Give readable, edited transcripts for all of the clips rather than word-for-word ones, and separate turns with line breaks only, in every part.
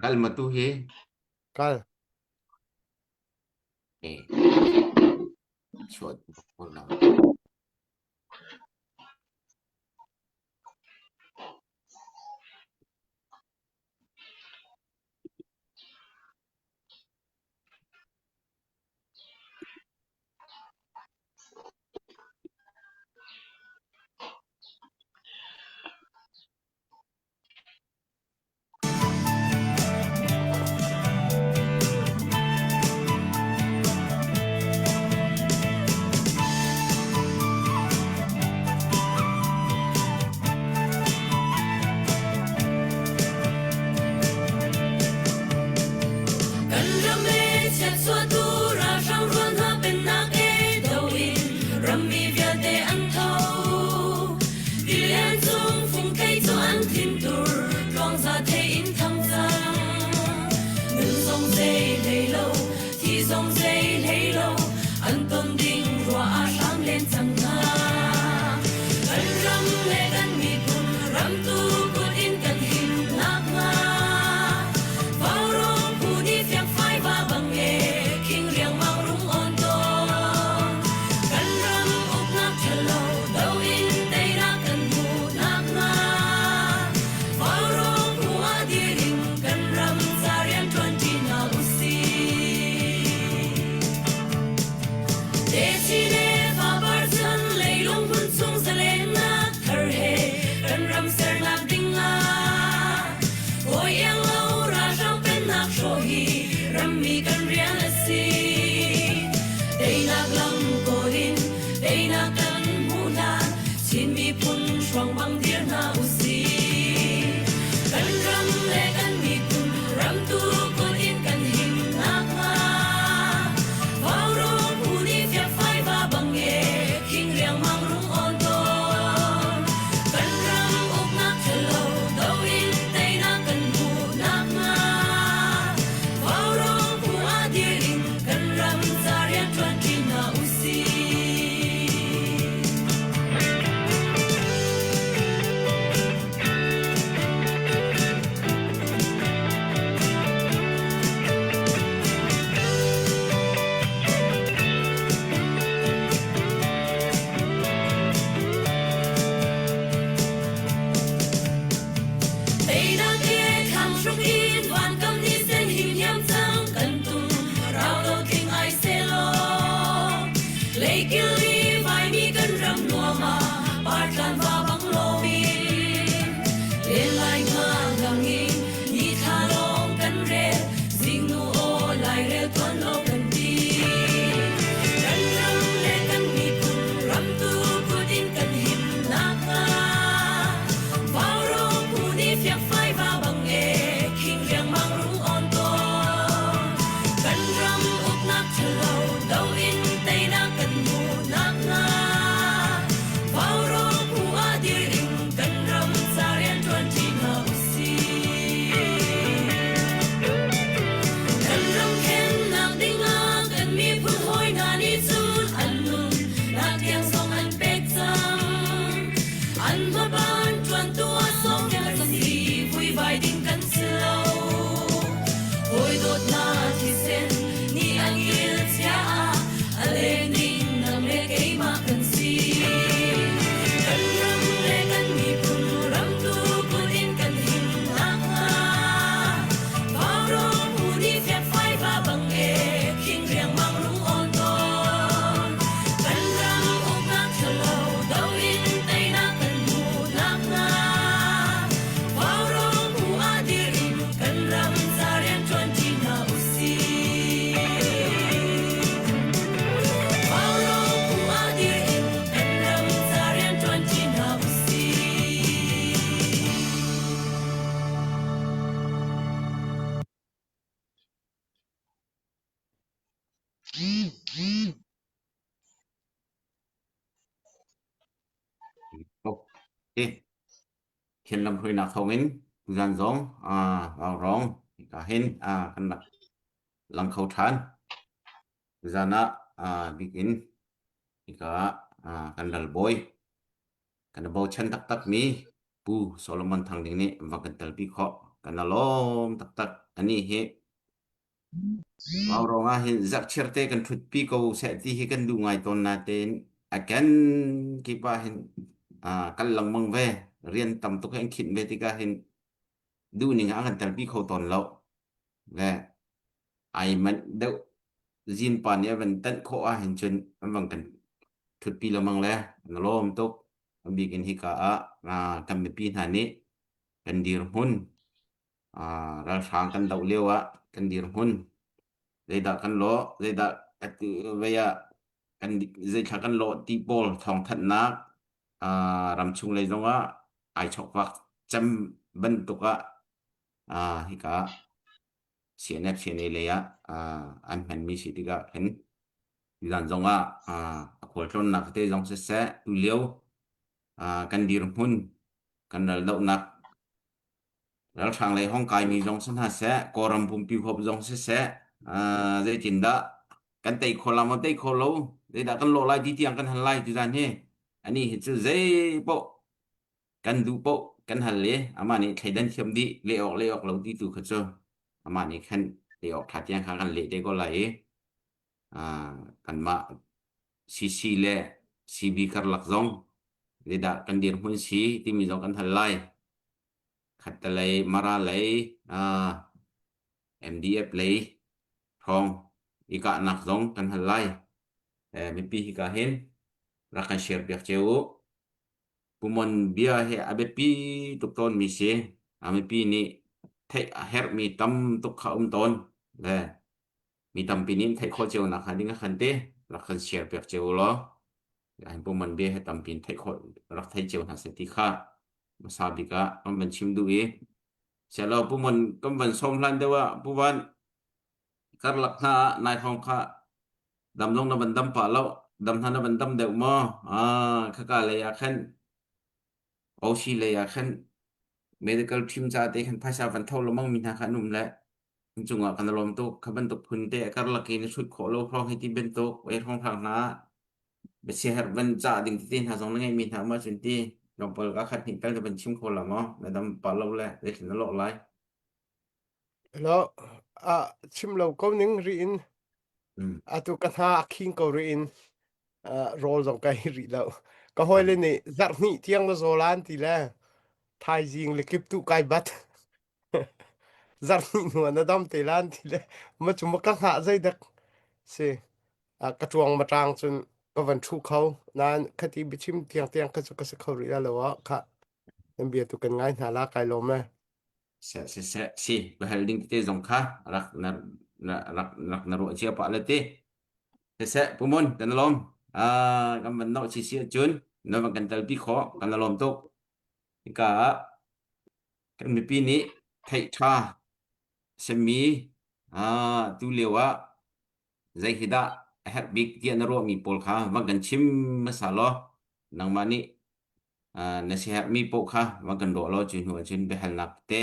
Kal ma tu hi?
Kal.
Eh, chuah ko lo.
Kan ram e chiatchuahtu ralhrang rual hna pennak e do in rammi vialte an tho. Tilian cung fungthei cu an thintur tluangza thei in thang cang. Nun zong zei hlei lo, thi zong zei hlei lo, an ton ding ruah ah hram len cang hna. Kan ram le kan miphun ramtu kut in kan him nakhnga Vaurawng phu nih fiangfai va bang e khing riangmang rung on tawn. Kan ram uknak ṭhalo do in teinak kan hmuh nakhnga Vaurawng phu ah dir in kan ram ca rian ṭuan ṭi hna usih. Techi le fapar chan leilung hmun chung zalennak thar he kan ram sernak ding ah Hawi iang lo ralhrang pennak hrawh hi rammi kan rian a si. Teinak lam kawl in teinak kan hmuh hlan Chin miphun hruang bang dir hna usih. Kan ram le kan miphun ramtu kut in kan him nakhnga Vaurawng phu nih fiakfai va bang e khing riangmang rung awn tawn. Kan ram uknak ṭhalo do in teinak kan hmuh nakhnga Vaurawng phu ah dir in kan ram ca rian ṭuan ṭi hna usih. Teinak he thlang hruk in vankam ni sen him hiam cang kan tum rau lo tling ai selaw leikil i vaimi kan ram nuam ah partlan va bang lomin len lai nga lang in ni thla lawng kan rel zingnu aw lairel tuan lo kan ti kan ram le kan miphun ramtu kut in kan him nakhnga Vaurawng phu nih fiakfai va bang e khing riangmang rung awn tawn. Kan ram uknak ṭhalo do in teinak kan hmuh nakhnga Vaurawng phu ah dir in kan ram ca rian ṭuan ṭi hna usih. Kan ram khennak dingah kan miphun hawi hna nih cun an nun nak tiang zong an pek cang. An hmaban ṭuantu ah sawmkel kan si, vuivai ding kan si lo. Hawi dawtnak thisen nih an kil chia ah a leng ding nang le keimah kan si. Kan ram le kan miphun ramtu kut in kan him nakhnga Vaurawng phu nih fiakfai va bang e khing riangmang rung awn tawn. Kan ram uknak ṭhalo do in teinak kan hmuh nakhnga Vaurawng phu ah dir in kan ram ca rian ṭuan ṭi hna usih. Vaurawng phu ah dir in kan ram ca rian ṭuan ṭi hna usih.
Thian lam hruainak thawngin tuzan zong vaurawng hika hin kan rak lang kho ṭhan. Tuzan ah bikin hika ah kan lalbawi kan i bochan taktakmi Pu Solomon Thang Ding nih va kan telpi khawh. Kan i lawm taktak. Ani hi Vaurawng ah hin zarhchir te kan ṭhutpi ko seh ti hi kan duh ngai tawn natein a ken kip ah hin kal lengmang ve. Rian tam tuk hi an khinh ve tikah hin duhning ah an kan telpi kho tawn lo. Le ai manh deuh zinpa nih a van tanh khawh ahhin cun an van kan ṭhutpi lengmang le an lawm tuk. A bik in hika ah kan mipi hna nih kan dirhmun ralhrang kan doh lio ah kan dirhmun zeidah kan lawh zeidah vei ah kan zeithla kan lawh ti pawl thawngthanhnak ramchung lei zongah ai chokvak cem bantuk ah hika CNF CNA lei ah an hmanmi si tikah khin zan zongah a khualtlawnnak te zong siseh tulio kan dirhmun kan raldohnak ralhrang lei hong kaimi zong si hna seh Kawlram pumpi huap zong siseh zeitindah kan tei kho la maw tei kho lo zeidah kan lawh lai ti tiang kan hal lai ti zan hi ani hi cu zei paoh kan duh paoh kan hal i amah nih thleidan thiam dih leh awk leh awk lo ti tu kha cu amah nih khan leh awk ṭha tiang kha kan leh te ko lai i kanmah CC le CB karlak zong zeidah kan dirhmun si timi zong kan hal lai. Khattelei Mara lei MDF lei hrawng i kahnak zong kan hal lai. Mipi hika hin rak kan share piak cio u. Pumon bia hi a biapi tuk tawnmi si. A mipi nih theih a herhmi tam tuk kha um tawn. Le mi tampi nih theih khawh cio nak hnga ding a kan ti rak kan share piak cio u law hin pumon bia hi tampi in theih khawh rak thei cio hna seh ti kha hmasa bik ah kan van chim duh i sialo pumon kan van sawm hlan deuh ah puvan karlak hna ah nai hrawng kha dam zong na van dam pah lo dam hna na van dam deuh maw ah khaka lei ah khan OC lei ah khan medical team ca te khan phaisa van tho lomang mi hna kha an um le in cungah kan lawm tuk kha bantuk phun te karlak in hrut khawh lo hrawng hi ti bantuk ei hrawng hrang hna biasiaherh van cah ding tete hna zong na ngeihmi hna um ahcun ti tlawmpal ka khat hnih tal na van chim kho la maw na dam pah lo le zeitlin na lawh lai
Hello, ah chim lo ko ning ri in atu ka hna a khing ko ri in rawl zong ka ei rih lo. Ka hawile nih zarh hnih tiang na zaw lan ti le thaizing le kip tu kai bat. Zarh hnih hnu ah na dam te lan ti le ma cu ma ka hngah zeidak si ka ṭuang ma ṭang cun ka van ṭhu kho nain khati biachim tiang tiang kha cu ka si kho rih la lo ah kha nan bia tu kan ngai hna la kai lawm e.
Seh seh seh si bahal ding tete zong kha rak na rak rak na ruah cia pah le ti seh pumon kan lawm kan van no chi si ahcun na van kan telpi khawh kan lawm tuk hika ah kan mipi nih theih ṭha semi tu lio ah zei hi dah a herh bik tiah na ruahmi pawl kha van kan chim hmasa law nangmah nih na siaherhmi paoh kha van kan ruah law cu hnu ahcun biahalnak te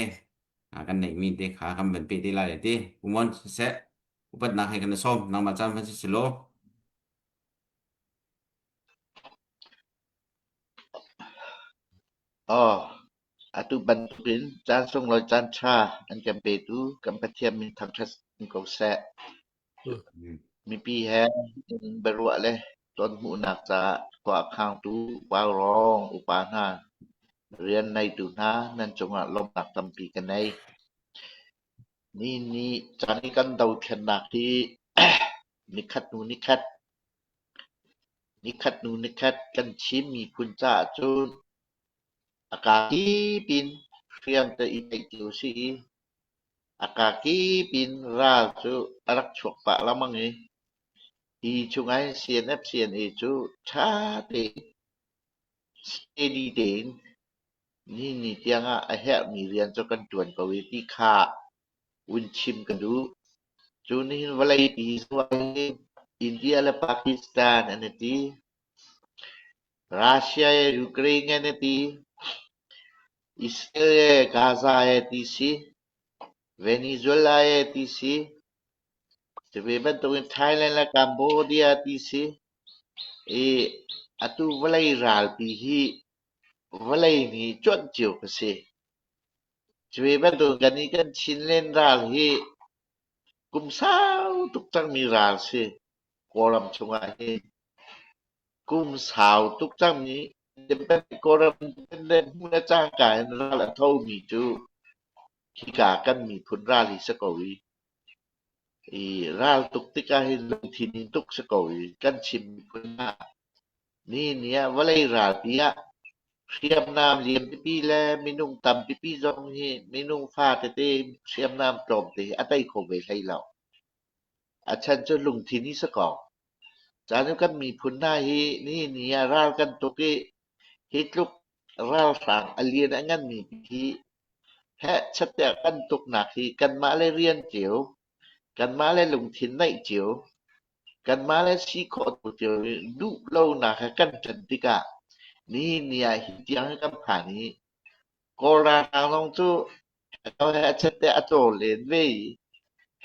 kan neihmi te kha kan van peh te lai le ti umon siseh upatnak he kan i sawm nangmah caan van si si law
Aw, atu bantukin caan sunglawi caan ṭha an kan petu kan Pathian min thangṭhat in ko seh. Mipi he in biaruah le tonhmuhnak caah khua a khangtu vaurawng upa hna, rian neitu hna nan cungah lawmhnak tampi ka nei. Nihin ni caan i kan dothlennak hi nikhat hnu nikhat, nikhat hnu nikhat kan Chin miphun caah cun a kakip in hriam te i tlaih cio a si i a kakip in ral cu a rak chuak pah lengmang i hi chungah hin CNF CNA cu ṭha tein steady tein nihin ni tiangah a herhmi rian cu kan ṭuan ko i ti kha vun chim ka duh. Cu nihin vawleipi zong India le Pakistan an i ti. Russia he Ukraine an i ti. Israel he Gaza he ti si. Venezuela he ti si. Cu ve bantukin Thailand le Cambodia ti si. I atu vawlei ralpi hi vawlei nih cuanh cio ka si. Cuve bantuk kan i kan Chinland ral hi kum sau tuk cangmi ral si. Kawlram chungah hin kum sau tuk cangmi Kawlram independent hmu le cangka in ral a thomi cu hika kan miphun ral hi si ko i i ral tuk tikah hin lungthin in tuk si ko i kan Chin miphun ah Nihin ni ah vawlei ralpi ah hriamnam lian pipi le minung tam pipi zong hi minung fa tete hriamnam tlawmte hi a tei kho ve hlei lo. A chan cu lungthin hi si ko. Caan cu kan miphun hna hi nihin ni ah ral kan tuk i hi tluk ralhrang a lian a nganmi hi hehchat tiah kan tuknak hi kanmah le rian cio, kanmah le lungthin neih cio, Kanmah le si khawh tuk cio i duh lonak he kan ṭan tikah nihin ni ah hi tiang hi kan phan i Kawl ralhrang zong cu hehchet tiah a caw len ve i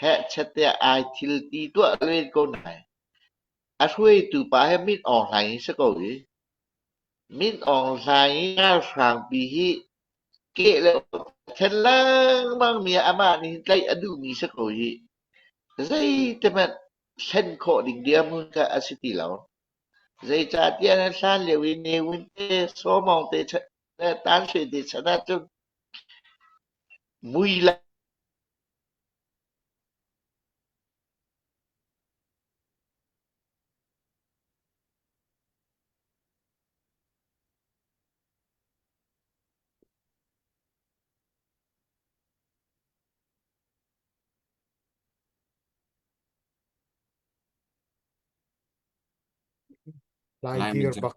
hehchet tiah ai thil ti tuah len ko nain a hruaitu pa hi Min Aung Hlaing hi si ko i Min Aung Hlaing i ralhrangpi hi keh le then lengmang mi ah amah nih hin tlaih a duhmi si ko i Zeitihmanh thlen khawh ding dirhmun kha a si ti lo. Zeicahtiah na hlan lio i Ne Win te, Saw Maung te le Tan Shwe te chan ahcun mui le
Lai
Lai
dir
man cu
bak.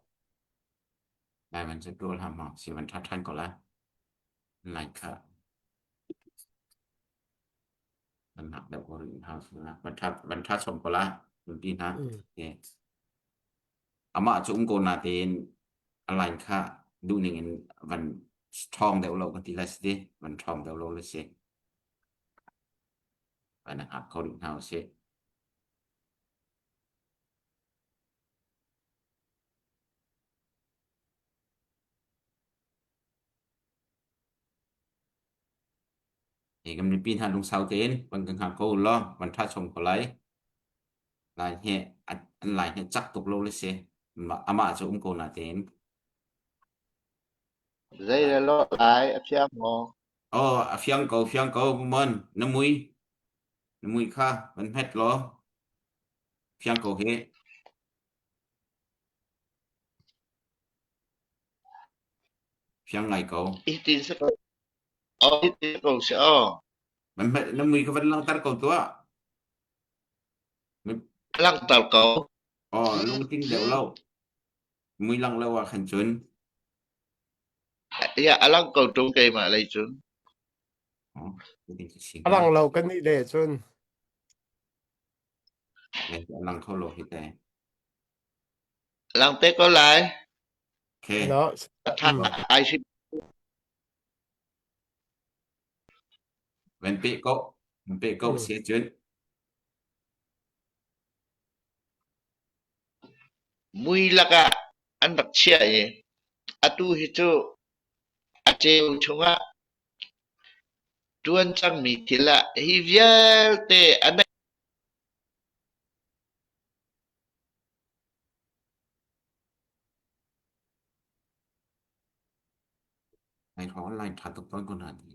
Lai man cu tual hlah maw si van ṭha ṭhan ko lai. Lai kha van hak deuh ko rih hna van ṭha van ṭha chom ko lai. Van ti hna.
Mm.
Okay. Amah cu um ko na tein a line kha duh ning in van ṭhawng deuh lo kan ti lai si ti. Van ṭhawng deuh lo le si. Van hngak kho rih hna usih. Hi kan mipi hna lungsau tein van kan hngak ko law van ṭha chom ko lai. Lai he an lai he cak tuk lo le si. Amah cu um ko na tein.
Zei le lo lai a fiang maw?
Oh, a fiang ko, fiang ko, mon na mui. Na mui kha van hmet law. Fiang ko hi. Fiang ngai ko.
Hitin si ko. Oh, hitin ko si oh.
Van hmet na mui kha van langhter ko tuah.
Langhter ko.
Oh, lungting deuh lo. Mui lang lo ah khan cun.
Ya, a lang ko ṭung keimah lei cun.
Oh, hitin si
A lang lo kan nih le cun.
A lang kho lo hi te.
Lang te ko lai.
Okay.
No.
A ṭha ai si.
Van pe ko. Van pe ko si cun.
Mui lakah an rak chiah i atu hi cu a ceu chungah ṭuan cangmi thil ah hi vialte a neih.
Lai online ṭha tuk tawn ko hna ti.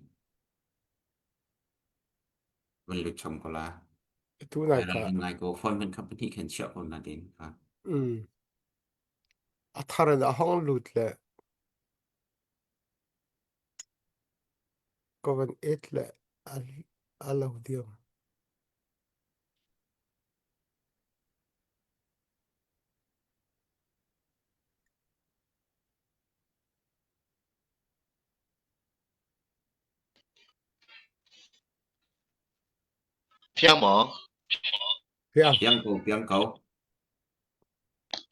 Van lut chom ko la.
Tu nai
Lai
ka.
ngai ko phone kan kha pahnih khan chiah ko na tin ka.
Mm. A thar in a hong lut le ko van et le a a lo diam.
Fiang maw?
Fiang.
Piang ko, piang ko.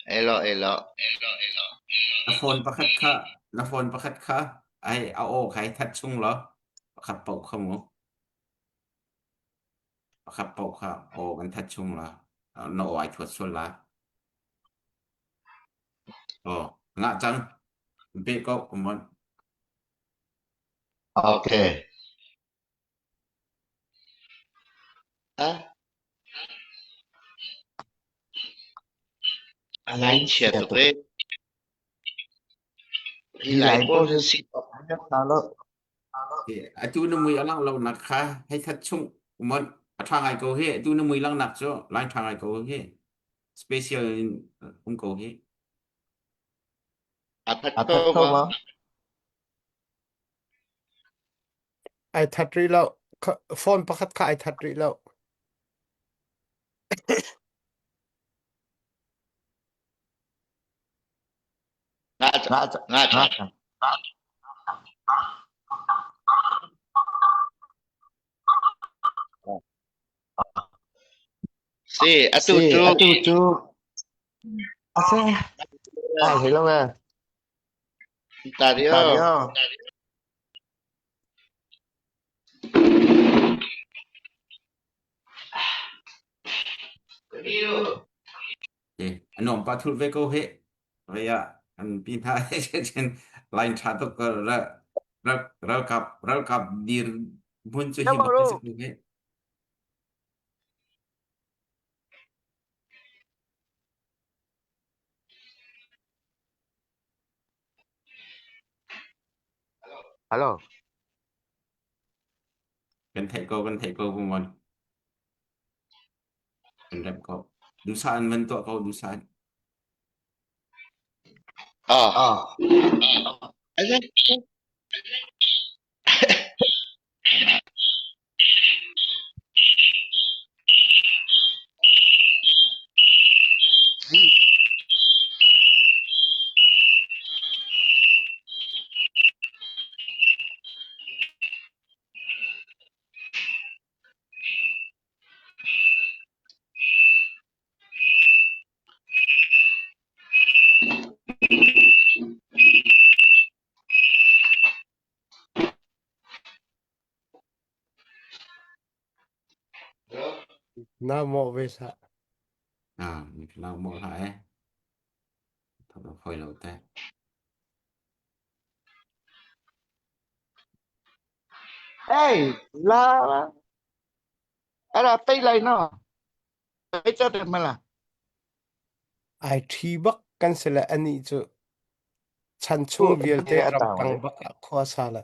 Elo, elo.
Na phone pakhat kha, na phone pakhat kha, ai a aw khai that chung lo. Pakhat paoh kha mu. Pakhat paoh kha aw kan that chung la. Na aw ai thuat sual la. Aw, ngah cang. Pe ko, come on.
Okay. A line chia tuk ee. Hi lai pawl hi si
Atu na mui a lang lo nak kha hei that chung mon a tha ngai ko hi atu na mui lang nak cu line tha ngai ko hi special in um ko hi
A that ko ma.
Ai that rih lo. Phone pakhat kha ai that rih lo.
Nga nga Si atu
Si,
cu
atu cu a se ai thei lo e.
Ta rio.
Ta rio.
A nuam pa thul ve ko he. Vei ah an pi hna chen line tha tuk ralkap ralkap dir hmun cu hi bak si ko he.
Hello.
Kan theih ko kan theih ko pumon. Kan rem ko. Dusa an van tuah ko dusa.
Ah.
Ah.
Na mawh ve hlah.
Ah, na mawh hlah eh. Thok phoi lo te.
Hey, la အဲ့ဒါပိတ်လိုက်နော်ပိတ်တတ်တယ်မလား
Ai ṭhi bak kan si le anih cu chan chung vialte ramtang bak ah khua sa le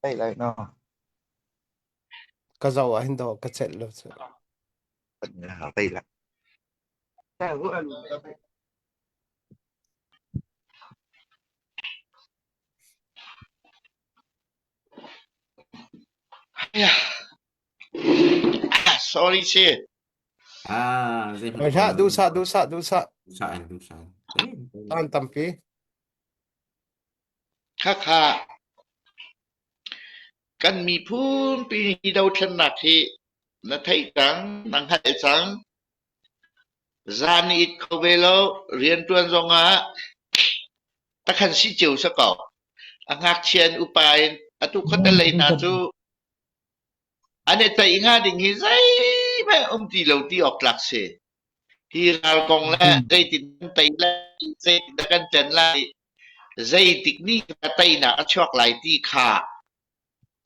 ပိတ်လိုက်နော်
ka zoh ah hin dawh ka celh lo cu.
ပိတ်လိုက်
Sorry si.
Ah, zeihmanh
Oi hlah, duhsah, duhsah, duhsah.
Duhsah in, duhsah in.
Caan tampi.
Khakha kan miphun pi hi dothlennak hi na theih cang, na hngalh cang. Zan i it kho ve lo, rianṭuan zongah takhan si cio sa ko. A ngakchia in upa in atu khuatelei hna cu an i ceih hnga ding hi zeihmanh um ti lo ti awk tlak si. Hi ral kong le zeitin kan tei lai, zeitin kan ṭen lai, zeitik ni ka teinak a chuak lai ti kha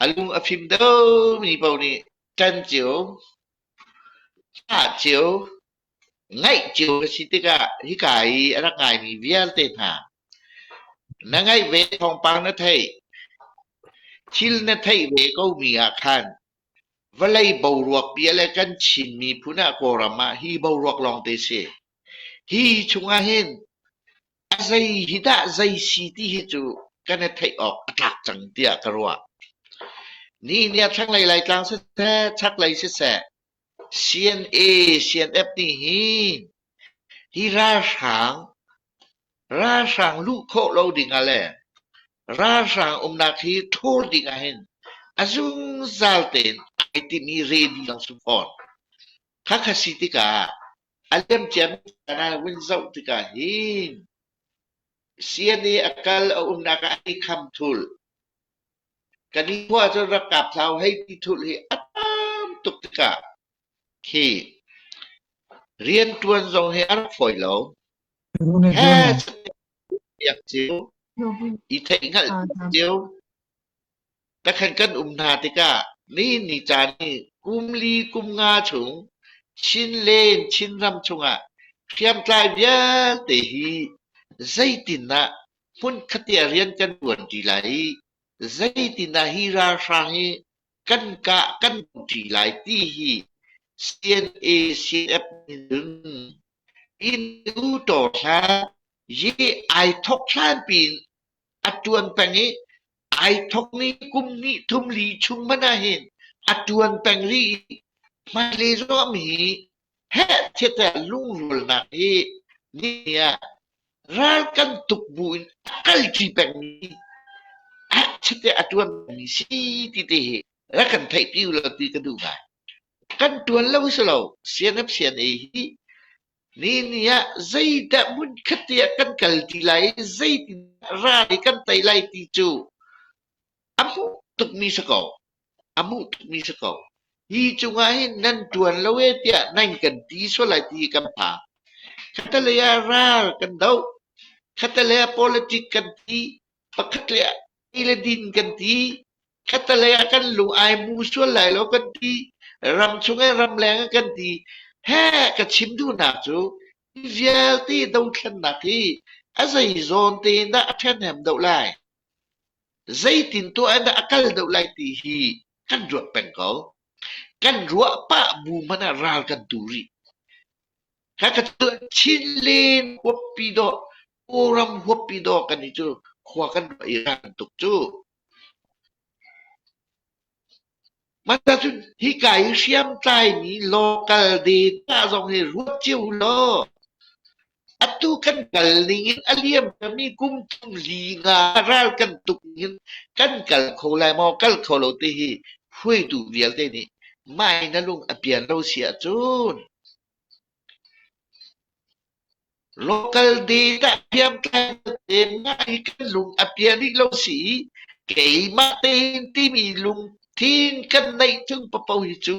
a lung a fim deuhmi paoh nih ṭan cio, hngah cio, ngaih cio a si tikah hika i a rak ngaimi vialte hna na ngaih ve thawngpang na theih, thil na theih ve komi ah khan vawlei boruak bia le kan Chin miphun ah Kawlram ah hi boruak lawngte si. Hi chungah hin a zei hi dah zei si ti hi cu kan i theih awk a tlak cang tiah ka ruah. Nihin ni ah thlanglei Laitlang siseh, chaklei siseh, CNA, CNF nih hin hi ralhrang ralhrang luh khawh lo ding ah le ralhrang umnak hi ṭhawl ding ah hin a zungzal tein ai timi ready lang si fawn. Khakha si tikah a liamcia mi caan ah vun zoh tikah hin CNA a kal a umnak ah i kham thul. Kan i khua cu rak kap thlau hei ti thul hi a tam tuk tikah khi rianṭuan zong hi a rak fawi lo. He biak cio, i theihhngalh cio, takhan kan um hna tikah ni ni caan hi. Kum li kum nga chung Chinlen Chinram chungah hriamtlai vialte hi zeitindah hmunkhat ah rian kan ṭuanṭi lai i zeitindah hi ralhrang hi kan kah kan ṭi lai ti hi CNA CNF nih cun inn taw hlan ye ai thok hlan piin a ṭuan peng i ai thokmi kum hnih thum li chung hmanh ah hin a ṭuan peng rih i hmailei zong hi heh tiah lungrualnak hi ni ah ral kan tuk bu in a kalṭi pengmi heh tiah a ṭuan pengmi si ti te hi rak kan theihpi u law ti ka duh ngai. Kan ṭuan lo si lo CNF CNA hi Ni ni ah zeidah hmunkhat te ah kan kal ti lai i zeitindah ral hi kan tei lai ti cu a hmuh tukmi si ko. A hmuh tukmi si ko. Hi cungah hin nan ṭuan lo e tiah nan kan ti sual lai ti kan phang. Khatalei ah ral kan doh. Khatalei ah politic kan ti. Pakhat le ei le din kan ti. Khattelei ah kan lung ai mu sual lai lo kan ti. Ramchung he ramleng ah kan ti. He ka chim duhnak cu hi vialte dothlennak hi a zei zawn te in dah a ṭhenhem deuh lai? Zeitin tuah in dah a kal deuh lai ti hi kan ruat peng ko. Kan ruah pah bu hmanh ah ral kan tu rih. Khakha cu Chinlen huappi dawh, Kawlram huappi dawh kan i cu khua kan ruah i ral tuk cu. Mah cun hika i hriamtlaimi local data zong hi ruat cio u law atu kan kal ning in a liam mi kum thum li nga ral kan tuk ning in kan kal kho lai maw kal kho lo ti hi hruaitu vialte nih mai na lung a pian lo si ahcun Local data hriamtlai vialte mah hi kan lung a pian rih lo si i keimah tein timi lungthin kan neih chung paoh hi cu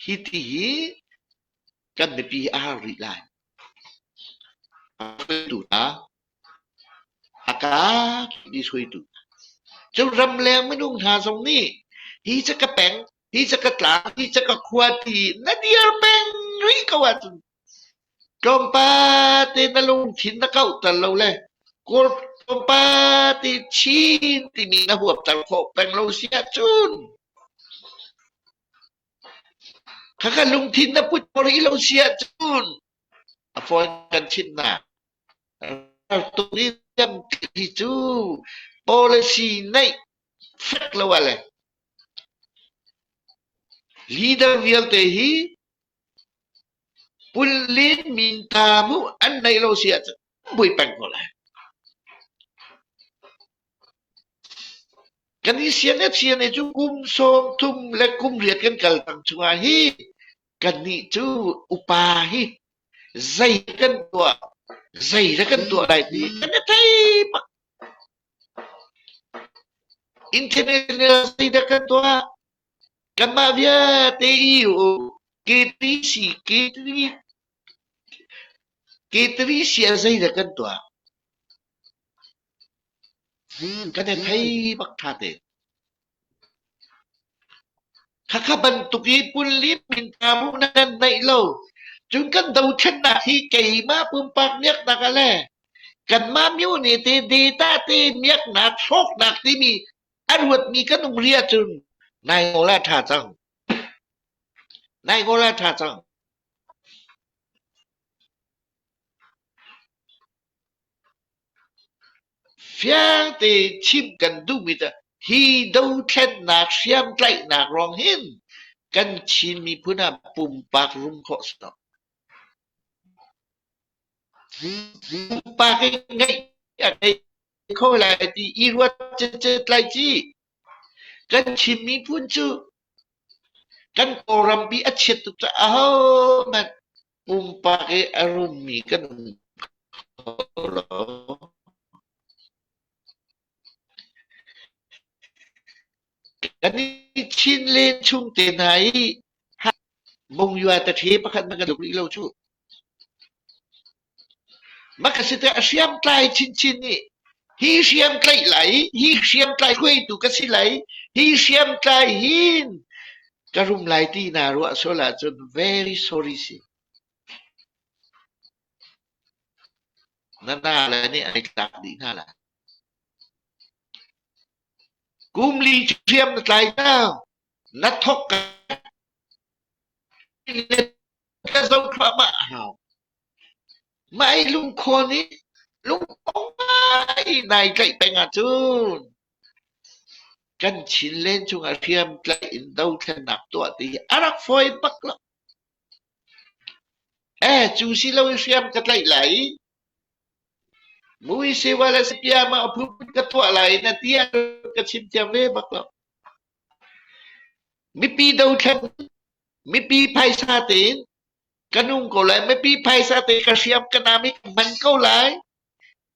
hiti hi kan mipi a har rih lai. Hruaitu hna, a ka ti hruaitu. Cun ramleng minung hna zong nih hi ca ka peng, hi ca ka tlang, hi ca ka khua ti na dir peng rih ko ahcun Tlawmpal te na lungthin na kauhter lo le Kawl tlawmpal te Chin timi na huapter khawh peng lo si ahcun khakha lungthin na put rih lo si ahcun a fawi kan chimhnak raltuk i hi cu policy neih fek lo ah le leader vialte hi Pullin minta mu an neih lo si ahcun an buai peng ko lai. Kan i CNF CNA cu kum 30 le kum riat kan kal cang chungah hi kannih cu upa hi zei kan tuah zei dah kan tuah lai ti kan i thei bak. International zei dah kan tuah Kanmah vialte i K3C K3 K3C ah zeidah kan tuah? Kan i thei bak ṭha tein. Khakha bantuk i punlim min mu na kan neih lo. Cun kan dothlennak hi keimah pumpak miaknak ah le kanmah myo ne te data te miaknak hrawknak timi A ruatmi kan um rih ahcun nai ngawl ah ṭha cang. Nai ngawl ah ṭha cang. Fiang te chim kan duhmi cu hi dothlennak hriamtlaihnak ruang hin kan Chin miphun ah pumpak rum khawh si lo. Pumpak in ngeih a ngei kho lai ti i ruat citcet lai ci. Kan Chin miphun cu kan Kawlrampi a chiat tuk caah ahohmanh pumpak i a rummi kan um kho lo. Kan i Chin len chung te hna i Mungya taṭhe pakhat hmanh kan tluk rih lo cuh. Mah a si tiah a hriamtlai chinchin nih hi hriamtlaih lai, hi hriamtlai hruaitu ka si lai, hi hriamtlai hin. Ka rum lai ti naa ruah sual ahcun very sorry si. Na nale nih an i tlak dih hna lai. Kum li hriam na tlai cang. Na thok ka ka zoh thluahmah a hau. Mah i lungkhawn i lungkong ngai nai tlaih peng ahcun kan Chinland chungah hriamtlaih in dothlennak tuah ti hi a rak fawi bak lo. Eh, cu si lo i hriam ka tlaih lai i Muisewa le Sipiama a phun ka tuah lai na ti ahcun ka chim thiam ve bak lo. Mipi dothlen, mipi phaisa tein ka nung ko lai, mipi phaisa te ka hriam ka nam i ka hman ko lai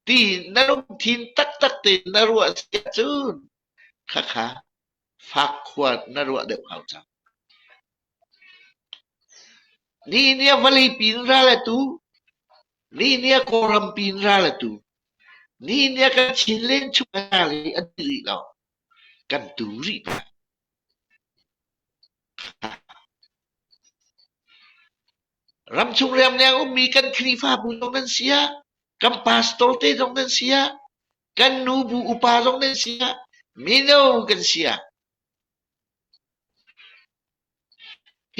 ti na lungthin taktak tein na ruah si ahcun khakha fak khua na ruah deuh hau cang. Nihin ni ah vawleipi in ral a tu. Nihin ni ah Kawlrampi in ral a tu. Nihin ni ah kan Chinland chung ah ral hi an ti rih lo. Kan tu rih hna. Ramchung riamleng ummi kan Khrihfabu zong nan si ah, kan pastor te zong nan si ah, kan nubu upa zong nan si ah, mino kan si ah,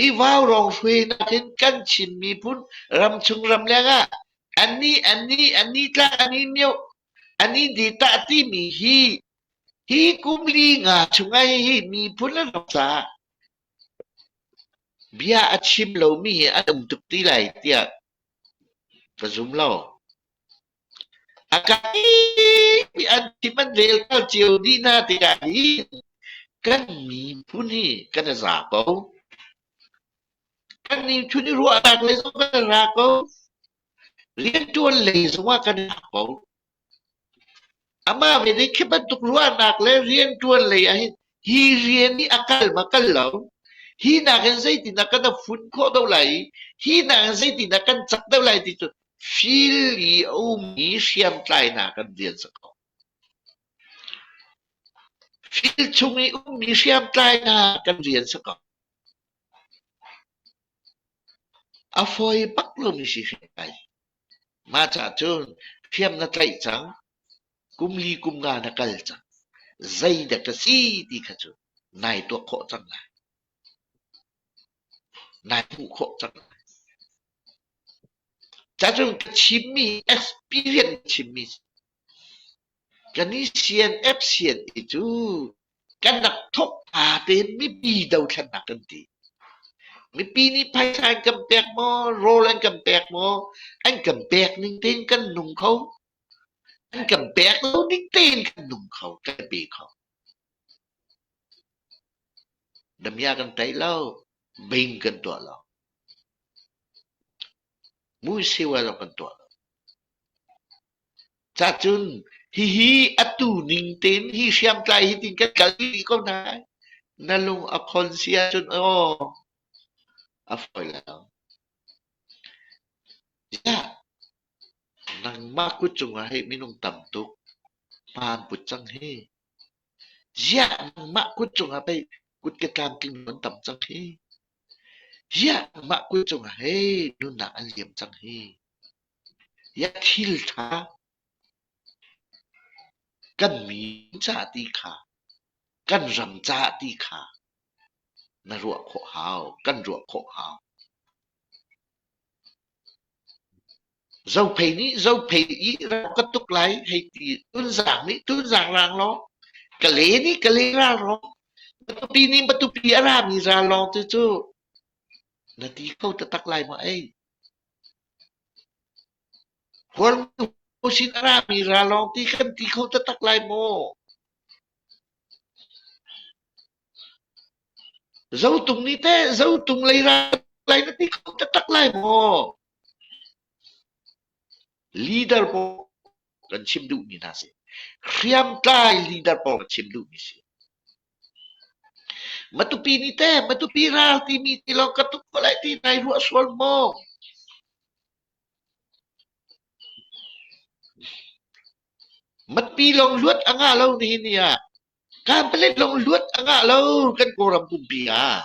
Hi vaurawng hruainak hin kan Chin miphun ramchung ramleng ah annih annih annih tlang annih mioh annih ditah timi hi hi kum li nga chungah hi miphun le ram caah bia a chim lomi hi an um tuk ti lai tiah ka zum lo. A kai an chim an rel kal cio dih hna tikah hin kan miphun hi kan i za ko. Kan miphun i ruahnak lei zong kan ra ko. Rianṭuan lei zongah kan ra ko. Amah ve nih khi bantuk ruahnak le rianṭuan lei ahhin hi rian hi a kal ma kal lo, hi nakin zeitindah kan fun khawh deuh lai i hi nakin zeitindah kan cak deuh lai ti cu fil i a ummi hriamtlainak kan rian si ko. Fil chung i ummi hriamtlainak kan rian si ko. A fawi bak lomi si hriamtlai. Mah caah cun hriam na tlaih cang, kum li kum nga na kal cang. Zeidah ka si ti kha cu nai tuak khawh cang lai. Nai hmuh khawh cang lai. Cacun ka chimmi experience chimmi kan i CNF CNA cu kan rak thawk pa tein mipi dothlennak kan ti. Mipi nih phaisa an kan pek maw, rawl an kan pek maw, an kan pek ning tein kan nung kho. An kan pek lo ning tein kan nung kho, kan pe kho. Damiah kan tei lo, bing kan tuah lo. Muiseu zong kan tuah lo. Cacun hihi atu ning tein hi hriamtlai hi tin kan kal rih ko hna. Na lung a khon si ahcun aw a fawi lo. Ziah nangmah kut cungah hei minung tam tuk hma an put cang hi. Ziah nangmah kut cungah pei kut ke tlamtling an tam cang hi. Ziah nangmah kut cungah hei nunnak an liam cang hi. Ziah thil ṭha kan mi ca ti kha kan ram ca ti kha na ruah khawh hau, kan ruah khawh hau. Zophei nih Zophei i rak ka tuk lai hei ti Tunzang nih Tunzang rang lawng Kale nih Kale ral lawng Matupi nih Matupi a rami ral lawng tu cu na ti kho taktak lai maw ei? Hualngo sin a rami ral lawng ti kan ti kho taktak lai maw? Zotung nih teh Zotung lei ral lai na ti kho taktak lai maw? Leader pawl kan chim duhmi hna si. Hriamtlai leader pawl kan chim duhmi si. Matupi nih teh Matupi ral timi ti lawng ka tuk ko lai ti nai ruah sual maw? Matupi lawng luat a ngah lo nihin ni ah. Kanpalet lawng luat a ngah lo kan Kawlram pumpi ah.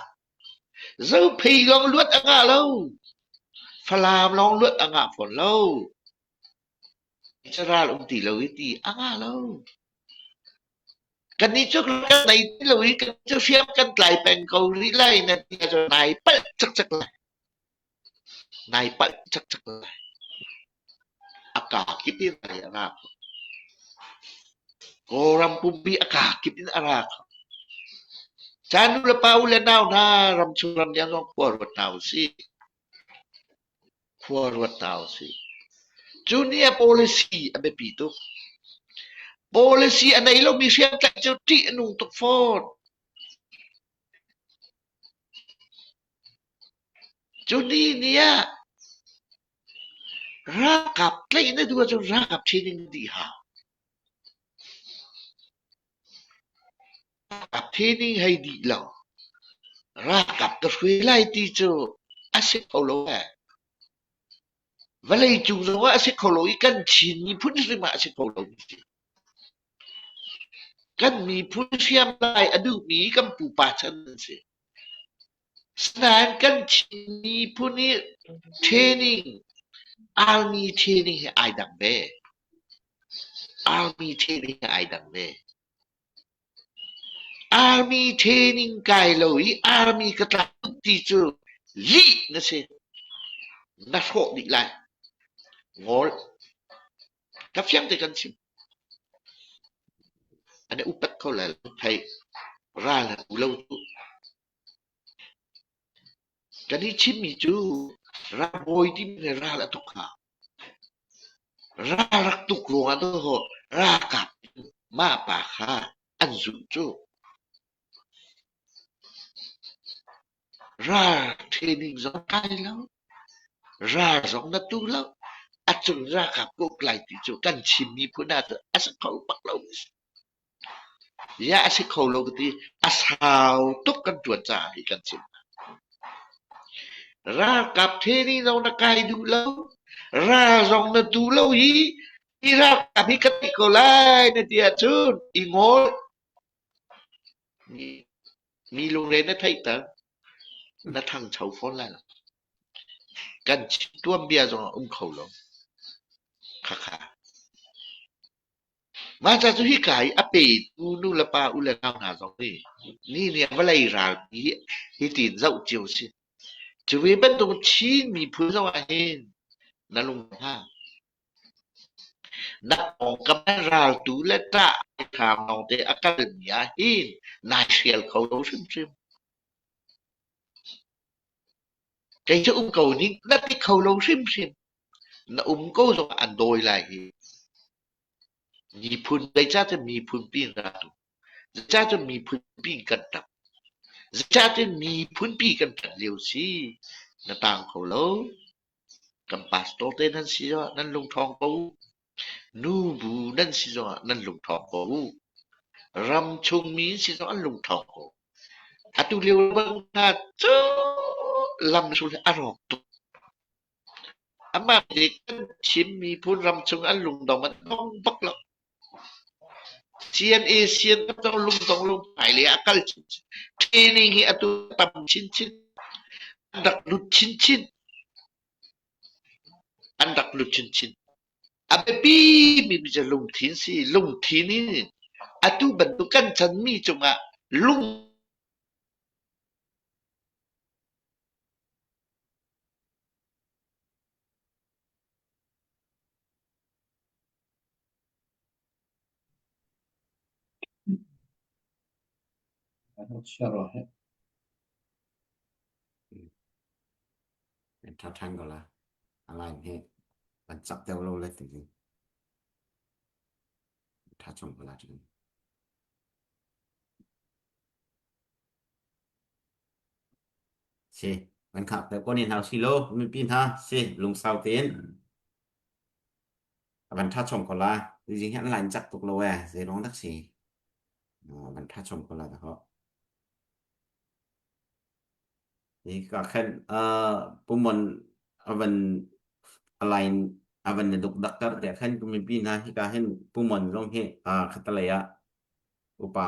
Zophei lawng luat a ngah lo. Falam lawng luat a ngah fawn lo. Ral um ti lo i ti a ngah lo. Kannih cu kan nei ti lo i kan cu hriam kan tlai peng ko rih lai na ti ahcun nai palh cakcak lai. Nai palh cakcak lai. A kaa kip in a ra kho. Kawlram pumpi a kaa kip in a ra kho. Caan nu le pa u le nau hna ramchung ramleng zong khua ruat hna usih. Khua ruat hna usih. Cu ni ah policy a biapi tuk. Policy a nei lomi hriamtlaih cu ṭih a nung tuk fawn. Cu ni ni ah ralkap tlaih na duh ahcun ralkap training na dih hau. Ralkap training hei dih lo. Ralkap ka hruai lai ti cu a si kho lo ee. Vawlei cung zongah a si kho lo i kan Chin miphun hrim ah a si kho lo mi si. Kan miphun hriamtlai a duhmi kan pupa chan an si. Sinain kan Chin miphun i training, army training hi ai dang ve. Army training hi ai dang ve. Army training kai lo i army ka tlak ti cu lih na si. Na hrawh dih lai. Ngawl. Ka fiang te kan chim. An i upat kho lai lo. Hei, ral an u lo tu. Kan i chimmi cu ralbawi timi le ral a tuk hnga. Ral rak tuk ruangah dawh ralkap mah pa kha an zulh cu. Ral training zong kai lo, ral zong na tu lo, a cung ralkap ka uk lai ti cu kan Chin miphun ah cun a si kho bak lo. Ziah a si kho lo ka ti, a sau tuk kan ṭuan caah hi kan chim. Ralkap training zong na kai duh lo, ral zong na tu lo hi, hi ralkap hi ka ti ko lai na ti ahcun i ngol. Mi lungre na theihter, na ṭhangcho fawn lai lo. Kan tuanbia zong a um kho lo. Khakha. Mah ca cu hika i a petu nu le pa u le nau hna zong nih ni nih vawlei ralpi hi tiin zoh cio si. Cu ve bantuk Chin miphun zong ah hin na lung hna. Na pawngkam raltu le ṭah hram lawngte a kalmi ah hin nai hrial kho lo hrimhrim. Kei cu um ko ning na ti kho lo hrimhrim. Na um ko zongah an dawi lai hi. Miphun zeicahtiah miphun pi in rak tu. Zeicahtiah miphun pi in kan ṭap. Zeicahtiah miphun pi kan ṭan lio si. Na tang kho lo. Kan pastor te nan si zongah nan lungṭhawng ko u. Nubu nan si zongah nan lungṭhawng ko u. Ramchung mi si zong an lungṭhawng ko. Atu lio bang hna cu lamsul hi a rawk tuk. Amah nih kan Chin miphun ramchung an lungdong an dong bak lo. CNA CNF zong lungdong lungphai lei ah a kal chinchin. Training hi atu tam chinchin. An rak lut chinchin. An rak lut chinchin. A biapi mi cu lungthin si. Lungthin in atu bantuk kan chanmi cungah lung
Ṭha ṭhan ko la. A line hi an cak deuh lo le ti ṭha chung ko la cun. Si, kan khak deuh ko ni hna si lo, mipi hna si lungsau tein A van ṭha chom ko la. Tuzing hi an line cak tuk lo ee. Zei ruang dak si? A van ṭha chom ko la dah. Hi ka khan uh, pumon a van a line a van na duk daktar te khan mipi hna hi ka hin pumon zong hi uh, khatalei ah upa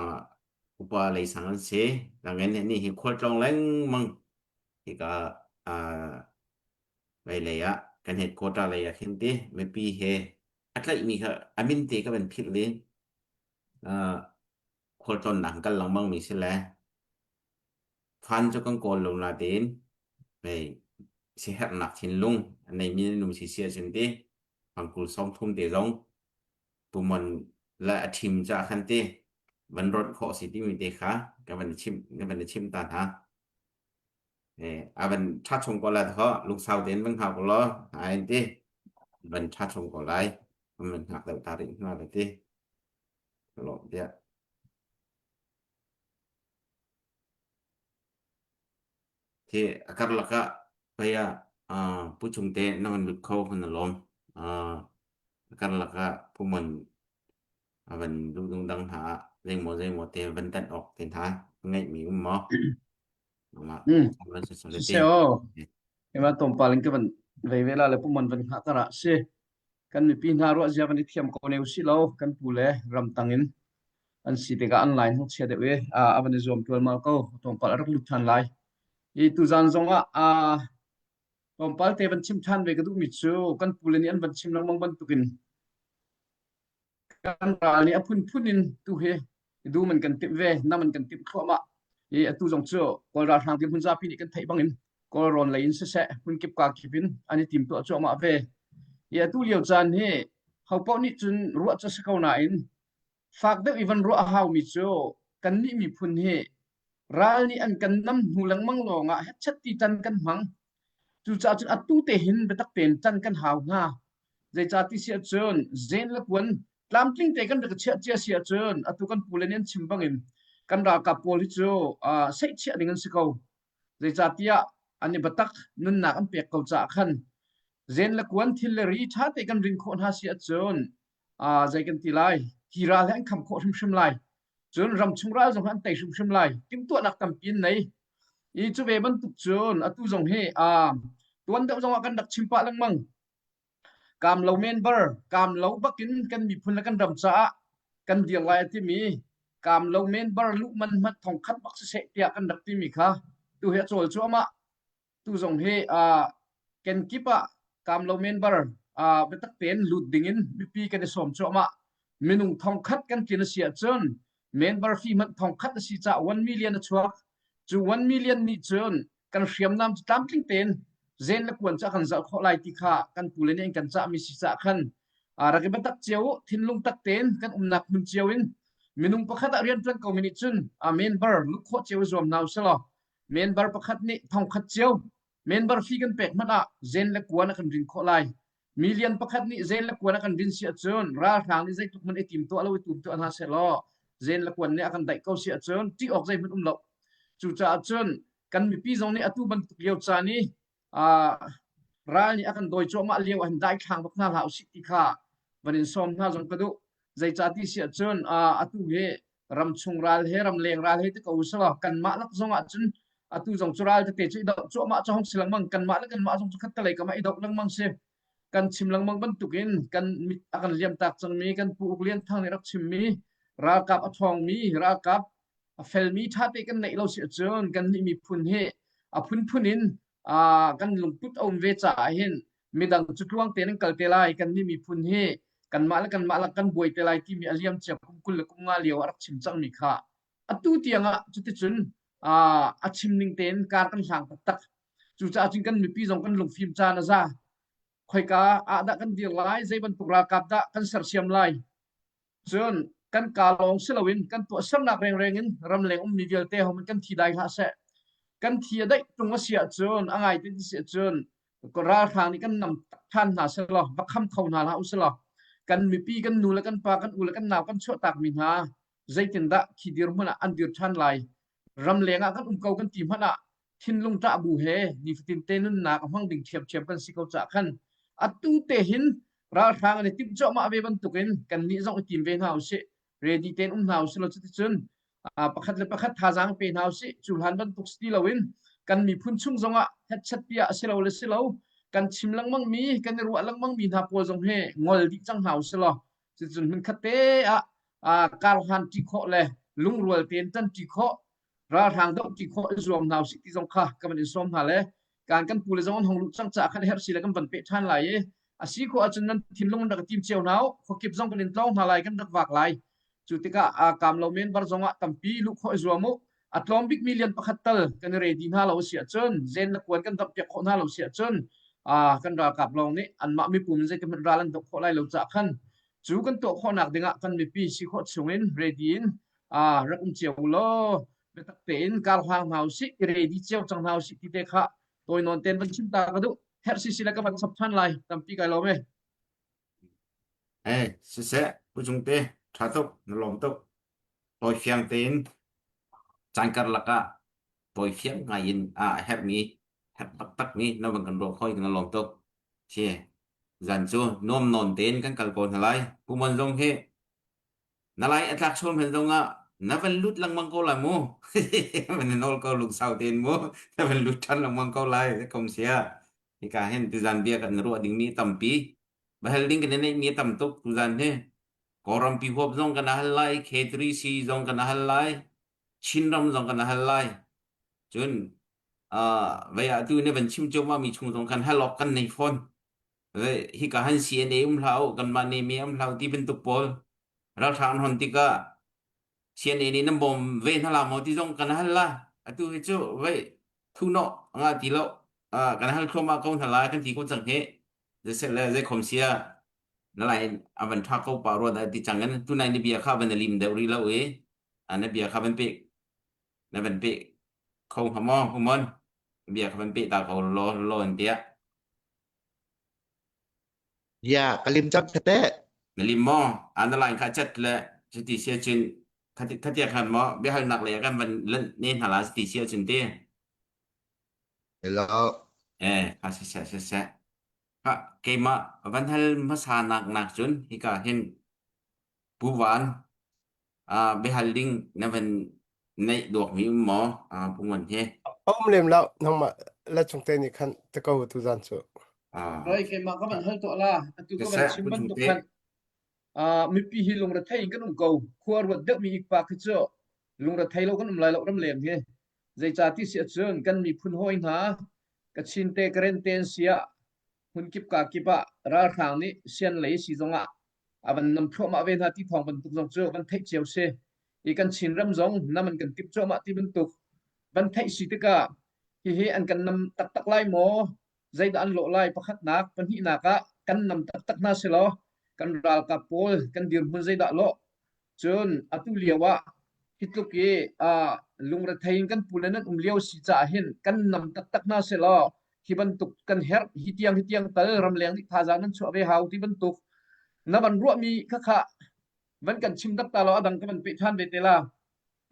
upa lei sang an si. Langen ni hi khualtlawng lengmang. Hika ah lei ah kan headquarter lei ah khin ti mipi he a tlaihmi kha a min te ka van philh li khualtlawnnak kal lengmang mi si le fan cu kan kawl lo na tein hei siherhnak thinlung a neimi nung si si ahcun ti pangkul 30 te zong pumon le a ṭhim ca khan ti van rawnh khawh si timi te kha ka van chim ka van chim ta hna. A van ṭha chung ko lai thaw lungsau tein van hngak law ai ti van ṭha chung ko lai van hngak deuh ta rih hna le ti lawm tiah. Khi a karlak ah pei ah Pu Cung te na van lut kho kan na lawm. A karlak ah Pu Mon a van duh dang hna ah zeimaw zeimaw te van tanh awk te hna ngeihmi um maw? Nangmah
Mm.
van si
Si se o. Ema tompal in ka van vei ve la le pu mon van hngah tara si. Kan mipi hna ruah zia van i thiam ko ne usih lo kan pu le ramtang in an si tikah an line hung chia deuh i a van i zuam tualmal ko tlawmpal a rak lut than lai i tuzan zong ah tlawmpal te van chim than ve ka duhmi cu kan pu le nih an van chim lengmang bantukin kan ral nih a phunphun in tu hi dum an kan timh ve nam an kan timh thluahmah i atu zong cu kawl ralhrang dirhmun zapi nih kan theih bangin kawlrawn lei in siseh hmunkip ka kip in an i timtuah cuahmah ve i atu lio caan hi hopaoh nih cun ruah cu si ko nain fak deuh i van ruah a haumi cu kannih miphun hi ral nih an kan nam hnu lengmang lawngah hetchet ti tan kan hmang. Cucaah cun atu te hin biatak tein tan kan hau hna. Zeicah ti si ahcun zen le kuan tlamtling te kan rak chiah cia si ahcun atu kan pu le nih an chim bangin kan ralkap pawl hi cu uh, seihchiah ding an si ko. Zeicahtiah an i biatak nunnak an pek ko caah khan zen le kuan thil le ri ṭha te kan rin khawh hna si ahcun uh, zei kan ti lai hi ral hi an kham khawh hrimhrim lai cun ramchung ral zong an tei hrimhrim lai timhtuahnak tampi an nei i cu ve bantuk cun atu zong hi uh, tuan deuh zong ah kan rak chim pah lengmang kam lo men bar kam lo bakin kan miphun le kan ram caah kan dir lai a timi kam lo men bar luh man hmanh thong khat bak siseh tiah kan rak timi kha tu hi a cawl cuahmah tu zong hi uh, kenkip ah kam lo member uh, biatak tein lut dingin mipi kan i sawm cuahmah minung thong khat kan tlin a si ahcun member fee hmanh thong khat a si caah 1 million a chuak cu 1 million nih cun kan hriamnam cu tlamtling tein zen le kuan cu a kan zalh khawh lai ti kha kan pule nih an kan cahmi si caah khan rak i biatak cio u thinlung tak tein kan umnak hmun cio in minung pakhat ah rian ṭuan ko mi nih cun member luh khawh cio i zuam hna usih Member pakhat nih thongkhat cio member fee kan pek hmanh ah zen le kuan a kan rin khawh lai. Million pakhat nih zen le kuan a kan rin si ahcun ralhrang nih zeitluk hmanh i tim tuah lo i tum tuah hna sehlaw zen le kuan nih a kan daih ko si ahcun ṭih awk zeihmanh um lo. Cucaah cun kan mipi zong nih atu bantuk lio caan i uh, ral nih a kan dawi cuahmah lio ah hin daithlang bak hna hlah usih ti kha van in sawm hna zong ka duh. Zeicah ti si ahcun uh, atu hi ramchung ral he ramleng ral he ti ko usalaw kanmah lak zong ah cun atu zong cu ral tete cu i doh cuahmah cu hong si lengmang kanmah le kanmah zong cu khattelei kam ah i doh lengmang si kan chim lengmang bantukin kan mit a kan liam tak cangmi kan pu Uk Lian Thang nih rak chimmi ralkap a ṭhawngmi ralkap a felmi ṭha te kan neih lo si ahcun kan nih miphun hi a phunphun in kan lungput a um ve caah hin midang cu tluang tein an kal te lai kan nih miphun hi kanmah le kanmah lak kan buai te lai timi a liam cia kum 20 le kum nga lio a rak chim cangmi kha atu tiang ah cuticun a chim ning tein kar kan hlang taktak cucaah cun kan mipi zong kan lungfim caan a za khoika ah dah kan dir lai zei bantuk ralkap dah kan sersiam lai Cun kan kaa lawng si loin kan tuahsernak rengreng in ramleng ummi vialte hohmanh kan thi dai hlah seh. Kan thi a daih tung a si ahcun, a ngai ti si ahcun, ralhrang nih kan nam ṭhan hna selaw, va kham kho hna hlah usilaw, kan mipi, kan nu le kan pa, kan u le kan nau kan chuahtakmi hna zeitindah khi dirhmun ah an dir ṭhan lai? Ramleng ah kan um ko kan ti hmanh ah thinlung ṭah bu he nifatin te nunnak a hmang ding ṭhiamṭhiam kan si ko caah khan atu te hin ralhrang an i timh cuahmah ve bantukin kannih zong i tim ve hna usih ready tein um hna usih law cuticun pakhat le pakhat thazaang pe hna usih cu hlan bantuk si ti loin kan miphun chung zongah hetchet piah a si lo le si lo kan chim lengmang mi kan i ruah lengmang mi hna pawl zong hi ngol dih cang hna usih law cuticun hmunkhat te ah karhlan ṭi khawh le lungrual tein ṭan ṭi khawh. Ralhrang doh ti khawh i zuam hna usih ti zong kha ka van in sawm hna le kan kan pu le zong an hong luh cang caah khan herh si le kan van peh ṭhan lai i a si khawh ahcun nan thinlung in rak i tim cio hna u khuakip zong kan in tlawng hna lai kan rak vak lai cu tikah aa kaam lo men bar zong ah tampi luh khawh i zuam u a tlawm bik million pakhat tal kan i ready hna lo si ahcun zen le kuan kan damh piak khawh hna lo si ahcun kan ralkap lawng nih anmah mipum in zeitik hmanh ral an doh khawh lai lo caah khan cu kan tuah khawhnak dingah kan mipi si khawh chungin ready in rak um cio u law biatak tein kar hlang hna usih i ready cio cang hna usih ti te kha tawi nawn ten van chim ta ka duh herh si si le ka van chap than lai tampi kai lawm e
Eh, siseh, Pu Cung Te, ṭha tuk, na lawm tuk. Tawi fiang tein caan karlak ah tawi fiang ngai in a herhmi, herh taktakmi na van kan ruah khoi na lawm tuk. Thi, zan cu nuam nawn tein kan kal ko hna lai. Pu Mon zong hi na lai a tlak sual hmanh zong ah na van lut lengmang ko lai mu. Van nawl ko lungsau tein mu. Na van lut ṭhan lengmang ko lai. Kom sia. Hika hin tuzan bia kan ruah dingmi tampi. Bahal ding kan i neihmi a tam tuk tuzan hi. Kawlrampi huap zong kan hal lai, K3C zong kan hal lai, Chinram zong kan hal lai. Cun uh, vei ah tu ne van chim cuahmah mi chung zong kan hal awk kan nei fawn. Hika han CNA um hlah u, kanmah ne mi um hlah u ti bantuk pawl ralhrang an hon tikah CNA nih nan bawm ve hna la maw ti zong kan hal la. Atu hi cu vei thu nawh nga ti lo. Uh, kan hal thluahmah ko hna lai kan ti ko cang hi. Zeiseh le zeikhom sia na lai a van ṭha ko pa rua dah ti cang in tunai na bia kha van lim deuh rih lo i na bia kha van pe na van pe kho hnga maw humon bia kha van pe ta ko law law in tiah
Ya, ka lim cang tete.
Na lim maw an line kha chat le cuti sia cun khatia khan maw biahalnak le kan van lanh ne hna la ti sia cun ti
Hello.
Eh, kha se se se se. Ha, keimah van hal hmasa nak nak cun hika hin Pu Van uh, biahal ding na van neih duak mi um maw uh, Pu Ngun he?
Um lem lo nangmah la chung te nih khan te ko tu zan cu.
Ah.
Oi keimah ka van hal tuah la atu ka van chim bantuk khan uh, mipi hi lungrethei in kan um ko khua ruat deuh mi ikpa khi cu lungrethei lo kan um lai lo ram leng hi zeicah ti si ahcun kan miphun hawi hna Kachin te Karen te an si ah hmunkip ka kip ah ralhrang nih sian lei si zongah a van nam thluahmah ve hna ti thawng bantuk zong cu van theih cio si i kan Chinram zong nam an kan tip cuahmah ti bantuk van theih si tikah hihi an kan nam taktak lai maw zeidah an lawh lai pakhatnak pahnihnak ah kan nam taktak hna silaw kan ralkap pawl kan dirhmun zeidah lawh Cun atu lio ah hi tluk i uh, lungrethei in kan pule nan um lio si caah hin kan nam taktak hna selaw hi bantuk kan herh hi tiang hi tiang tal ramleng nih thazaang nan chuah ve hau ti bantuk na van ruahmi kha kha van kan chim tak ta law adang ka van peh ṭhan ve te la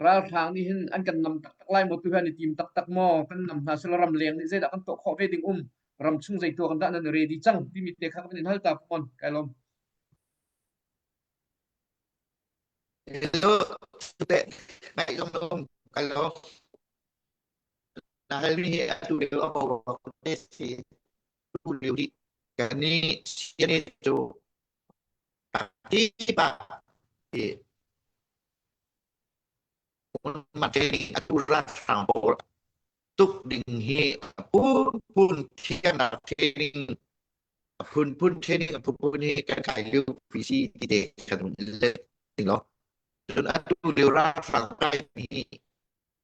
ralhrang nih hin an kan nam taktak lai maw tu hi an i tim taktak maw kan nam hna selaw ramleng nih zeidah kan tuah khawh ve ding um ramchung zei tuah kan dah nan ready cang timi te kha ka van in hal ta pon kai lom
Hello, te ngai zong dong kalau na hal mi hi atu lio a bo te si tu lio di kani siani cu ti pa ti ma te ni atu ra sang bo tuk ding hi phun phun thiam training phunphun training a phunphun hi kan kai lio pi si ti te kan le ding lo cun atu lio ralhrang kai mi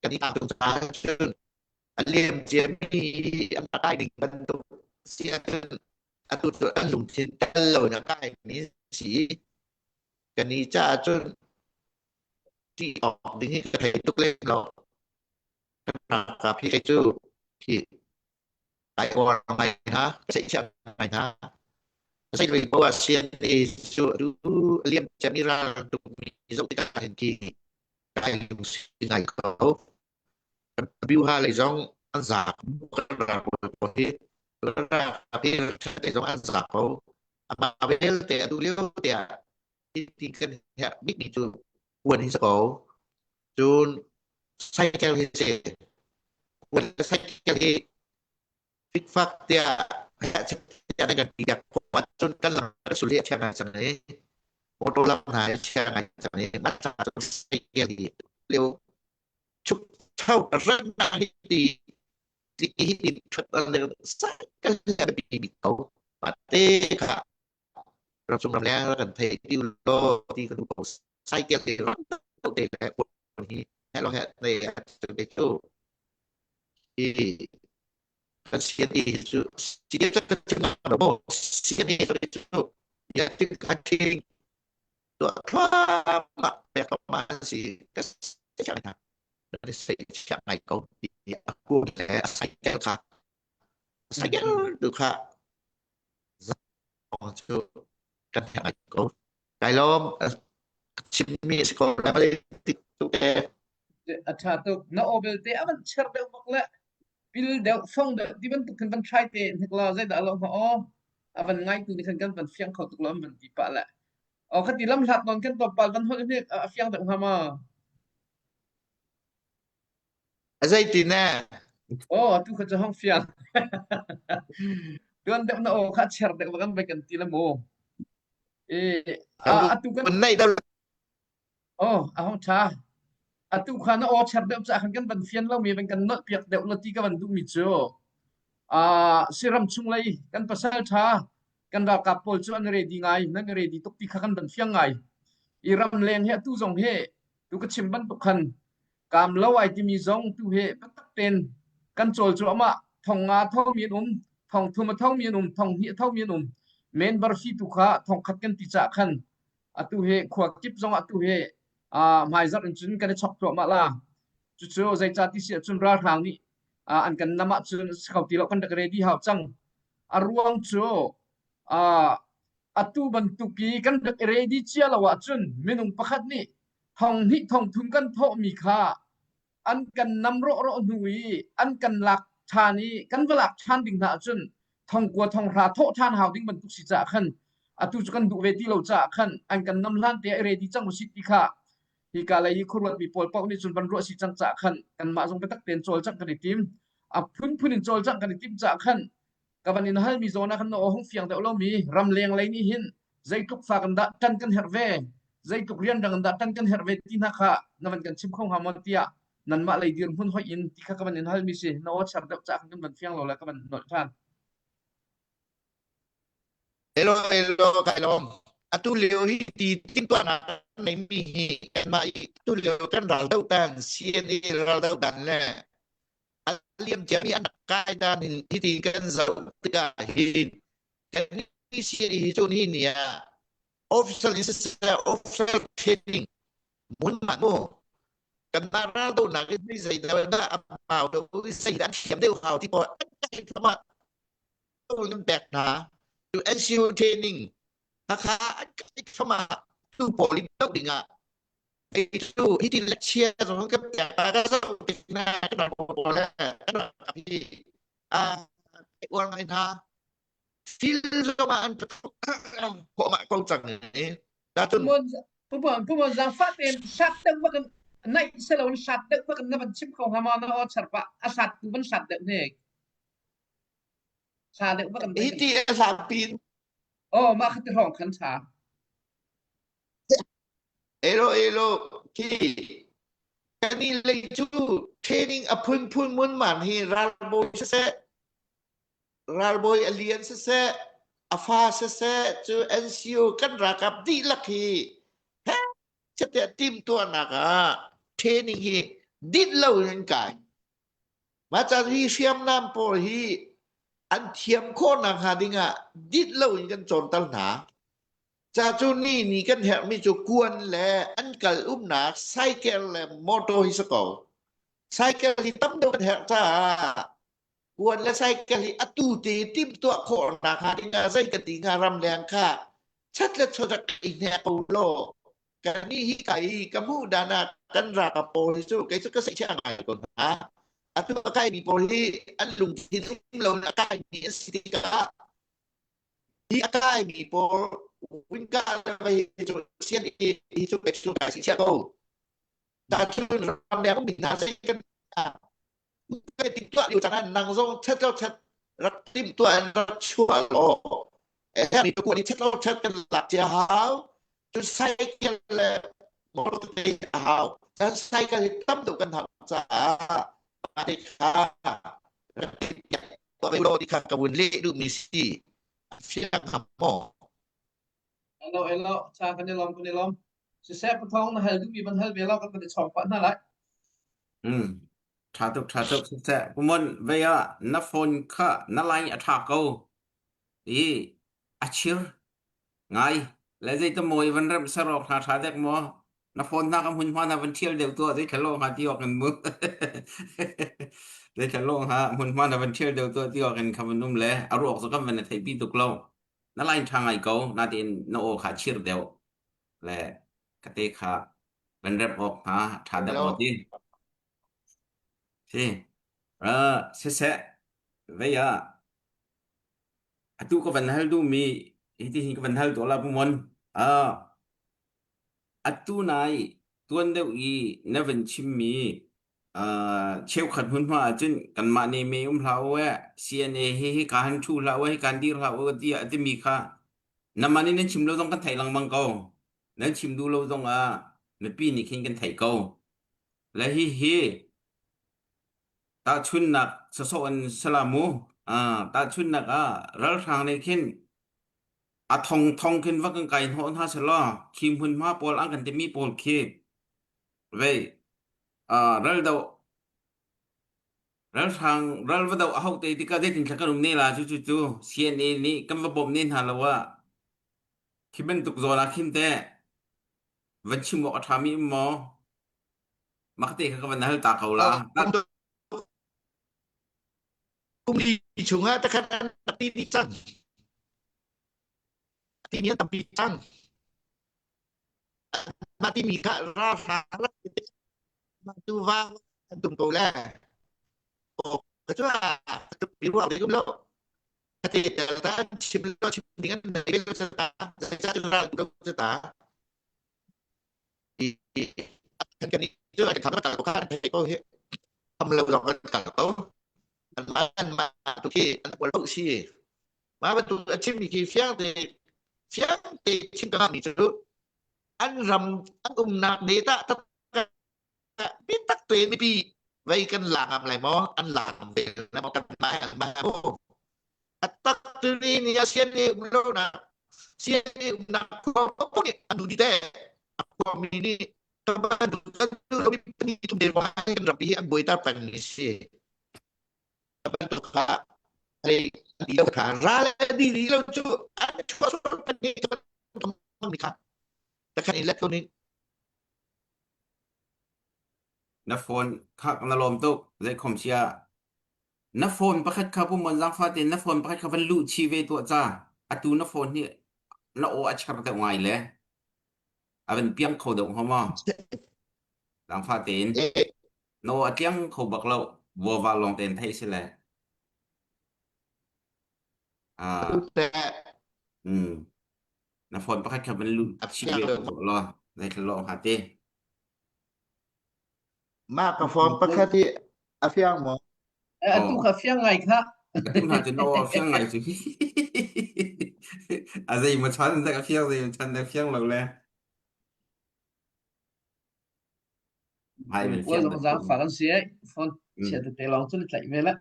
kan i tung caah cun a liam cia mi an kai ding bantuk si ahcun atu cu an lungthin tel lo in a kai mi si kan i caah cun ti awk ding hi ka thei tuk lem lo kan ralkap hi cu hi ai uar ngai hna seihchiah ngai hna zei poah CNA cu du liam cem i ral tuk mi zoh tikah hin khi kai lungsi ngai ko biuha lei zong an za kan ral pawl hi ral hi lei zong an za ko ama vialte atu lio te ah ti kan herh bik mi cu kuan hi si ko cun cycle hi si kuan le cycle hi fikfak tiah tiah kan ti piak cun kan lam sul hi a chia ngai cang i motor lam hna hi a chia ngai cang i mah ca cun cycle hi lio chuk Tho rannak hi ti ti hi ti ṭhat le cycle a biapi bik ko. Mah te kha ramchung ramleng rak kan thei ti law ti kan duh ko. Cycle te ram te le hi he lo he nei te cu i kan CNA cu CNA cu kan chim lo maw CNA cu ya tin kan training tuah thluahmah pek thluahmah an si ka siang hna na sei siang ngai ko ti a kur le a cycle kha cycle tu kha zong cu kan herh ngai ko kai lawm chimmi si ko la tik tu ke
A ṭha tuk. Na aw belte a van cher deuh bak le pil deuh fong deuh ti bantuk khin van try te hnik law zeidah a lo hnga aw a van ngaitu nih khan kan van fiang kho tuk lo an van ti pah le aw khati lam hlat nawn kan tlawmpal van holh hnik a fiang deuh hnga ma
A zeitin eh?
Aw atu kha cu hong fiang tuan deuh na aw kha cher deuh kan vai kan ti la mu e atu kan
nei deuh
Oh, a hong ṭha. Atu kha na aw cher deuh caah khan kan van fian lomi van kan nolh piak deuh la ti ka van duhmi cu ah siram chung lei kan pasal ṭha kan ralkap pawl cu an ready ngai nan ready tuk ti kha kan van fiang ngai. I ram leng hi atu zong hi tu ka chim bantuk khan kaam lo ai timi zong tu hi biatak tein kan cawl cu amah thong nga thomi an um thong thum a thomi an um thong hnih a thomi an um men barfi tu kha thong khat kan ti cah khan atu hi khua kip zong atu hi hmaizarh in cun kan i chok thluahmah la cucu zeicah ti si ahcun ralhrang nih an kan nam ahcun si kho ti lo kan rak ready hau cang a ruang cu atu bantuk i kan rak ready cia lo ahcun minung pakhat nih thong hnih thong thum kan thawhmi kha an kan nam rawhrawh hnu i an kan lak ṭhan i kan va lak ṭhan ding hna ahcun thongkua thonghra thawh ṭhan hau ding bantuk si caah khan atu cu kan duh ve ti lo caah khan an kan nam hlan te i ready cang usih ti kha hika lei i khuaruatmi pawl paoh nih cun van ruah si cang caah khan kanmah zong biatak tein cawlcangh kan i tim a phunphun in cawlcangh kan i tim caah khan ka van in halmi zawn ah khan na aw hung fiang deuh lomi ramleng lei nih hin zeitluk fa kan dah ṭan kan herh ve zeitluk rianrang in dah ṭan kan herh ve ti hna kha na van kan chim kho hnga maw tiah nanmah lei dirhmun hoih in ti kha ka van in halmi si na aw cher deuh caah kan van fiang lo le ka van nolh ṭhan.
Hello, hello, kai lawm. Atu lio hi ti timhtuahnak neimi hi kanmah i atu lio kan ral doh dan CNA ral doh dan le a liam ciami an kai dan hin hiti kan zoh tikah hin kan CNA hi cu ni ni ah official in siseh official training mun ma mu kan na ral do nak in zei dah dah a pau do zei dah thiam deuh hau ti pawl an kai thama nan pek hna tu NCO training hakha an kai thama tu pawl in do ding ah cu hi ti chia zong kan pek ka zoh tik na kan pawl le kan hi a uar ngai hna fil zong ah an khawh ko cang i
Datun Pumon zaangfah tein hlat deuh bak in naih selo in hlat deuh bak in na van chim kho hnga maw na aw charpa a hlat tu van hlat deuh hnik hla deuh bak in
hi ti a hlat pin
oh mah kha ti hrawng khan tha
Elo elo khi kani lei cu training a phunphun mun man hi ralbawi siseh ralbawi a lian siseh a fa siseh cu NCO kan ralkap dihlak hi he chiatiah timtuahnak ah training hi dit lo in an kai mah ca hi hriamnam pawl hi an thiam khawhnak hnga ding ah dit lo in kan cawnter hna Ca cu ni ni kan herhmi cu kuan le an kal umnak cycle le motor hi si ko. Cycle hi tam deuh kan herh caah kuan le cycle hi atu te timhtuah khawhnak hnga ding ah zei kan ti hnga ramleng kha chat le chawt i hne ko law kan ni hi ka i ka hmuh dan ah kan ralkap pawl hi cu kei cu ka seih ngai ko hna. Atu a kaimi pawl hi an lungthin um lo in a kaimi an si tikah Hi a kaimi pawl winka le hi cu sian i hi cu pek cu kai si chia ko. Ta cun ramleng ummi hna zei kan kai tim tuah lio caan nang zong chat lo chat rak tim tuah in rak chuah law eh mi tu ni chat lo chat kan lak cia hau cun cycle le motor te a hau. Kan cycle hi tam deuh kan hau caah mah te kha rak tuah ve law ti kha ka vun leh duhmi si. Fiang hnga maw?
Hello, hello. Cha kan i lawm, kan i lawm. Siseh pathawng na hal duhmi van hal ve law kan van i chawng pah hna lai.
Mm. Tha tuk, tha tuk. Siseh, pumon vei ah na phone kha na line a tha ko. I a chir ngai. Le zei ta mawi van rem sarok hna tha dek maw? Na phone na ka hmun hma na van thial deuh tuah zei thalo ha ti awk in mu. Zei thalo ha hmun hma na van thial deuh tuah ti awk in kha van um le a ruak cu kan van na thei pi tuk lo. Na line tha ngai ko natin na aw kha chir deuh le ka te kha van rem awk hna tha deuh
Hello.
maw ti. Si. Uh, siseh vei ah atu ka van hal duhmi hiti hin ka van hal tuah la pumon. Uh, atu nai tuan deuh i na van chimmi uh, cheukhat hmunhma ahcun kanmah nih me um hlah u eh CNA hi hi ka han thu hlah u hi kan dir hlah u tiah a timi kha namah nih nan chim lo zong kan theih lengmang ko. Nan chim duh lo zong ah mipi nih khin kan theih ko. Le hi hi tahchunnak sawsawh in salamu uh, tahchunnak ah ralhrang nih khin a thong thong khin va kan kai hnawh hna selaw khi hmunhma pawl an kan timi pawl khi vei uh, ral do ralhrang ral va do a hau te tikah zeitin thla kan um ne la cu cu cu CNA nih kan va bawm ne hna lo ah khi bantuk zawn ah khin te van chim awk a ṭhami um maw mak te kha ka van hal ta ko la
Kum li chungah takhat an ti dih cang. Ti mi an tampi cang. Mah timi kha ralhrang rak mah tu va an tum ko le. Ka cu a ruah ve lo. Ka te ta chim lo chim ding an nei lo ta. Zeicah cu ral ko ta. Kan kan cu an kham ta ko kha an thei ko hi. Kham lo zong an kal ko. An mah an mah tu khi an ual lo si. Mah bantuk a chimmi khi fiang te fiang te chim ka mi cu an ram an umnak ne ta bitak te mipi vei kan la ngam lai maw an la ngam ve lai maw kan mah an mah maw a tak tu ni ni a sian ni um lo na sian ni um na ko ko ni an du di te a ko mi ni ka ba du kan du lo mi ni tum de wa kan ram hi an buai ta peng ni si bantuk kha lei ti lo kha ra le di di lo cu an chuah sual pan ni mi kha takhan in let ko ni
Na phone kha na lawm tuk zei khom sia na phone pakhat kha pu mon zang fa te na phone pakhat kha van luh chi ve tuah ca atu na phone hi na aw a char deuh ngai le a van piang kho deuh hnga maw zang fa tein No a tliang kho bak lo. Vuava lawng tein theih si le. Ah, mm. Na phone pakhat kha van lu chih ve ko law. Zei lo ha te.
Mah ka phone pakhat hi a fiang maw?
Atu kha fiang ngai kha.
Atu hna cu no a fiang ngai cu. A zei ma chan dak a fiang zei ma chan dak fiang lo le. Hai van
Kawl
fiang
zong zaangfak an si ai. Phone chia tete lawng cu tlaih ve la.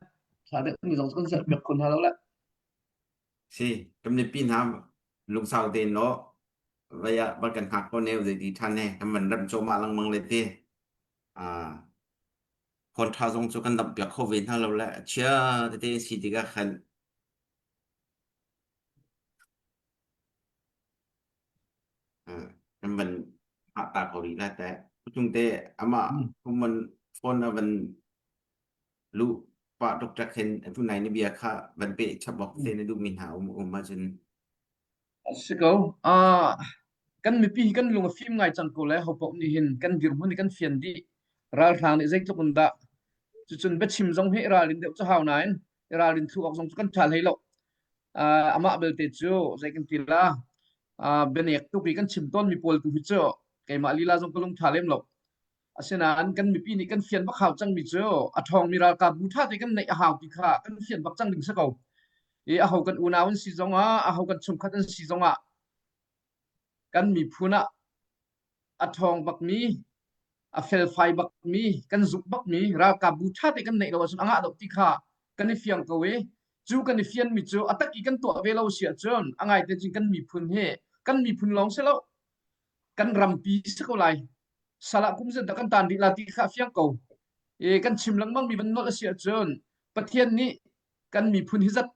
Tha deuh mi zong cu kan serh piak khun hna lo la.
Si, kan mipi hna lungsau tein law vei ah van kan hngak ko ne zei ti than he kan van rem cawmah lengmang le ti. Ah, phone tha zong cu kan damh piak kho ve hna lo le chia tete si tikah khan Kan van hngah ta ko rih lai teh. Pucung te amah human phone a van luh pah tuk hin atu nai na bia kha van pe chap bak te na duhmi hna um um ahcun.
Si ko. Ah, kan mipi hi kan lung a fim ngai cang ko le hopaoh nih hin kan dirhmun hi kan fian dih. Ralhrang nih zeitluk in dah cucun biachim zong hi ralrin deuh cu hau nain ralrin thlu awk zong cu kan ṭha hlei lo. Uh, amah belte cu zei kan ti la uh, bianek tuk i kan chim tawnmi pawl tu hi cu keimah lila zong ka lung ṭha lem lo. Asinain kan mipi nih kan fian bak hau cangmi cu a ṭhawngmi ralkap bu ṭha te kan neih a hau ti kha kan fian bak cang ding si ko. I aho kan unau an si zongah, aho kan chungkhat an si zongah kan miphun ah a ṭhawng bakmi. A felfai bakmi, kan zumh bakmi ralkapbu ṭha te kan neih lo ahcun a ngah deuh ti kha kan i fiang ko i cu kan i fianmi cu a tak i kan tuah ve lo si ahcun a ngaite cun kan miphun hi kan miphun lawng si lo kan rampi si ko lai. Salah kum zet dah kan tan rih la ti kha a fiang ko. I kan chim lengmang mi van nolh a si ahcun Pathian nih kan miphun hi zat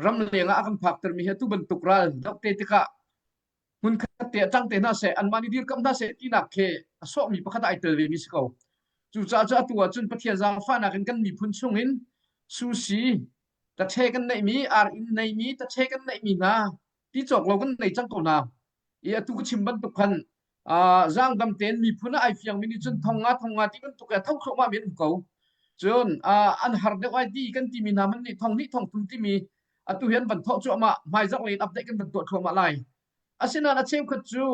ramleng ah a kan phaktermi hi atu bantuk ral doh te tikah hmunkhat te ah ṭang te hna seh anmah nih dirkamh hna seh tinak khi a sawhmi pakhat ah ai tel vemi si ko. Cucaah cu atu ahcun Pathian zaangfahnak in kan miphun chungin susi taṭhe kan neihmi ar inn neimi taṭhe kan neihmi hna ti cawk lo kan nei cang ko hna. I atu ka chim bantuk khan zaangdam tein miphun ah ai fiangmi nih cun thong nga thong nga ti bantuk i a tho thluahmah mi an um ko. Cun an har deuh ai ti kan timi hna hmanh nih thong hnih thong thum timi atu hi an van thawh cuahmah hmaizarh lei in update kan van tuah thluahmah lai. Asinain a cheukhat cu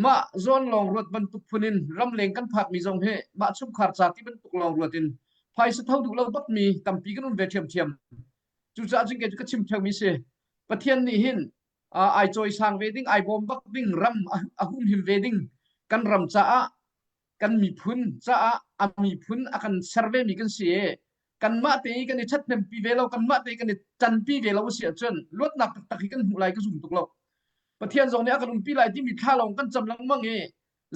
mah zawn lawng ruat bantuk phun in ramleng kan phakmi zong hi mah chungkhar ca ti bantuk lawng ruat in phaisa tho duh lo bakmi tampi kan um ve ṭhiamṭhiam. Cucaah cun kei cu ka chim ṭheumi si. Pathian nih hin ai cawisang ve ding, ai bawm bak ding, ram a humhim ve ding kan ram caah kan miphun caah a miphun a kan ser ve mi kan si i kanmah te i kan i ṭhathnempi ve lo kanmah te i kan i ṭanpi ve lo a si ahcun luatnak taktak hi kan hmuh lai ka zum tuk lo. Pathian zong nih a kan umpi lai timi thla lawng kan cam lengmang i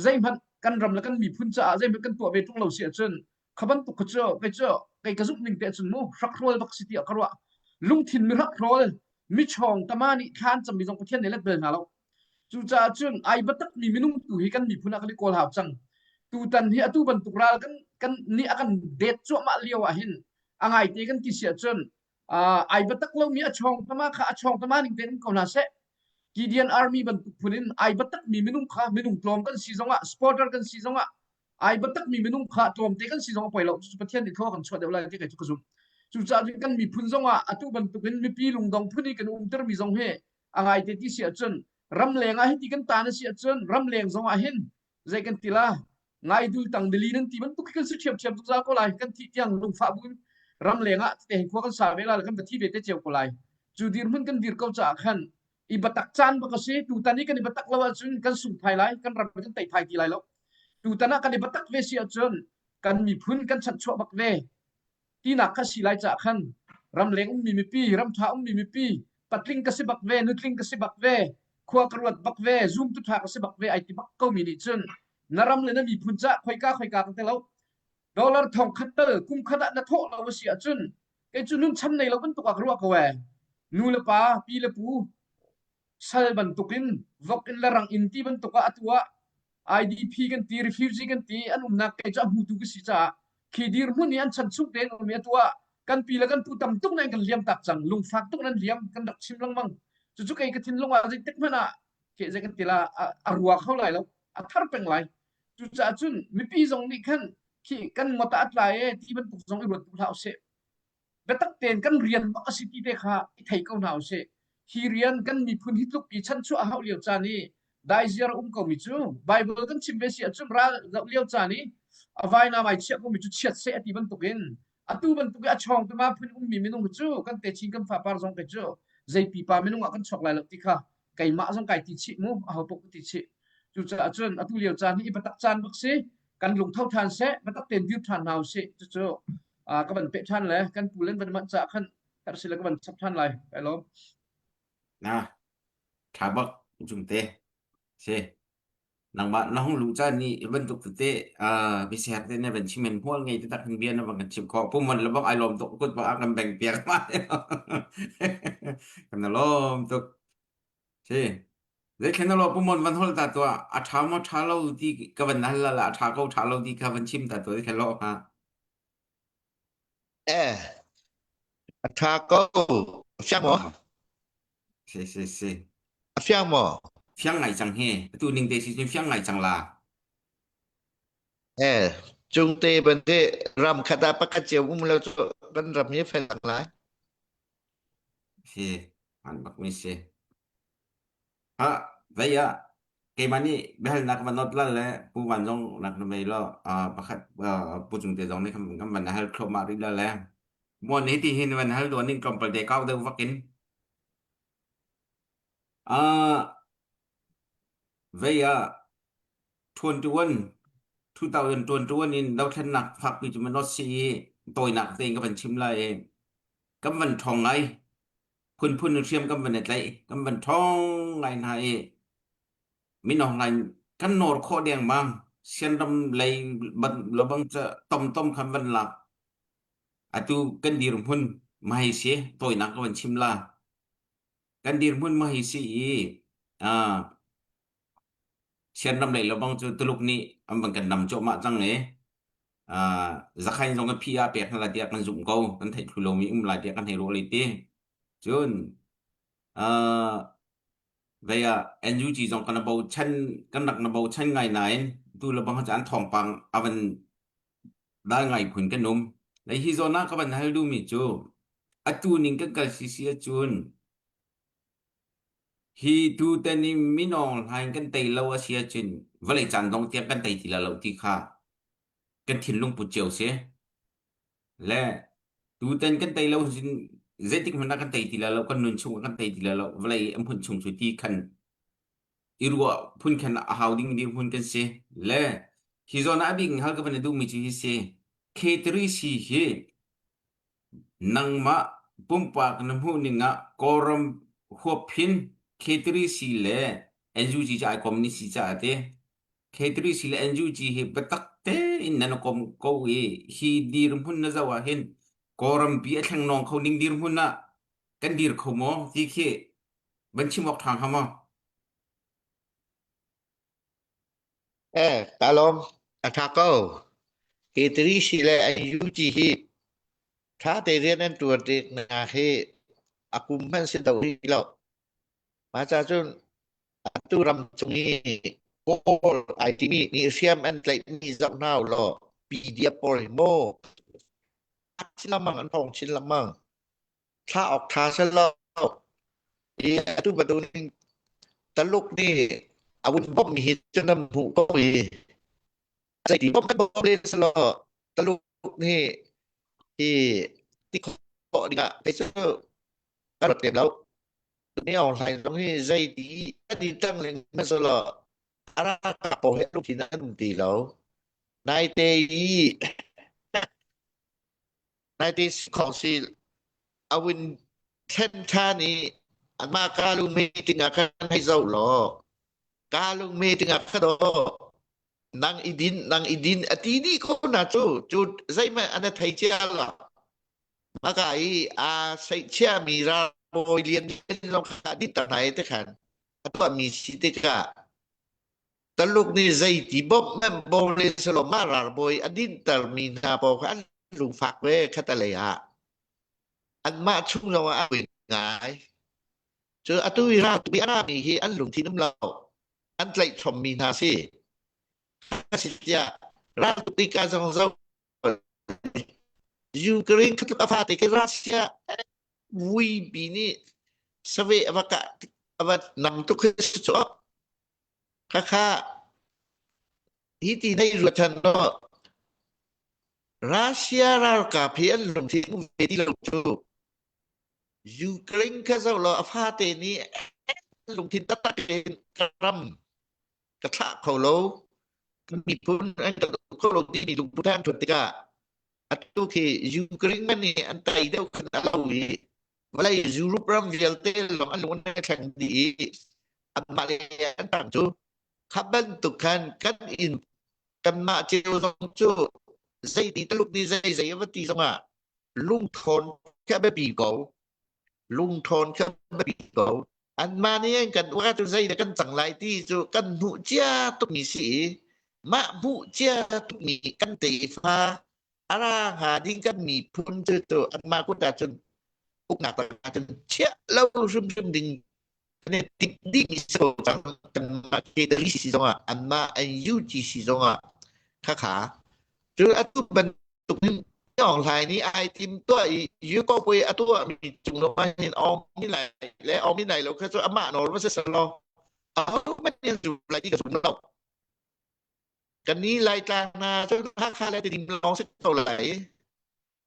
zeihmanh kan ram le kan miphun caah zeihmanh kan tuah ve ṭung lo si ahcun kha bantuk kha cu kei cu kei ka zumh ning te cun mu hrakhrawl bak si tiah ka ruah. Lungthin mi hrakhrawl michawng tama nih thla an cammi zong Pathian nih let bel hna lo. Cucaah cun ai biatakmi minung tu hi kan miphun ah kan i kawl hau cang. Tutan hi atu bantuk ral kan kan nih a kan det cuahmah lio ah hin a ngaite kan ti si ahcun uh, ai biatak lomi a chawng tama kha a chawng tama ning tein ko hna seh. Gideon Army bantuk phun in ai biatakmi minung kha minung tlawm kan si zongah supporter kan si zongah ai biatakmi minung kha tlawmte kan si zong a poi lo. Cucu Pathian nih thlua kan chuah deuh lai ti kei cu ka zumh. Cucaah cun kan miphun zongah atu bantukin mipi lungdong phun i kan umtermi zong hi a ngaite ti si ahcun ramleng ah hiti kan tan a si ahcun ramleng zong ah hin zei kan ti la ngai dul tang dili nan ti bantuk khi kan si ṭhiamṭhiam zungzal ko lai kan thih tiang lungfah buin ramleng ah te khua kan sa ve la kan va thi ve te cio ko lai cu dirhmun kan dir ko caah khan i batak caan bak a si tutan i kan i batak lo ahcun kan sung thai lai kan ram kan tei thai ti lai lo tutan ah kan i batak ve si ahcun kan miphun kan chanhchuah bak ve tinak kha si lai caah khan ramleng ummi mipi ramṭha ummi mipi patling ka si bak ve nutling ka si bak ve khua ka ruat bak ve zumtu ṭha ka si bak ve ai ti bak komi nih cun na ram le na miphun cah khoika khoika ka te lo dollar thong khat tal kum khat ah na thawh lo a si ahcun kei cu nun chan nei lo bantuk ah ka ruah ko ee nu le pa pi le pu sal bantukin vok in le rang in ti bantuk ah atu ah IDP kan ti refugee kan ti an umnak kei cu a hmutu ka si caah khi dirhmun i an chan chung tein um i atu ah kan pi le kan pu tam tuk nan kan liam tak cang lungfak tuk nan liam kan rak chim lengmang cucu kei ka thinlung ah zeitik hmanh ah ke zei kan ti la a rua kho lai lo a thar peng lai cucaah cun mipi zong nih khan khi kan ngota a tlai e ti bantuk zong i ruat duh hlah usih biatak tein kan rian bak a si ti te kha i thei ko hna usih. Hi rian kan miphun hi tluk i chanchuah a hauh lio caan i daiziar a um komi cu Bible kan chim ve si ahcun ral zoh lio caan i a vainam ai chiah komi cu chiat seh a ti bantukin atu bantuk i a chawng tama phun ummi minung cu kan techin kan fapar zong kei cu zei pipa minung ah kan chuak lai lo ti kha keimah zong kai ti chih mu aho paoh ka ti chih cucaah cun atu lio caan hi i biatak caan bak si kan lungtho ṭhan seh biatak tein dir ṭhan hna usih cucu ka van peh ṭhan le kan pu len van manh caah khan herh si le ka van chap ṭhan lai kai lawm
Na ṭha bak cung te si nangmah na hung lu caan ni i bantuk tete biasiak te na van chim in hmual ngei taktak hin bia na van kan chim khawh pumon le bak ai lawm tuk kut bak a kan beng piak ma kan lawm tuk si Zeithlen na law pumon van hol ta tuah a ṭha maw ṭha lo ti ka van hal la a ṭha ko ṭha lo ti kha van chim ta tuah zeithlen law ha
Eh, a ṭha ko. A fiang maw?
Si si si
A fiang maw?
fiang ngai cang hi atu ning te si cun fiang ngai cang la
Eh, cungte bante ram khat ah pakhat cio um lo cu kan ram hi fel lai.
Si an bak mi si Ha, vei ah keimah nih biahalnak ka van not la le Pu Van zong nak na mei law uh, pakhat uh, Pu Cung Te zong nih kan kan van hal thluahmah rih la le muan hi ti hin van hal duan in tlawmpal te kau deuh vak in uh, vei ah 21. 2021 in dothlennak fakpi cu man si i tawinak tein ka van chim lai i kan van ṭhawng ngai. Phunphun in hriam kan van i tlaih. Kan van ṭhawng ngai hna i Min Aung Hlaing kan nawr khawh dengmang. Sianram lei ban lobang ca tomtom khan van lak. Atu kan dirhmun mahhi si tawinak ka van chim la. Kan dirhmun mahhi si i ah Sianram lei lobang cu Tuluk nih an van kan nam cuahmah cang i ah Zakhain zong a phi ah pek hna lai tiah kan zumh ko. Kan theih thlu lomi um lai tiah kan hei ruah lei ti. Cun ah Vei ah NUG zong kan bochan kan rak na bochan ngai nain tu le bang cu an thawngpang a van dal ngai phun kan um. Le hi zawn ah ka van hal duhmi cu atu ning kan kal sisi ahcun hi tu ten i minawng hlain kan tei lo a si ahcun vawlei caan dong tiang kan tei ti la lo ti kha kan thinlung put cio si. Le tutan kan tei lo hin zeitik hmanh ah kan tei ti lai lo, kan nun chung ah kan tei ti lai lo, vawlei an phun chung cu ti khan i ruah phun khan a hau ding dirhmun kan si. Le hi zawn ah a bik in hal ka van i duhmi cu hi si. K3C hi nangmah pumpak na hmuh ning ah Kawlram huap hin K3C le NUG cu ai kom ni si caah ti K3C le NUG hi biatak tein nan i kom ko i hi dirhmun na zoh ah hin Kawlrampi a thleng nawng kho ning dirhmun ah kan dir kho maw ti khi van chim awk ṭha hnga maw?
Eh, ka lawm. A ṭha ko. K3C le NUG hi ṭha te rian an ṭuan nak hi a kum hmanh si do rih lo. Mah ca cun Atu ram cung i Kawl ai timi nih hriam an tlaihmi zoh hna u law PDF pawl hi maw chin lengmang an thawng chin lengmang thla awk tha sel lo i atu bantuk ning Taluk nih a vun bawmh mi hi cu nan hmuh ko i zeiti bawmh kan bawmh len selaw Taluk nih hi ti khawh dingah kei cu ka ruat lem lo. Ni Aung Hlaing zong hi zeiti an i tang ling hmasa law a ralkap pawl he lungthin an um ti lo. Naite i naite council a win thlen ṭhan i anmah Kalung meeting ah khan hei zoh law Kalung meeting ah khan aw nang i din nang i din a ti dih ko na cu cu zeihmanh an thei cia lo. Maka i aa seihchiahmi ralbawi lianlian zong kha dinhter hna i tikhan a tuahmi si tikah Taluk nih zeiti bawmh manh bawm le selaw mah ralbawi a dinhtermi hna paoh kha an lungfak ve khatalei ah anmah chung zong ah a ngai. Cu atu i raltuk i a rami hi an lungthin um lo. An tlaihchommi hna si. A si tiah raltuk tikah zong zoh Ukraine kha tluk a fate khi Russia vuipi nih saveh a va kah a va nam tuk khi si cu. Khakha hi ti nei ruat than no Russia ralkap hi an lungthin um ve ti lo cu. Ukraine kha zoh law a fate nih lungthin taktak in ka ram ka thlah kho lo kan miphun an kan uk kho lo timi lungput an ṭhut tikah atu khi Ukraine man nih an tei deuh khan a lo i vawlei Europe ram vialte lawng an lung an thleng dih i anmah le an tang cu kha bantuk khan kan in kanmah cio zong cu zeiti Tuluk nih zei zei a va ti zongah lungthawn khi a biapi ko lungthawn khi a biapi ko Anmah nih an kan uar cu zeidah kan cang lai ti cu kan hmuh cia tukmi si i mah hmuh cia tukmi kan tefa a ra hnga ding kan miphun cu cu anmah kut ah cun uknak tangah cun chiah lo hrimhrim ding kan i timh dihmi si ko cang kanmah K3 si zongah anmah NUG si zongah khakha cu atu bantuk hin Aung Hlaing nih ai tim tuah i Yuko a tuahmi cung zong ah hin Aung Min Lai le Aung Min Lai lo kha cu amah nawl va si selaw ahohmanh nih an zum lai ti ka zum lo. Kan nih Laitlang hna cu Hakha le Tedim lawng si ko lai.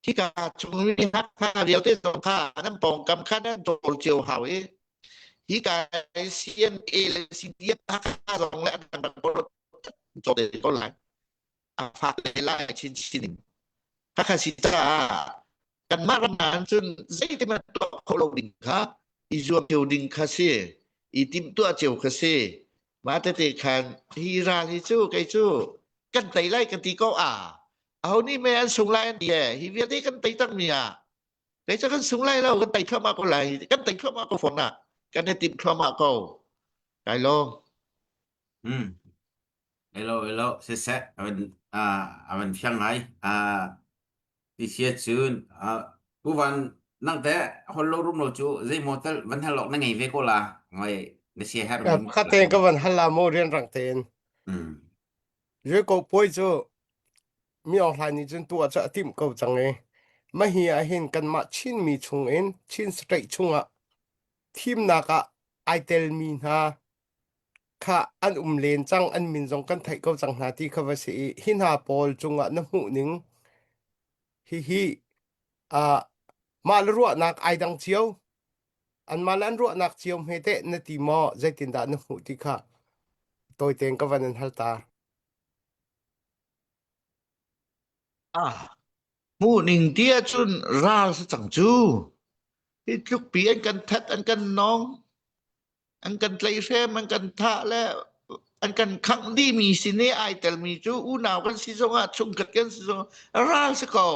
Hika chung i Hakha vialte zong kha nan pawngkam kha nan cawl cio hau i hika CNA le CDF Hakha zong le an dang pawl cawl te ko lai. A fak le lai chinchin in. Khakha si caah kanmah ram ah cun zeiti hmanh tuah khawh lo ding kha i zuam cio ding kha si, i timhtuah cio kha si. Mah tete khan hi ral hi cu kei cu kan tei lai kan ti ko a. Aho nih me an sung lai an ti e. Hi vialte kan tei tak mi ah kei cu kan sung lai lo kan tei thluahmah ko lai kan tei thluahmah ko fawn ah kan i timh thluahmah ko. Kai lawm.
Hmm. Hello, hello. Siseh, avan ah avan fiang ngai. Ah ti sia cun ah pu van nang te hol lo rum lo cu zei maw tal van hal awk na ngei ve ko la ngai na sia her mi
Kha te ka van hal la mu rian rang tein.
Mm.
Yue ko puai cu mi Aung Hlaing nih cun tuah cu a timh ko cang i mahhi ah hin kanmah Chinmi chung in Chin State chungah thimnak ah ai telmi hna kha an um len cang an min zong kan theih ko cang hna ti kha va si i hi hna pawl cungah na hmuh ning hihi uh, mah le ruahnak ai dang cio anmah le an ruahnak cio hme teh na ti maw zeitindah na hmuh ti kha tawi tein ka van in hal ta.
Ah, hmuh ning ti ahcun ral si cang cu. Hi tluk pi an kan that an kan nawng. An kan tlaihhrem, an kan thah le an kan khangh dihmi sin i ai telmi cu unau kan si zongah chungkhat kan si zongah ral si ko.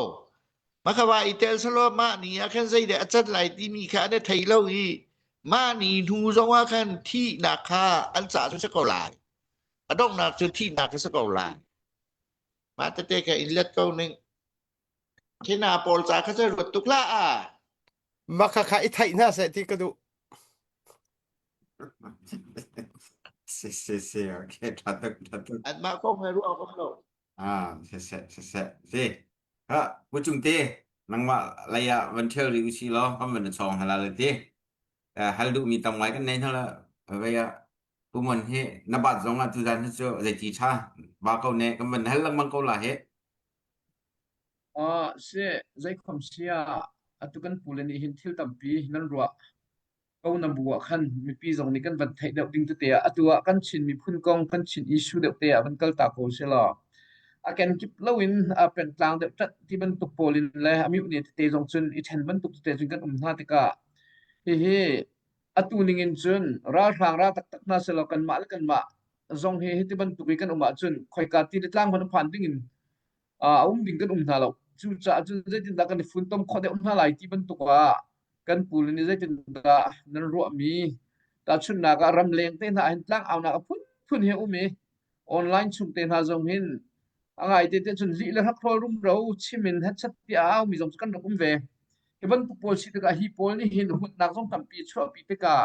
Mah va i tel selaw mah ni ah khan zeidah a can lai timi kha an i thei lo i mah ni hnu zongah khan thihnak kha an cah cu si ko lai. A donghnak cu thihnak cu si ko lai. Mah tete kha in let ko ning. Khi hna pawl ca kha cu ruat tuk hlah ah.
Mah kha kha i theih hna seh ti ka duh.
Si si si okay tha tuk tha tuk.
Anmah kong he ruah awk lo.
Ah si si si si si. Ha pu cung te nangmah lei ah van ṭhial rih usih law kan van i chawng hna la ti. Hal duhmi tam ngai kan nei hna la vei ah Pu Mon hi na bat zong ah tuzan hi cu zeiti ṭha ba ko ne kan van hal lengmang ko la he.
Uh, si zeikhom sia atu kan pule nih hin thil tampi nan ruah ko na bu ah khan mipi zong nih kan van theih deuh ding tete ah atu ah kan Chin miphun kong kan Chin issue deuh te ah van kal ta ko si law a kenkip loin a pengtlang deuh tat ti bantuk pawl in le a mute ne tete zong cun i ṭhen bantuk tete cun kan um hna tikah hihi atu ning in cun ralhrang ra taktak hna selaw kanmah le kanmah zong hi hiti bantuk i kan um ahcun khoika ti le tlang hmanh a phan ding in a um ding kan um hna lo. Cucaah cun zeitindah kan i funtom khawh deuh hna lai ti bantuk ah kan pu le nih zeitindah nan ruahmi tahchunhnak ah ramleng te hna ah hin tlangaunak a phunphun hi a um i online chung te hna zong hin a ngai te te cun lih le hrakhrawl rumro chim in hetchat tiah a aumi zong cu kan rak um ve. Hi bantuk pawl si tikah hi pawl nih hin huatnak zong tampi chuahpi tikah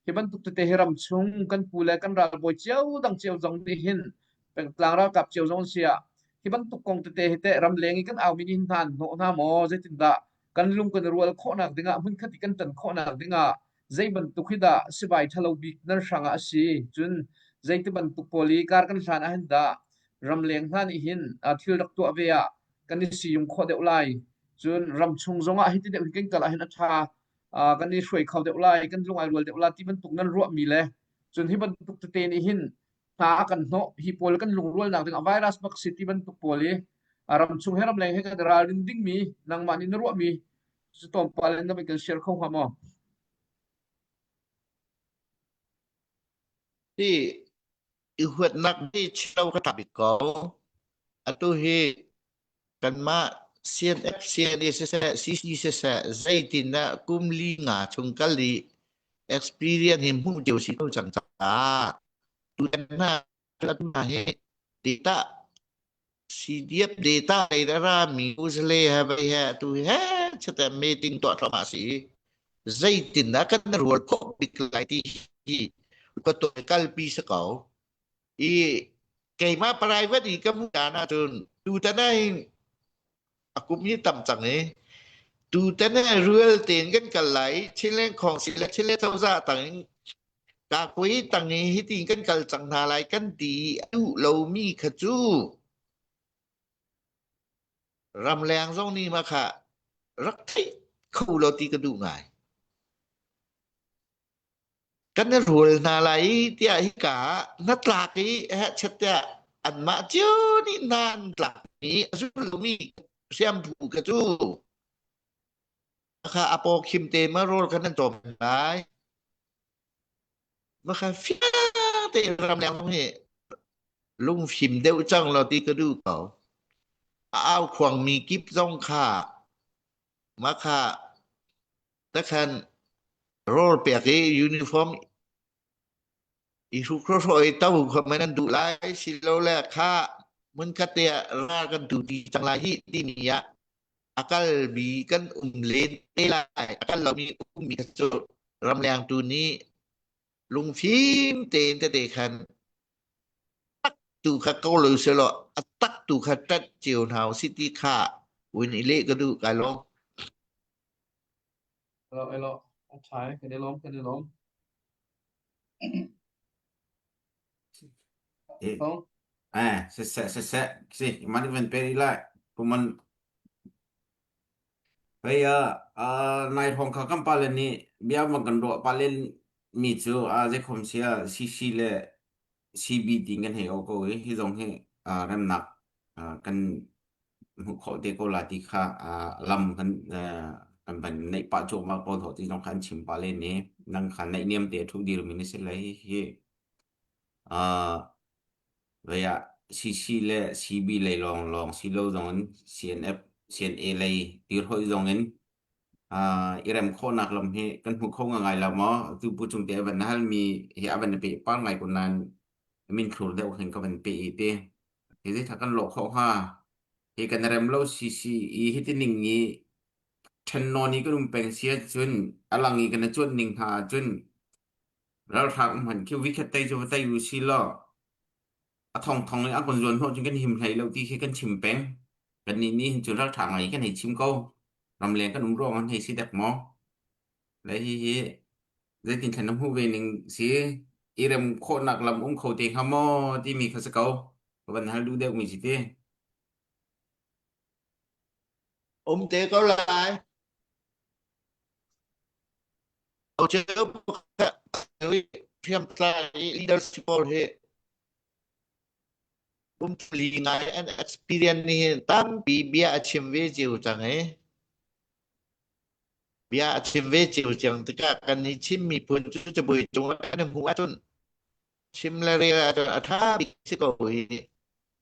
hi bantuk tete hi ram chung kan pu le kan ralbawi cio dang cio zong nih hin pengtlang ralkap cio zong an si ah hi bantuk kong tete hi teh ramleng i kan aumi nih hin hna an hnawh hna maw zeitindah kan lung kan i rual khawhnak dingah hmunkhat i kan tan khawhnak dingah zei bantuk hi dah sivai ṭhalo bik nan hrang ah a si cun zeiti bantuk pawl i kar kan hlan ah hin dah ramleng hna nih hin thil rak tuah ve ah kan i siyung khawh deuh lai cun ramchung zongah hiti deuh hi kan kal ah hin a ṭha kan i hruai kho deuh lai kan lung ai rual deuh la ti bantuk nan ruahmi le cun hi bantuk tete nih hin hna a kan hnawh hi pawl kan lungrualnak ding a virus bak si ti bantuk pawl i ramchung he ramleng he kan ralrin dingmi nangmah nih na ruahmi cu tlawmpal in na van kan share kho hnga maw?
Hi i huatnak hi chilo ka ṭha bik ko. Atu hi kanmah CNF, CNA siseh, CC siseh, zeitindah kum li nga chung kal i experience hi hmuh cio si ko cang caah tutan hna atu hna hi data CDF data lei a ra mi uzle he vai he atu he chate meeting tuah thluahmah si zeitindah kan rual khawh bik lai ti hi ka tuah kalpi si ko i keimah private i ka hmuh dan ahcun tutan ah a kum hi tam cang i tutan ah rual tein kan kal lai i Chinland Council le Chinland cozah tang in kakui tang i hitin kan kal cang hna lai kan ti i a duh lomi kha cu ramleng zong nih mah kha rak theih kho lo ti ka duh ngai. Kan i rul hna lai i tiah hika ah hnatlak i hehchet tiah Anmah cio nih hna an tlakmi a zul lomi hriamphu kha cu kha a paw khim te ma rawl kha nan cawm lai. Va kha fiang tein ramleng hi lungfim deuh cang law ti ka duh ko. A au khuangmi kip zong kha mah kha takhan rawl pek i uniform i hruk hrawhhrawh i to kha mei nan duh lai silole kha hmunkhat te ah ral kan tu ti cang lai hih timi ah a kalmi kan um len te lai a kal lomi ummi kha cu ramleng tu nih lungfim tein tete khan tak tu kha ko lo selaw a tak tu kha ṭanh cio hna usih ti kha win i leh ka duh kai lawm.
Elo elo a ṭha e kan i lawm kan i lawm.
Eh,
Thong.
eh, siseh, siseh, si, man van pe rih lai. Kuman hei ah nai hrawng kha kan pale nih bia van kan ruah pale mi cu a zeikhom sia CC le CB ti kan hei o ko i hi zong hi remnak kan hmuh khawh te ko la ti kha lam kan kan van neih pah cuahmah ko thawh ti zong kha an chim pah len i nang kha naihniam te a ṭhu dirmi na si lai hi vei ah CC le CB lei lawng lawng si lo zong in CNF CNA lei dirhoih zong in i rem khawhnak lam hi kan hmu kho ngai lo maw tu pu cung te a van halmi hi a van pe par ngai ko nain min thlur deuh khin ka van pe i te hi zei kan lawh khawh hnga hi kan rem lo CC i hi ti ning i ṭhen nawn i kan um peng si ahcun a lang i kan i cuanh ning hna ahcun ralhrang um hmanh khi vikhat tei cu va tei u si law a thongthong in a kan zuan hnawh cun kan him hlei lo ti khi kan chim peng kannih nih hin cun ralṭha ngai kan hei chim ko ramleng kan um ruang an hei si dek maw le hi hi zeitin thlen na hmuh ve ning si i rem khawhnak lam um kho te hnga maw timi kha si ko ka van hal duh deuh mi si ti
Um te ko lai. Hriamtlai leadership pawl hi pumli ngai an experience nih hin tampi bia a chim ve cio cang i bia a chim ve cio cang tikah kan i Chin miphun cu cabuai cung ah kan i hmuh ahcun chim le rel ahcun a ṭha bik si ko hi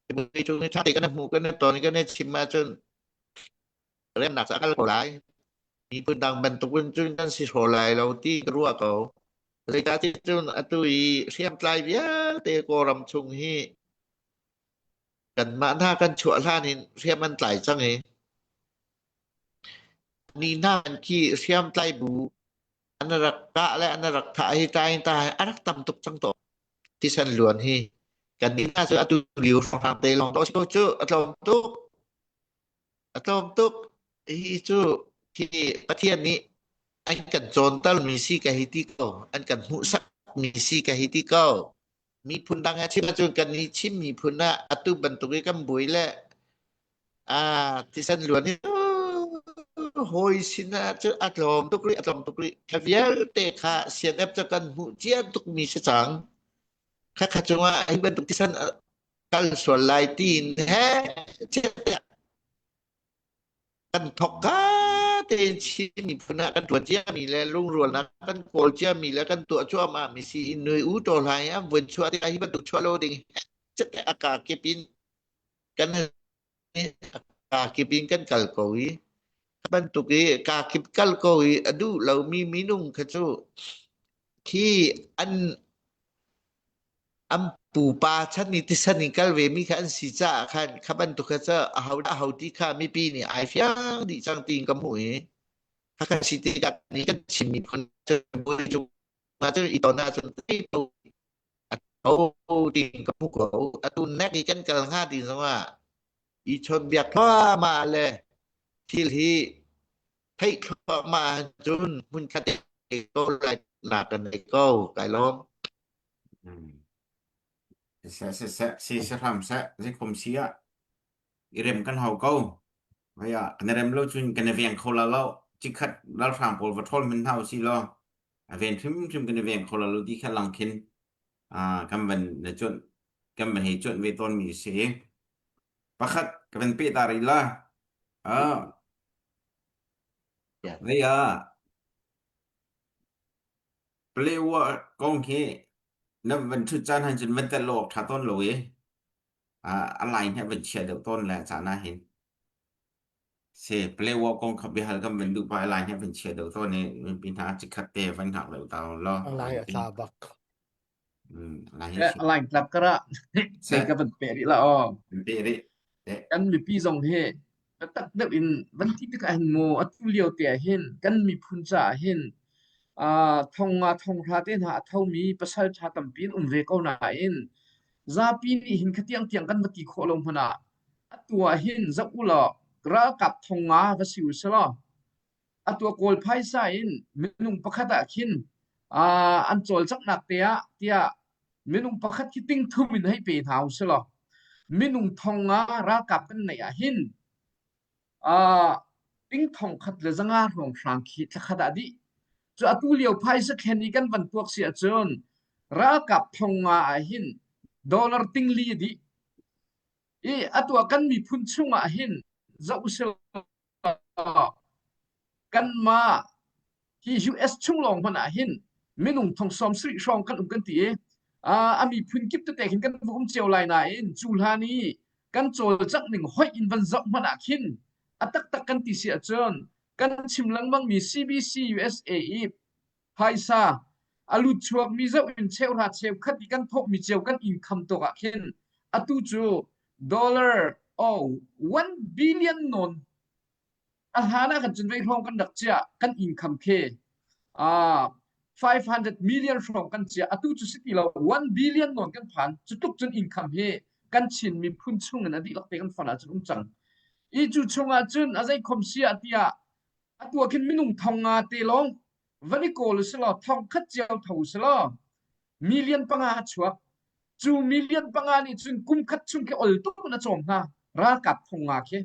cabuai cung i ṭha te kan i hmuh kan i ton kan i chim ahcun remnak cu a kal ko lai. Miphun dang bantukin cun kan si hraw lai lo ti ka ruah ko. Zeicahtiah cun atu i hriamtlai vialte Kawlram chung hi kanmah hna kan chuah hlan in hriam an tlai cang i ni hna khi hriamtlai bu an rak kah le an rak thah hi tain ta a rak tam tuk cang to thisen luan hi kan ni hna cu atu liu hrawng te lawng to si ko cu a tlawm tuk A tlawm tuk. Hi cu khi Pathian nih an kan cawntermi si ka hei ti ko. An kan hmuhsakmi si ka hei ti ko. Miphun dang he chim ahcun kan i Chin miphun ah atu bantuk i kan buai le ah thisen luan hi hawi sin ah cu a tlawm tuk rih, a tlawm tuk rih. Kha vialte kha CNF cu kan hmuh cia tukmi si cang. Kha kha cungah hi bantuk thisen kal sual lai tiin he kan thok ka tein Chin miphun ah kan tuan ciami le lungrualnak kan kawl ciami le kan tuah cuahmah mi si in nui u to hlai ah vun chuah tikah hi bantuk chuah lo ding a ka kip in kan a kip in kan kal ko i bantuk i ka kip kal ko i a duh lomi minung kha cu khi an an pupa chan i tisan in kal vemi kha an si caah khan kha bantuk kha cu aho aho ti kha mipi nih ai fiang dih cang tiin ka hmuh i kha kan si tikah ni kan Chin miphun cu cung ah cun i ton ahcun a tho tiin ka hmuh ko atu nek i kan kal hnga ti zongah i chawnhbiak thluahmah le thil hi theih thluahmah ahcun hmunkhat te ko lai nak kan nei ko kai lawm.
Seh seh seh si se hram seh zeikhom si ah i rem kan hau ko. Vai ah kan i rem lo cun kan i veng kho la lo. Cikhat ralhrang pawl va ṭhawl hmanh hna usih law a ven hrimhrim kan i veng kho la lo ti kha lang khin ah kan van na cuanh. kan van hei cuanh ve tawnmi a si. Pakhat ka van peh ta rih la. Ah, Zei ah Palewa kong hi na van ṭhut caan han cun van telh lo awk ṭha tawn lo i a line hi a van chia deuh tawn le caan ah hin. Si Palewa kong kha biahal kan van duh pa a line hi a van chia deuh tawn i mipi hna cikhat te van hngak lo ta law.
A line a tla bak.
Mm, a line hi
Eh, line tlak kara sei ka van pe rih la aw.
Pe rih.
Kan mipi zong hi biatak deuh in van ti tikah hin mu atu lio te ah hin kan miphun caah hin uh, thong nga thong hra te hna a thomi pasal ṭha tampi in um ve ko nain zapi nih hin khatiang tiang kan va ti khawh lo hmanh ah atu ah hin zoh u law ralkap thong nga va si u selaw atu ah kawl phaisa in minung pakhat ah khin uh, an cawlcanghnak te ah tiah minung pakhat khi ting thum in hei pe hna u selaw minung thong nga ralkap kan neih ah hin uh, ting thong khat le zanga hrawng hrang khi thlakhat ah dih cu atu lio phaisa thlen i kan van tuak si ahcun ralkap thong nga ah hin dollar ting li a dih i atu ah kan miphun chungah hin zoh usih kanmah hi US chung lawng hmanh ah hin minung thong sawm sarih hrawng kan um kan ti i a miphun kip tete khin kan va um cio lai nain cu hlan i kan cawlcangh ning hoih in van zoh hmanh ah khin a taktak kan ti si ahcun kan chim lengmang mi CBC USA i phaisa a lut chuakmi zoh in cheuhra cheukhat i kan thawhmi cio kan income tawk ah khin atu cu dollar oh 1 billion non a hlan ah kan cun vei hrawng kan rak chiah kan income khi uh, 500 million hrawng kan chiah atu cu si ti lo 1 billion non kan phan cu tluk cun income hi kan Chin miphun chung in a dihlak te kan fon ah cun um cang i cu chung ah cun a zei khom sia tiah atu ah khin minung thong nga te lawng van i kawl usih law thong khat cio tho usih law million panga a chuak cu million panga nih cun kum khat chung khi ol tuk in a cawm hna ralkap thong nga khi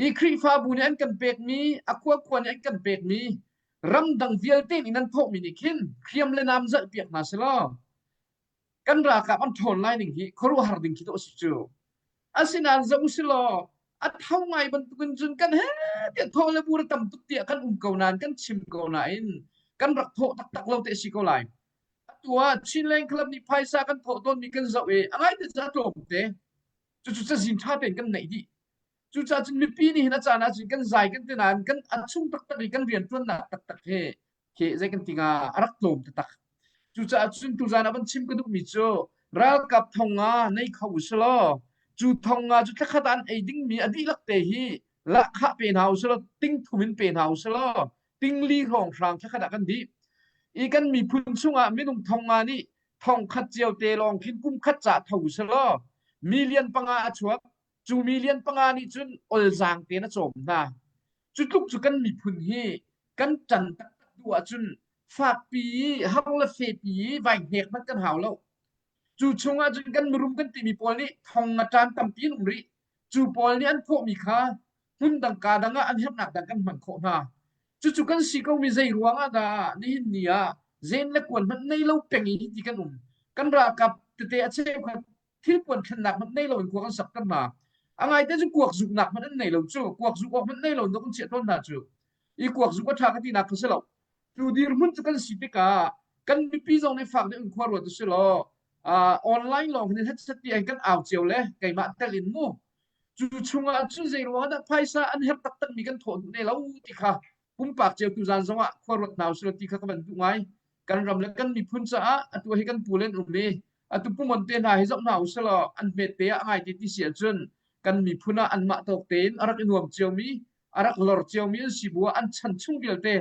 i Khrihfabu nih an kan pekmi a khua khua nih an kan pekmi ramdang vialte nih nan thawhmi nih khin hriam le nam zalh piak hna selaw kan ralkap an ṭhawn lai ning hi khuaruahhar ding khi dawh a si cu. Asinain zoh usilaw a tho ngai bantukin cun kan he tiah thaw le bur a tam tuk tiah kan um ko nain kan chim ko nain kan rak thawh taktak lo te a si ko lai. Atu ah Chinland Club nih phaisa kan thawh tawnmi kan zoh i a ngai te cu a tlawm te. Cucu cazin ṭha tein kan neih dih. Cucaah cun mipi nih hin a caan ahcun kan zai kan ti nain kan a chung taktak i kan rianṭuannak taktak hi khi zei kan ti hnga a rak tlawm taktak. Cucaah cun tuzaan ah van chim ka duhmi cu ralkap thong nga nei kho usulaw cu thong nga cu thlakhat ah an ei dingmi a dihlak te hi lahkhah pe hna usulaw ting thum in pe hna usulaw tingli hrawnghrang thlakhat ah kan dih. I kan miphun chungah minung thong nga nih thong khat cio te lawng khin kum khat ca tho usulaw million panga a chuak. Cu million panga nih cun olzaang tein a cawm hna. Cu tluk cu kan miphun hi kan ṭan taktak duh ahcun fakpi i har le fepi i vai hnek hmanh kan hau lo. Cu chungah cun kan mirum kan timi pawl nih thong a ṭan tampi an um rih. Cu pawl nih an thawhmi kha hmun dang ka dang ah an herhnak dang kan hman khawh hna. Cucu kan si komi zei ruang ah dah nihin ni ah zen le kuan hmanh nei lo peng i hiti kan um. Kan ralkap tete a cheukhat thilpuan thlennak hmanh nei loin khua kan sak ter hna. A ngaite cu kuak zuknak hmanh an nei lo cu. Kuak zuk awk hmanh nei lo in kan chiah tawn hna cu. I kuak zuk a ṭha ka tinak kha si lo. Cu dirhmun cu kan si tikah kan mipi zong nih fak deuh in khua ruat usih law uh, online lawng hin hetset ti in kan au cio le keimah tel in mu cu chungah cun zei ruang dah phaisa an herh taktak mi kan thawh duh ne lo ti kha pumpak cio tu zan zongah khua ruat hna usih law ti kha ka van duh ngai kan ram le kan miphun caah atu hi kan pu len um i atu pumon te hna hi zoh hna usih law an hmet te ah ngai te ti si ahcun kan miphun ah anmah tawk tein a rak i nuam ciomi a rak lor ciomi an si bu ah an chan chung vialte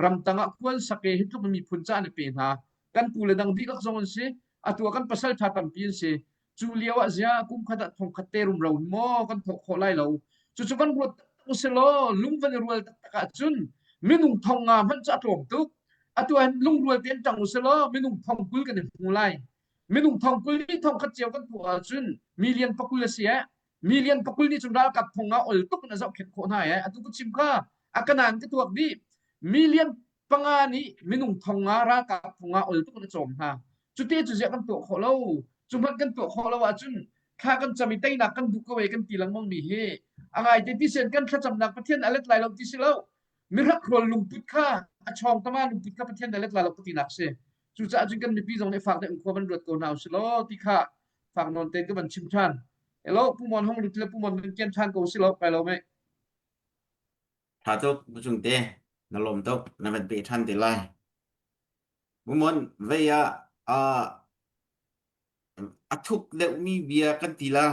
ramtang ah khual sak i hi tluk miphun ca an i pe hna kan pu le dang dihlak zong an si atu ah kan pasal ṭha tampi an si cu lio ah zia kum khat ah thong khat te rumro hin maw kan thawh khawh lai lo cucu kan ruat taktak usilaw lung van i rual taktak ahcun minung thong nga hmanh cu a tlawm tuk atu ah hin lungrual tein ṭang usilaw minung thong 20 kan i hmu lai minung thong 20 nih thong khat cio kan tuah ahcun million pakul a si eh million pakul nih cun ralkap thong nga ol tuk in a zohkhenh khawh hna eh atu ka chim kha a kanan ka tuak dih million panga nih minung thong nga ralkap thong nga ol tuk in a cawm hna cute cu ziah kan tuah khawh lo. Cu hmanh kan tuah khawh lo ahcun thla kan cam i teinak kan duh ko e kan ti lengmang mi hi a ngaite ti sen kan thlacamnak Pathian a let lai lo ti si lo. Mirakhrawl lungput kha a chawng tama lungput kha Pathian a let lai lo ka tinak si. Cucaah cun kan mipi zong nih fak deuh in khua van ruat ko hna usih law ti kha fak nawn tein ka van chim ṭhan. Hello, Pu Mon Hong Lut le Pu Mon nan kian ṭhan ko si lo, kai lo mei.
Tha tuk, Pu Cung te, na lawm tuk, na van pe ṭhan te lai. Pu Mon, vei ah uh, a thuk deuhmi bia kan ti la,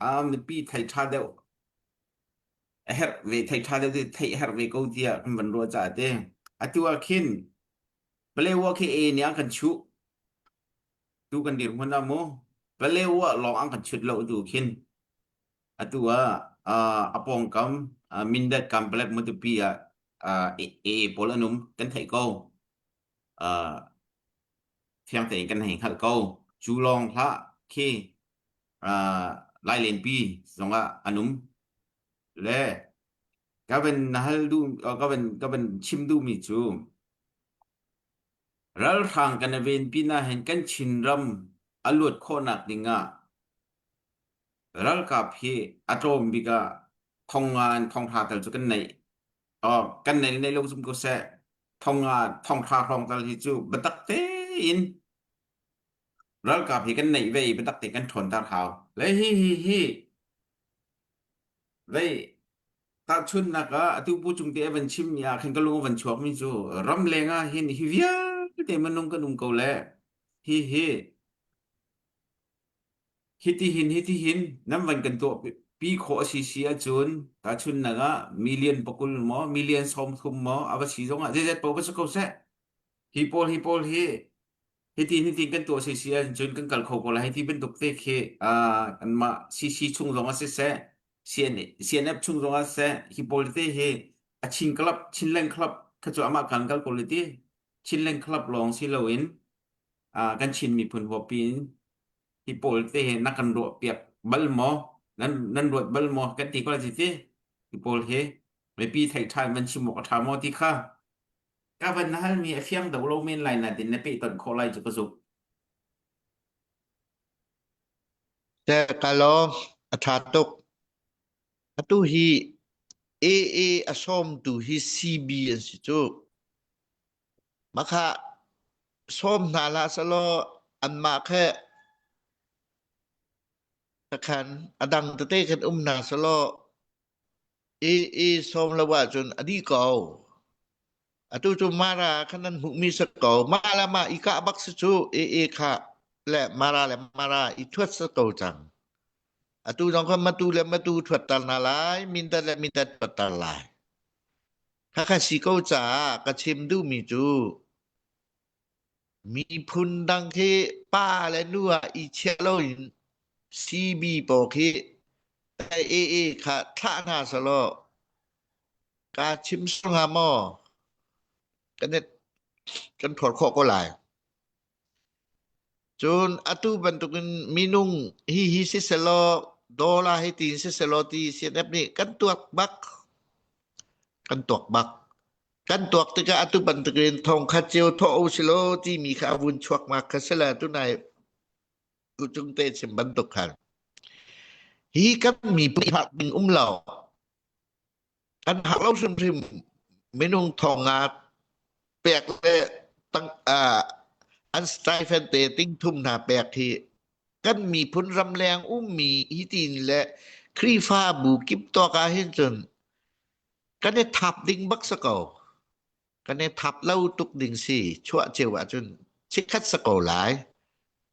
uh, mipi thei ṭha deuh a herh ve thei ṭha deuh te theih a herh ve ko tiah kan van ruah caah te. Atu ah khin Palewa khi A nih an kan chuh. Tu kan dirhmun ah mu Palewa lawng an kan chut lo tu khin. Atu ah uh, a pawngkam uh, Mindat Kamplek Matupi ah uh, AA pawl an um kan theih ko. Uh, fiang tein kan hei hngalh ko. Cu lawng hlah khi uh, Lailenpi zongah an um. Le ka van hal duh ka van ka van chim duhmi cu ralhrang kan i ven pinah hin kan Chinram a luat khawhnak ding ah ralkap hi a tlawm bik ah thong nga in thong hra tal cu kan neih. Oh, kan neih le neih lo zum ko seh. Thong nga thong hra hrawng tal hi cu biatak tein ralkap hi kan neih ve i biatak tein kan ṭhawnter hau. Le hi hi hi Vei tahchunhnak ah atu Pu Cung te a van chimmi ah khin ka lung a van chuakmi cu ramleng ah hin hi vialte minung kan um ko le hi hi hiti hin hiti hin nan van kan tuah pi khawh a si si ahcun tahchunhnak ah million pakul maw million 30 maw a va si zong ah zeizat paoh va si ko seh hi pawl hi pawl hi hiti hiti kan tuah si si ahcun kan kal kho ko lai hiti bantuk te khi kanmah CC chung zong ah siseh CNA CNF chung zong ah siseh hi pawl te hi a Chin Club Chinland Club kha cu amah kan kal ko le ti Chinland Club lawng si loin kan Chin miphun huapi in hi pawl te hi na kan ruah piak bal maw nan nan ruat bal maw kan ti ko lai ti hi pawl hi mipi theih ṭhan van chim awk a ṭha maw ti kha Ka van na halmi a fiang deuh lo men lai nain na pehtonh khawh lai cu ka zumh.
Te ka lawm a ṭha tuk. Atu hi AA a sawmtu hi CB an si cu. Makha sawm hna hlah selaw anmah khe khan a dang tete khan um hna selaw I sawm lo ahcun a dih ko. Atu cu Mara khan nan hmuhmi si ko. Mah le mah i kah bak si cu AA kha le Mara le Mara i thuat si ko cang. Atu zong kha matu le matu thuatter hna lai, Mindat le Mindat thuatter lai. Khakha si ko caah ka chim duhmi cu Miphun dang khi pa le nu ah i chiah loin CB pawl khi AA kha thlah hna selaw kaa chim sual hnga maw? Kan i kan ṭhawl khawh ko lai. Cun atu bantukin minung hi hi siselaw dollar hi tiin siselaw ti CNF nih kan tuak bak. Kan tuak bak. Kan tuak tikah atu bantukin thong khat cio thawh u silaw timi kha a vun chuak ma kha si le tunai kucung te chim bantuk khan. Hi kan miphun hak ding um lo. Kan hak lo hrimhrim minung thong nga pek le tang uh, an stipend te ting thum hna pek hi kan miphun ramleng ummi hi tin le Khrihfabu kip tawk ah hin cun kan i thap ding bak si ko. Kan i thap lo tuk ding si chuah cio ahcun chikkhat si ko lai.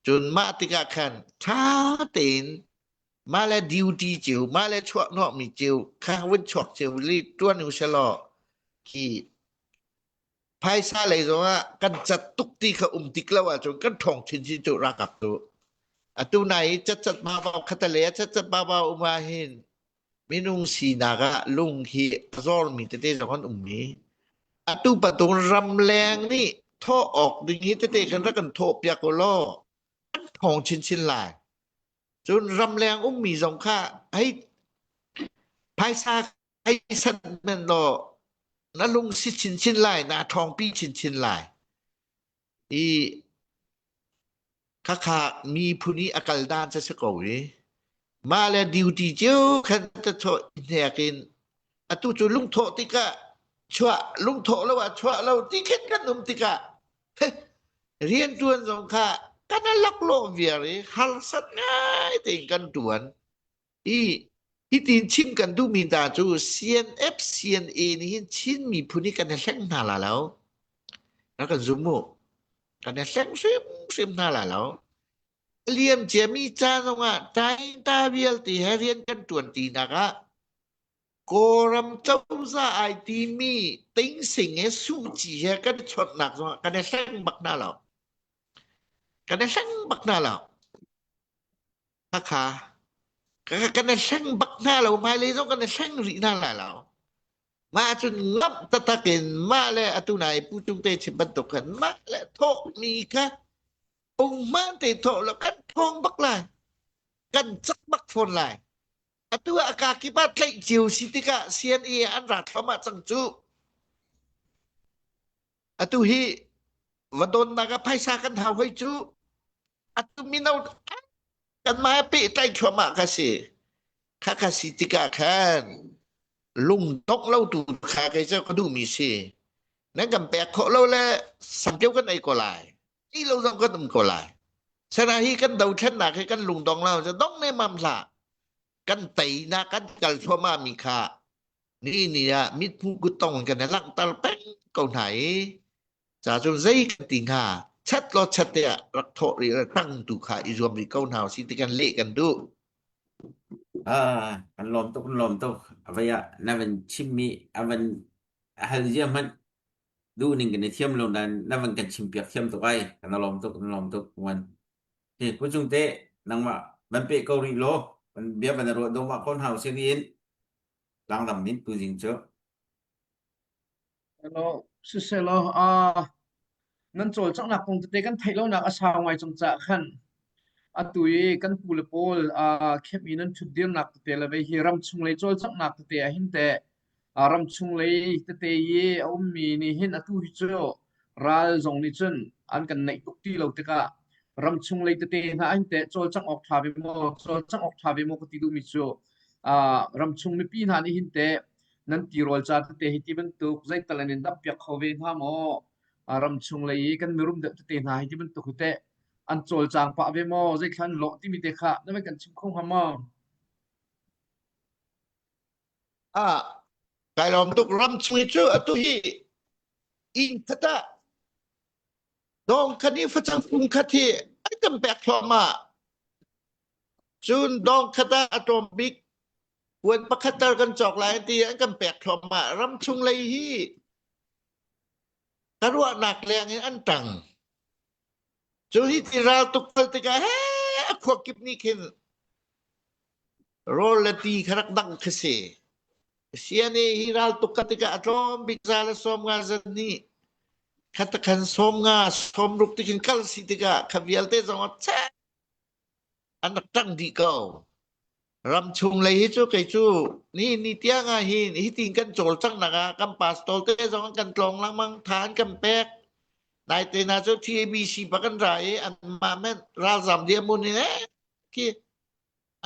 Cun mah tikah khan ṭha tein mah le duty cio, mah le chuah hnawhmi cio kha vun chuak cio li ṭuan u selaw khi phaisa lei zongah kan cat tuk ti kha um tik lo ahcun kan ṭhawng chinchin cu ralkap tu. Atu nai i cat cat ba ba khatale cat cat ba ba um ah hin minung sinak ah lung hi a zormi tete zong an um i atu patung ramleng nih thawh awk ding hi tete kan rak kan thawh piak u law an thawng chinchin lai. Cun ramleng ummi zong kha hei phaisa hei sanh men law na lung si chinchin lai, na ṭhawngpi chinchin lai. I Khakha miphun i a kal dan cu si ko i mah le duty cio khan ta thawh hnek in atu cu lungthawh tikah chuah lungthawh lo ah chuah lo ti khin kan um tikah riantuan zong kha kan laklawh viar i harsat ngai tein kan tuan i hitin chim kan duhmi hna cu CNF CNA nih hin Chin miphun hi kan i hleng hna la lo rak kan zum mu kan i hleng hrimhrim hna la lo liam ciami ca zongah tainta vialte he rian kan ṭuan tinak ah Kawlram cozah ai timi Tingsing he Suci he kan i chawnhnak zongah kan i hleng bak hna lo. Kan i hleng bak hna lo. Khakha kan i hleng bak hna lo. Hmailei zong kan i hleng rih hna lai lo. Mah cun ngamh taktak in mah le atu nai Pu Cung Te chim bantuk khan mah le thawhmi kha pungman te thawh lo kan thawng bak lai. Kan cak bak fawn lai. Atu ah a kakip ah tlaih cio si tikah CNA an ra thluahmah cang cu. Atu hi va donnak ah phaisa kan hau hoi cu. Atu mino kanmah pehtlai thluahmah ka si. Kha ka si tikah khan lungdongh lo tu kha kei cu ka duhmi si. Nan kan pek khawh lo le samkeu kan ei ko lai. Ei lo zong kan um ko lai. Sana hi kan dothlennak hi kan lungdong lo dong ne mam hlah. Kan teinak kan kal thluahmah mi kha ni ni ah mithmuh kuttong kan i langhter peng ko hna i ca cun zei kan ti hnga chat law chat te ah rak thawh rih le tang tu kha i zuam rih ko hna si ti kan leh kan duh.
Ah, kan lawm tuk, kan lawm tuk. Avei ah na van chimmi a van hal zia hmanh duh ning kan i thiam lo nain na van kan chimpiak thiam tuk ai. Kan lawm tuk, kan lawm tuk. Wan. Hi, Pu Cung te, nangmah van pe ko rih law, van bia van ruah dawmah ko hna usih riin. Tlangdang min tu zing cu.
Hello, siselaw uh, nan cawlcanghnak kong tete kan theih lonak a sau ngai cang caah khan atu i kan pu le pawl uh, khem i nan ṭhutdirnak tete le vei hi ramchung lei cawlcanghnak tete ah hin teh uh, ramchung lei tete i a ummi nih hin atu hi cu ral zong nih cun an kan naih tuk ti lo tikah ramchung lei tete hna hin teh cawlcangh awk ṭha ve maw cawlcangh awk ṭha ve maw ka ti duhmi cu uh, ramchung mipi hna nih hin teh nan tirawl ca tete hi ti bantuk zeital an in dampiak kho ve hna maw uh, ramchung lei i kan mirum deuh tete hna hi ti bantuk hi teh an cawlcang pah ve maw zeithla an lawh timi te kha na van kan chim kho hnga maw
Ah, kai lawm tuk ram chung cu atu hi inn khat ah dong khat i facang pum khat hi an kan pek thluahmah. Cun dong khat ah a tlawm bik puan pakhat tal kan cawk lai ti an kan pek thluahmah. Ram chung lei hi ka ruahnak leng in an tang. Cu hi ti ral tuk kal tikah he a khua kip nih khin rawl le ti kha rak dang khi si. CNA hi ral tuk ka tikah a tlawm bik za le 50 zan nih khatakhan 50 60 tikin kal si tikah kha vialte zong a chek an rak ṭang dih ko. Ram chung lei hi cu kei cu ni ni tiang ah hin hitin kan cawlcanghnak ah kan pastor te zong an kan tlawng lengmang tha an kan pek. Naite hna cu TABC bak an ra i anmah men ralzam dirhmun in eh khi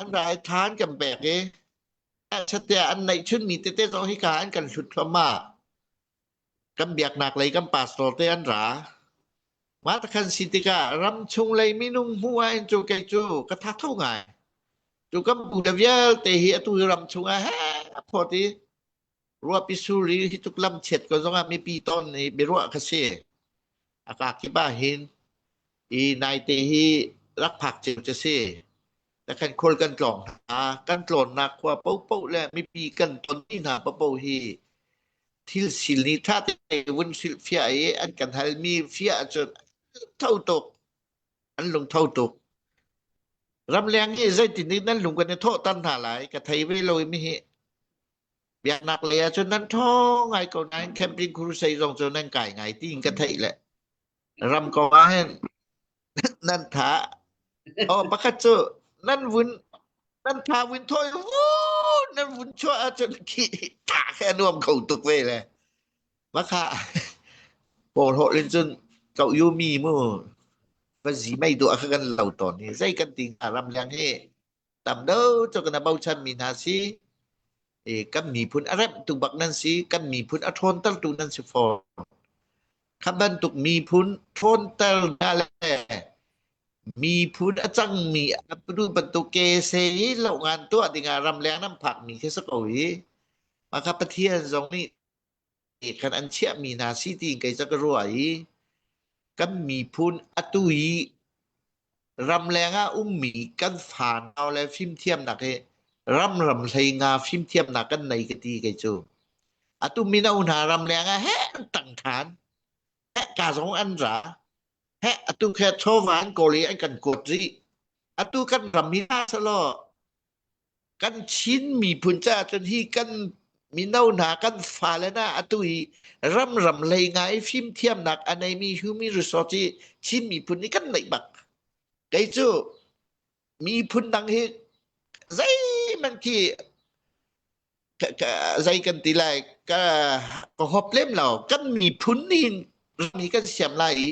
an ra i tha an kan pek i chatte an neih chunmi tete zong hika an kan hlut thluahmah. Kan biaknak lei kan pastor te an ra. Mah takhan si tikah ram chung lei minung hmuh ah hin cu kei cu ka tha tho ngai. Cu kan pu le vialte hi atu hi ram chung ah he a phawt i ruahpi sur i hi tuk lam chiat ko zongah mipi ton i biaruah kha si. A ka kip ah hin i naite hi rak phak cio cu si. Takhan khual kan tlawng hna. Kan tlawnnak khua paohpaoh le mipi kan ton ti hna paohpaoh hi thil sil nih ṭha te vun hrilhfiah i an kan halmi fiah ahcun tho tuk an lung tho tuk ramleng hi zeitin nih nan lung kan i thawhter hna lai ka thei ve lo i mi hi biaknak lei ahcun nan ṭhawng ngai ko nain camping crusade zong cu nan kai ngai tiin ka theih le ram ko ah hin nan tha oh pakhat cu nan vun nan tha vun thawi vu nan vun chuah ahcun khi tha khe a nuam kho tuk ve le makha pawl hawh in cun kau yu mi mu. Va zi mei duah kha kan lo tawn hi zei kan ti hnga ramleng hi tam deuh cu kan bochan mi hna si i kan miphun a remhtu bak nan si kan miphun a ṭhawntertu nan si fawn kha bantuk miphun ṭhawnter hna le miphun a cangmi a tu bantuk kese i lohngan tuah dingah ramleng nan phakmi khi si ko hi mah kha Pathian zong nih khan an chiahmi hna si tiin kei cu ka ruah i kan miphun atu i ramleng ah ummi kan fanau le fimthiamnak hi ramram hlei nga fimthiamnak kan nei ka ti kei cu. Atu mino hna ramleng ah heh an tang than heh ka zong an ra heh atu khe chawva an kawl i an kan kuat rih atu kan ram hi selaw kan Chin miphun caah cun hi kan mino hna kan fale hna atu hi ramram lei ngai fimthiamnak a neimi human resource hi Chin miphun nih kan neih bak. Kei cu miphun dang hi zeihmanh khi zei kan ti lai ka ka hop lem lo kan miphun nih ram hi kan siam lai i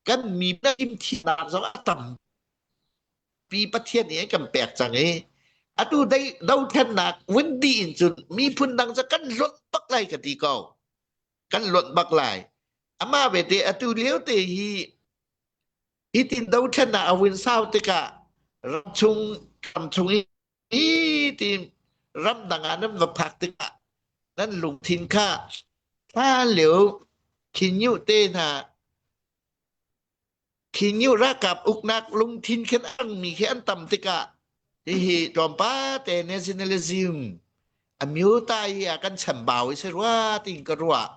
kan miphun fimthiamnak zong a tam pi Pathian nih an kan pek cang i atu dei dothlennak vun dih in cun miphun dang cu kan luat bak lai ka ti ko kan luat bak lai amah bete atu lio te hi hitin dothlennak a vun sau tikah ram chung ram chung i ti ramdang ah nan va phak tikah nan lungthin kha hla lio khin te hna Khin ralkap uknak lungthin khin angmi khi an tam tikah hihi tlawmpal te nationalism a myuta hi a kan chambau i si rua tiin ka ruah.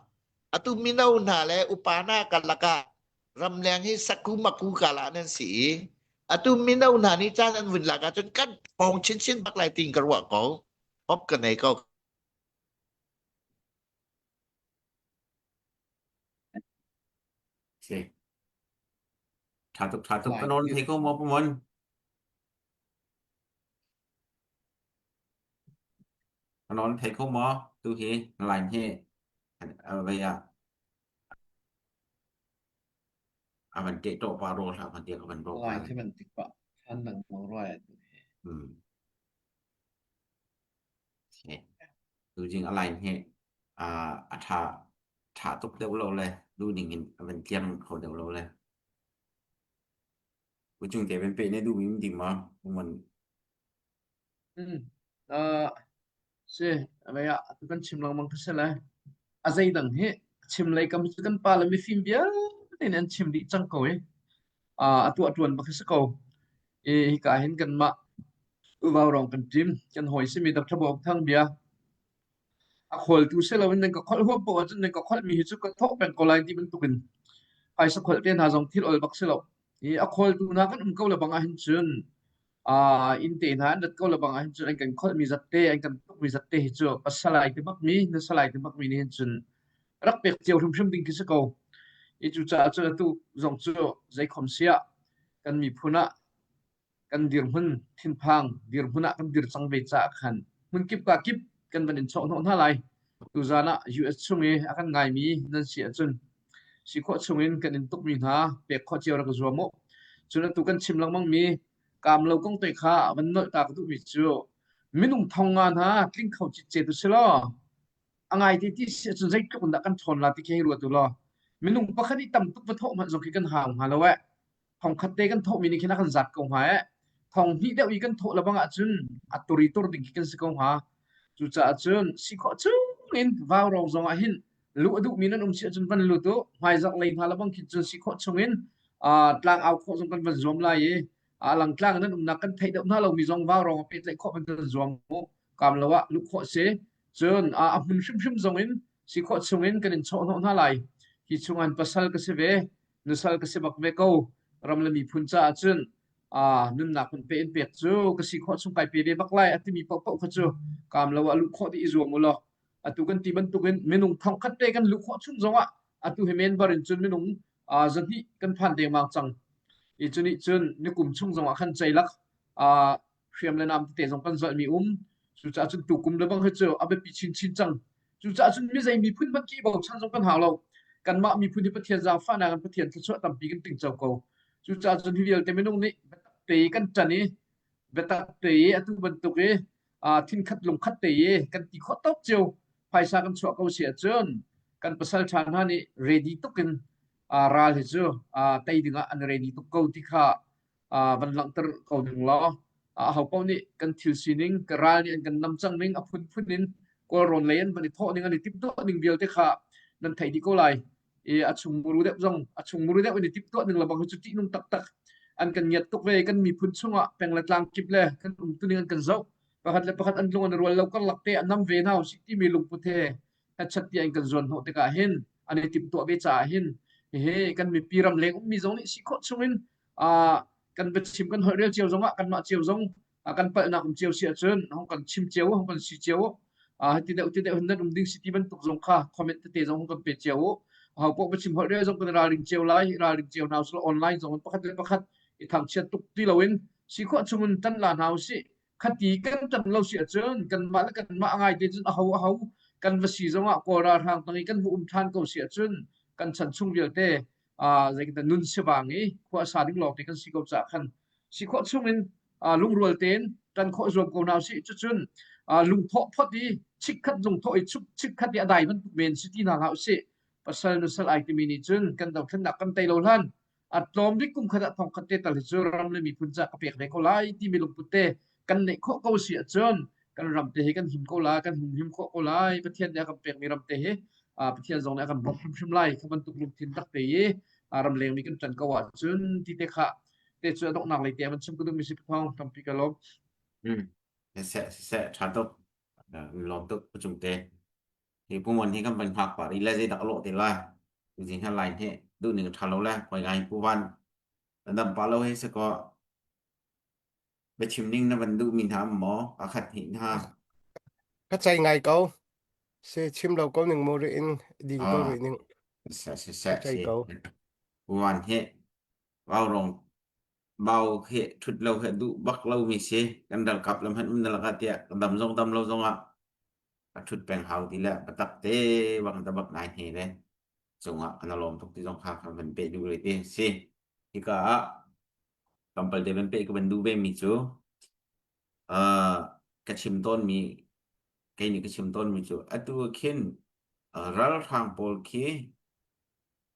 Atu mino hna le upa hna karlak ah ramleng hi saku maku kala nan si i atu mino hna nih caan an vun lak ahcun kan thawng chinchin bak lai tiin ka ruah ko. Hop ka nei ko.
Si. Ṭha tuk, ṭha tuk. Ka nawn thei ko maw Pumon? Ka nawn thei ko maw? Tu hi line hi vei ah a van teh tawh pa rawl hlah van tiah ka van rawk
Line khi van tik pah. Than lengmang roi.
Hmm. Si. Tu jing a line hi a ṭha ṭha tuk deuh lo le duhning in a van tliang kho deuh lo le Ucung te van pe ne duhmi um ding ma man
Mm. Uh, si, avei ah tu kan chim lengmang kha si le. A zei dang hi chim lei kam cu kan pa le mifim vialte nih an chim dih cang ko i uh, a tuah ṭuan bak si ko. I hika hin kanmah uvau rong kan ṭim kan hawi simi Dr. Bawk Thang bia A khualtu si loin nan ka kholh huam paoh ahcun nan ka kholhmi hi cu ka thawh peng ko lai ti bantukin phaisa kholh te hna zong thil ol bak si lo. I a khawltu hna kan um ko le bang ahhin cun aa inn te hna an rat ko le bang ahhin cun an kan kholhmi zat te an kan tukmi zat te hi cu pasalai te bakmi nusalai te bakmi nih hin cun rak pek cio hrimhrim ding khi si ko. I cucaah cun atu zong cu zeikhom siah kan miphun ah kan dirhmun thinphang dirhmun ah kan dir cang ve caah khan hmunkip ka kip kan van in chawhhnawh hna lai. Tuzan ah US chung i a kan ngaimi nan si ahcun si khawh chungin kan in tukmi hna pek khawh cio rak zuam u. Cun atu kan chim lengmangmi kaam lo kong te kha van nolh ta ka duhmi cu minung thong nga hna tling kho citcet u si law a ngai te ti si ahcun zeitluk in dah kan ṭhawn la ti khi hei ruat u law minung pakhat i tam tuk va thawh hmanh zong khi kan hau hnga lo eh. Thong khat te kan thawhmi nih khin a kan zat ko hnga eh. Thong hnih deuh i kan thawh lebang ahcun a tur i tur ding khi kan si ko hnga. Cucaah cun si khawh chung in vaurawng zong ah hin luh a duhmi nan um si ahcun van lut u. Hmaizarh lei hna lebang khin cun si khawh chung in uh, tlang au khawh zong kan van zuam lai i a langtlang nan umnak kan theih deuh hna lomi zong vaurawng a pehtlaih khawh van kan zuam u. Kam lo ah luh khawh si. Cun a hmun hrimhrim zong in si khawh chung in kan in chawhhnawh hna lai. Hi chung an pasal ka si ve. Nusal ka si bak ve ko. Ram le miphun caah cun aa nunnak hun pe in pek cu ka si khawh chung kai pe ve bak lai a timi paohpaoh kha cu kaam lo ah luh khawh dih i zuam u law atu kan ti bantukin minung thongkhat te kan luh khawh chung zongah atu hi member in cun minung aa zahnih kan phan dengmang cang. I cu nih cun nikum chung zongah khan ceilak aa hriam le nam tete zong kan zalhmi um. Cucaah cun tukum le bang hi cu a biapi chinchin cang. Cucaah cun mizei miphun hmanh khi i bochan zong kan hau lo. Kanmah miphun hi Pathian zaangfahnak in Pathian thluachuah tampi kan tingco ko. Cucaah cun hi vialte minung nih biatak te i kan ṭan i biatak te i atu bantuk i thinkhat lungkhat te i kan ti khawh tawk cio phaisa kan chuah ko si ahcun kan pasal ṭha hna nih ready tuk in ral hi cu tei dingah an ready tuk ko ti kha van langhter ko ning law aho paoh nih kan thil sining ka ral nih an kan nam cang ning a phunphun in kawlrawn lei an van i thawh ning an i timhtuah ning vialte kha nan theih dih ko lai i a chung muru deuh zong a chung muru deuh in i timhtuah ning lebang hi cu ṭihnung taktak an kan ngiat tuk ve kan miphun chungah peng le tlang kip le kan umtuning an kan zoh pakhat le pakhat an lung an rual lo karlak te an nam ve hna usih timi lungput he hetchat tiah in kan zuan hnawh tikah hin an i timhtuah ve caah hin hihi kan mipi ram leng ummi zong nih si khawh chungin kan biachim kan holh rel cio zongah kanmah cio zong kan palhnak um cio si ahcun hong kan chim cio hong kan si cio hiti deuh ti deuh hin nan um ding si ti bantuk zong kha comment tete zong hong kan pe cio u ho poh biachim holh rel zong kan ralring cio lai ralring cio hna usih online zong pakhat le pakhat i thangchiat tuk ti loin si khawh chungin tan la hna usih khati kan tan lo si ahcun kanmah le kanmah a ngai te cun aho aho kan va si zongah kawl ralhrang tang i kan va um ṭhan ko si ahcun kan chan chung vialte zeitin nun sivang i khua sa ding lawng te kan si ko caah khan si khawh chungin lungrual tein kan khawh zuam ko hna usih cucun lungthawh phot i chikkhat lungthawh i chikkhat i a dai bantuk men si ti hna hlah usih pasal nusal ai timi nih cun kan dothlennak kan tei lo hlan a tlawm bik kum khat ah thong khat te tal hi cu ram le miphun ca ka pek ve ko lai timi lungput te kan neih khawh ko si ahcun kan ram te hi kan him ko lai kan humhim khawh ko lai Pathian nih a kan pekmi ram te hi Pathian zong nih a kan bawmh hrimhrim lai kha bantuk lungthin tak te i ramleng mi kan ṭan ko ahcun ti te kha te cu a donghnak lei te van chim ka duhmi si pathawng tampi ka lawm.
Hmm. Siseh siseh ṭha tuk. Lawm tuk cung te. Hi pumon hi kan van hngak par i le zeidak a lawh te lai. Zing he line he duh ning ṭha lo le koi ngai pu van. Dam pa lo he se ko biachim ning na van duh mi hna maw a khat hnih hna.
Ka cai ngai ko. Se chim lo ko ning mo ri in ding ko
Ah,
ri ning.
se se
Ka
se
cai
se.
ko.
Pu van he vau rong bau he thut lo he duh bak lo mi si kan ralkap lam han um na laka tiah dam zong dam lo zong ah a thut peng hau ti le patak te bang ta bak nai hne le cungah kan lawm tuk ti zong kha kan van pe duh re ti si hika ah kampal te van pe ka van duh ve mi cu uh, ka chim tawn mi kei nih ka chim tawn mi cu atu khin ralhrang pawl khi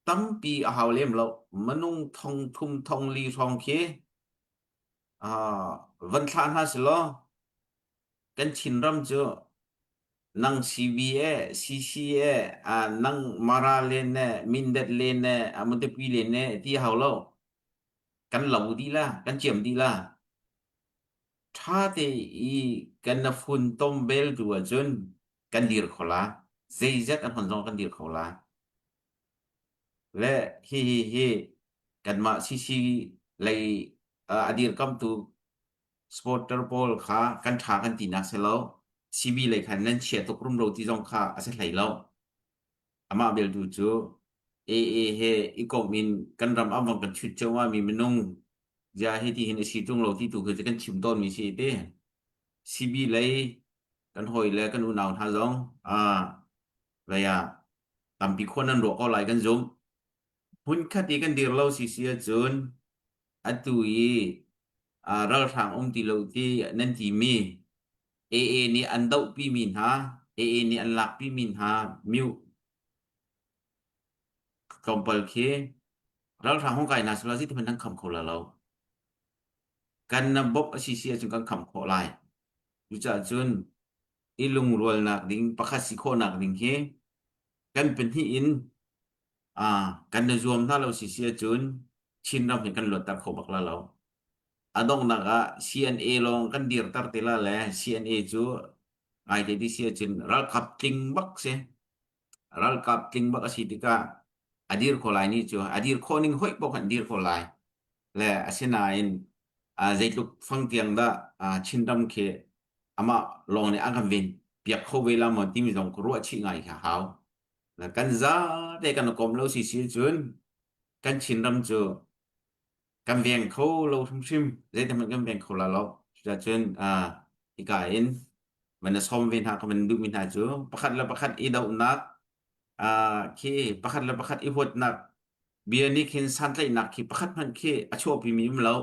tampi a hau lem lo manung thong thum thong li hrawng khi uh, van thlah hna silaw kan Chinram cu nang CB e CC e nang Mara len e Mindat len e Matupi len e ti hau lo kan lo dih la kan ciam dih la ṭha te i kan na fun tom bel tu ahcun kan dir kho la zeizat an hon zong kan dir kho la le hi hi hi kanmah CC lei a dirkamtu Supporter pawl kha kan ṭha kan tinak si lo. CB lei khan nan chia tuk rumro ti zong kha a si hlei lo. Amah beltu cu AA he i komh in kan ram ah vang kan chut cio mi minung zia hi ti hin a si ṭung lo ti tu khi cu kan chim tawnmi si ti. CB lei kan hawi le kan unau hna zong ah vei ah tampi khua nan ruah ko lai kan zumh. Hmunkhat i kan dir lo si si ahcun atu i ralhrang um ti lo ti nan timi AA nih an dohpimi hna AA nih an lakpimi hna myu tlawmpal khi ralhrang hung kai hna sila zeitin hmanh nan kham kho la lo kan na bawmh a si si ahcun kan kham khawh lai cucaah cun i lungrualnak ding pakhat si khawhnak ding hi kan pahnih in kan na zuam hna lo si si ahcun Chinram hi kan luatter kho bak la lo. A donghnak ah CNA lawng kan dirter te la le CNA cu ngaite ti si ahcun ralkap tling bak si. Ralkap tling bak a si tikah a dir kho lai ni cu a dir khawh ning hoih paoh khan dir kho lai. Le asinain zeitluk fang tiang dah Chinram khi amah lawng nih a kan ven piak kho ve la maw timi zong ka ruah chih ngai kha hau. Kan zate kan i kom lo si si cun kan Chinram cu kan veng kho lo hrimhrim zeiti hmanh kan veng kho la lo cucun hika in van na sawm ve hna ka van duhmi hna cu pakhat le pakhat i dohnak khi pakhat le pakhat i huatnak. Bia nih khin santlaihnak khi pakhat hmanh khi a chuahpimi um lo.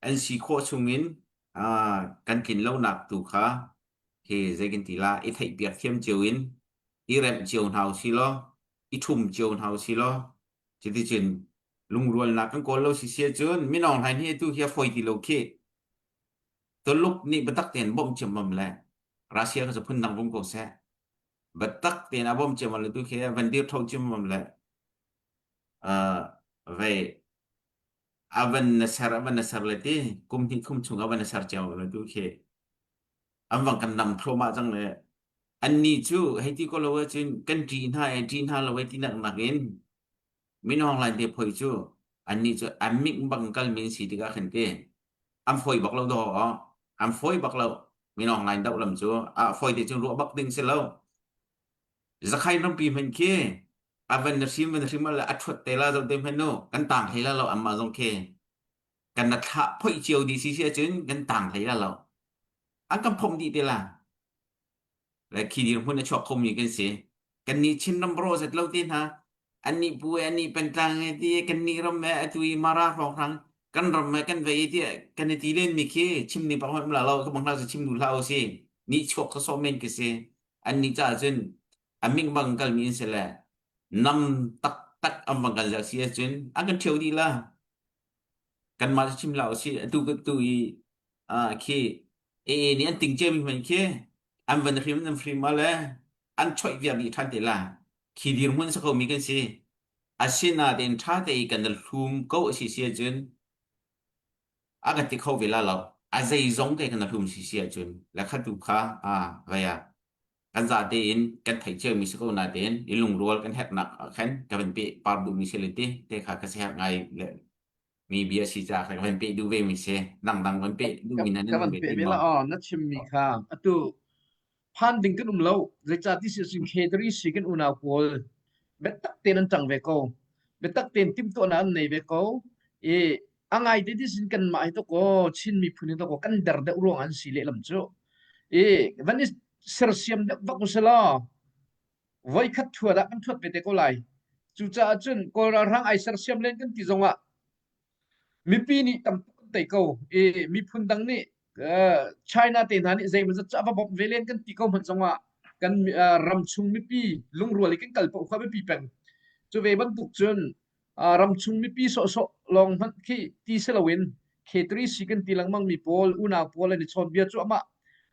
An si khawh chungin uh, kan tlin lonak tu kha hi zei kan ti la i theihpiak thiam cio in i remh cio hna usih law i ṭhum cio hna usih law cuticun lungrualnak kan kawl lo si si ahcun minawng hlain hi atu hi a fawi ti lo khi. Tuluk nih biatak tein bawmh ciammam le Russia kha cu phundang vum ko seh. Biatak tein a bawmh ciammam le tu khi van dir tho ciammam le uh, vei a van na ser a van na ser le ti kum hnih thum chung a van na ser ciammam le tu khi an vang kan nam thluahmah cang le annih cu hei ti ko lo ahcun kan ṭih hna e ṭih hna lo e ti nak nakin Min Aung Hlaing te phoi cu annih cu an mik bang kalmi an si tikah khin ti an fawi bak lo dawh an fawi bak lo. Min Aung Hlaing doh lam cu a fawi te cun ruah bak ding si lo. Zakhain rampi hmanh khi a van na hrim van na hrim le a ṭhuat te la zoh te hmanh nu kan tang hlei la lo anmah zong khi kan na thlah phoih cio dih si si ahcun kan tang hlei la lo. An kan phomh dih te la. Le khi dirhmun a chuak khomi kan si. Kannih Chinram bro zet lo te hna annih pu e annih pengtlang e ti kannih ram e atu i Mara hrawnghrang kan ram e kan vei ti kan i ti len mi khi chim ning pak hmanh la lo ka bang hlah chim duh hlah u si ni chuak kha sawh men khi si annih caah cun a ming bang kalmi an si le nam taktak an bang kan zel si ahcun an kan ṭhio dih la kanmah cu chim hlah u si atu tu i khi AA nih an ting ciami hmanh khi an van hrim an hrim le an choih viar dih ṭhan te la khi dirhmun si khomi kan si. Asinain ṭha tein kan i hlum ko a si si ahcun a kan ti kho ve la lo. A zeizong te kan i hlum si si ahcun le kha tu kha ah vei ah kan za tein kan theih ciomi si ko natein i lungrual kan herhnak ah khan ka van peh par duhmi si le ti te kha ka siherh ngai le mi bia si caah ka van peh duh ve mi si. Dangdang van peh duhmi na
Ka
nan
van
ve
peh
ti
ve
maw?
la aw na chimmi kha atu Phan ding kan um lo. Zeicah ti si ahcun Khedri si kan unau pawl biatak tein an ṭang ve ko. Biatak tein timhtuahnak an nei ve ko. I a ngai te ti sin kanmah hi tawkaw Chin miphun hi tawkaw kan der deuh ruang an si lehlam cu. I van i sersiam deuh vak usalaw voikhat thuat ah kan thuat ve te ko lai. Cucaah cun Kawl ralhrang ai sersiam len kan ti zongah Mipi nih tam tuk kan tei ko i miphun dang nih China te hna nih zeimawzat cu a va bawmh ve len kan ti ko hmanh zongah kan ramchung mipi lungrual i kan kal paoh kha biapi peng. Cu ve bantuk cun ramchung mipi sawhsawh lawng hmanh khi ti si loin K3C kan ti lengmang mi pawl unau pawl an i chawnbia cuahmah.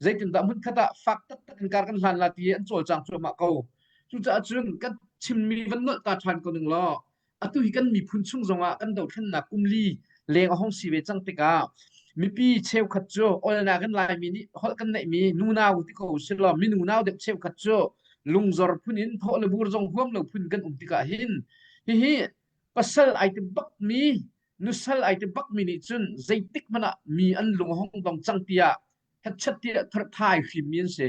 Zeitindah hmunkhat ah fak taktak in kar kan hlan la ti an cawlcang cuahmah ko. Cucaah cun kan chimmi van nolh ta ṭhan ko ning law atu hi kan miphun chung zongah kan dothlennak kum li leng a hung si ve cang tikah mipi cheukhat cu olnak in Laimi nih holh kan neihmi nunau ti ko silaw minunau deuh cheukhat cu lungzor phun in thawh le bur zong huam lo phun kan um tikah hin hihi pasal ai ti bakmi nusal ai ti bakmi nih cun zeitik hmanh ah mi an lung a hong dong cang tiah hetchat tiah thai hrimmi an si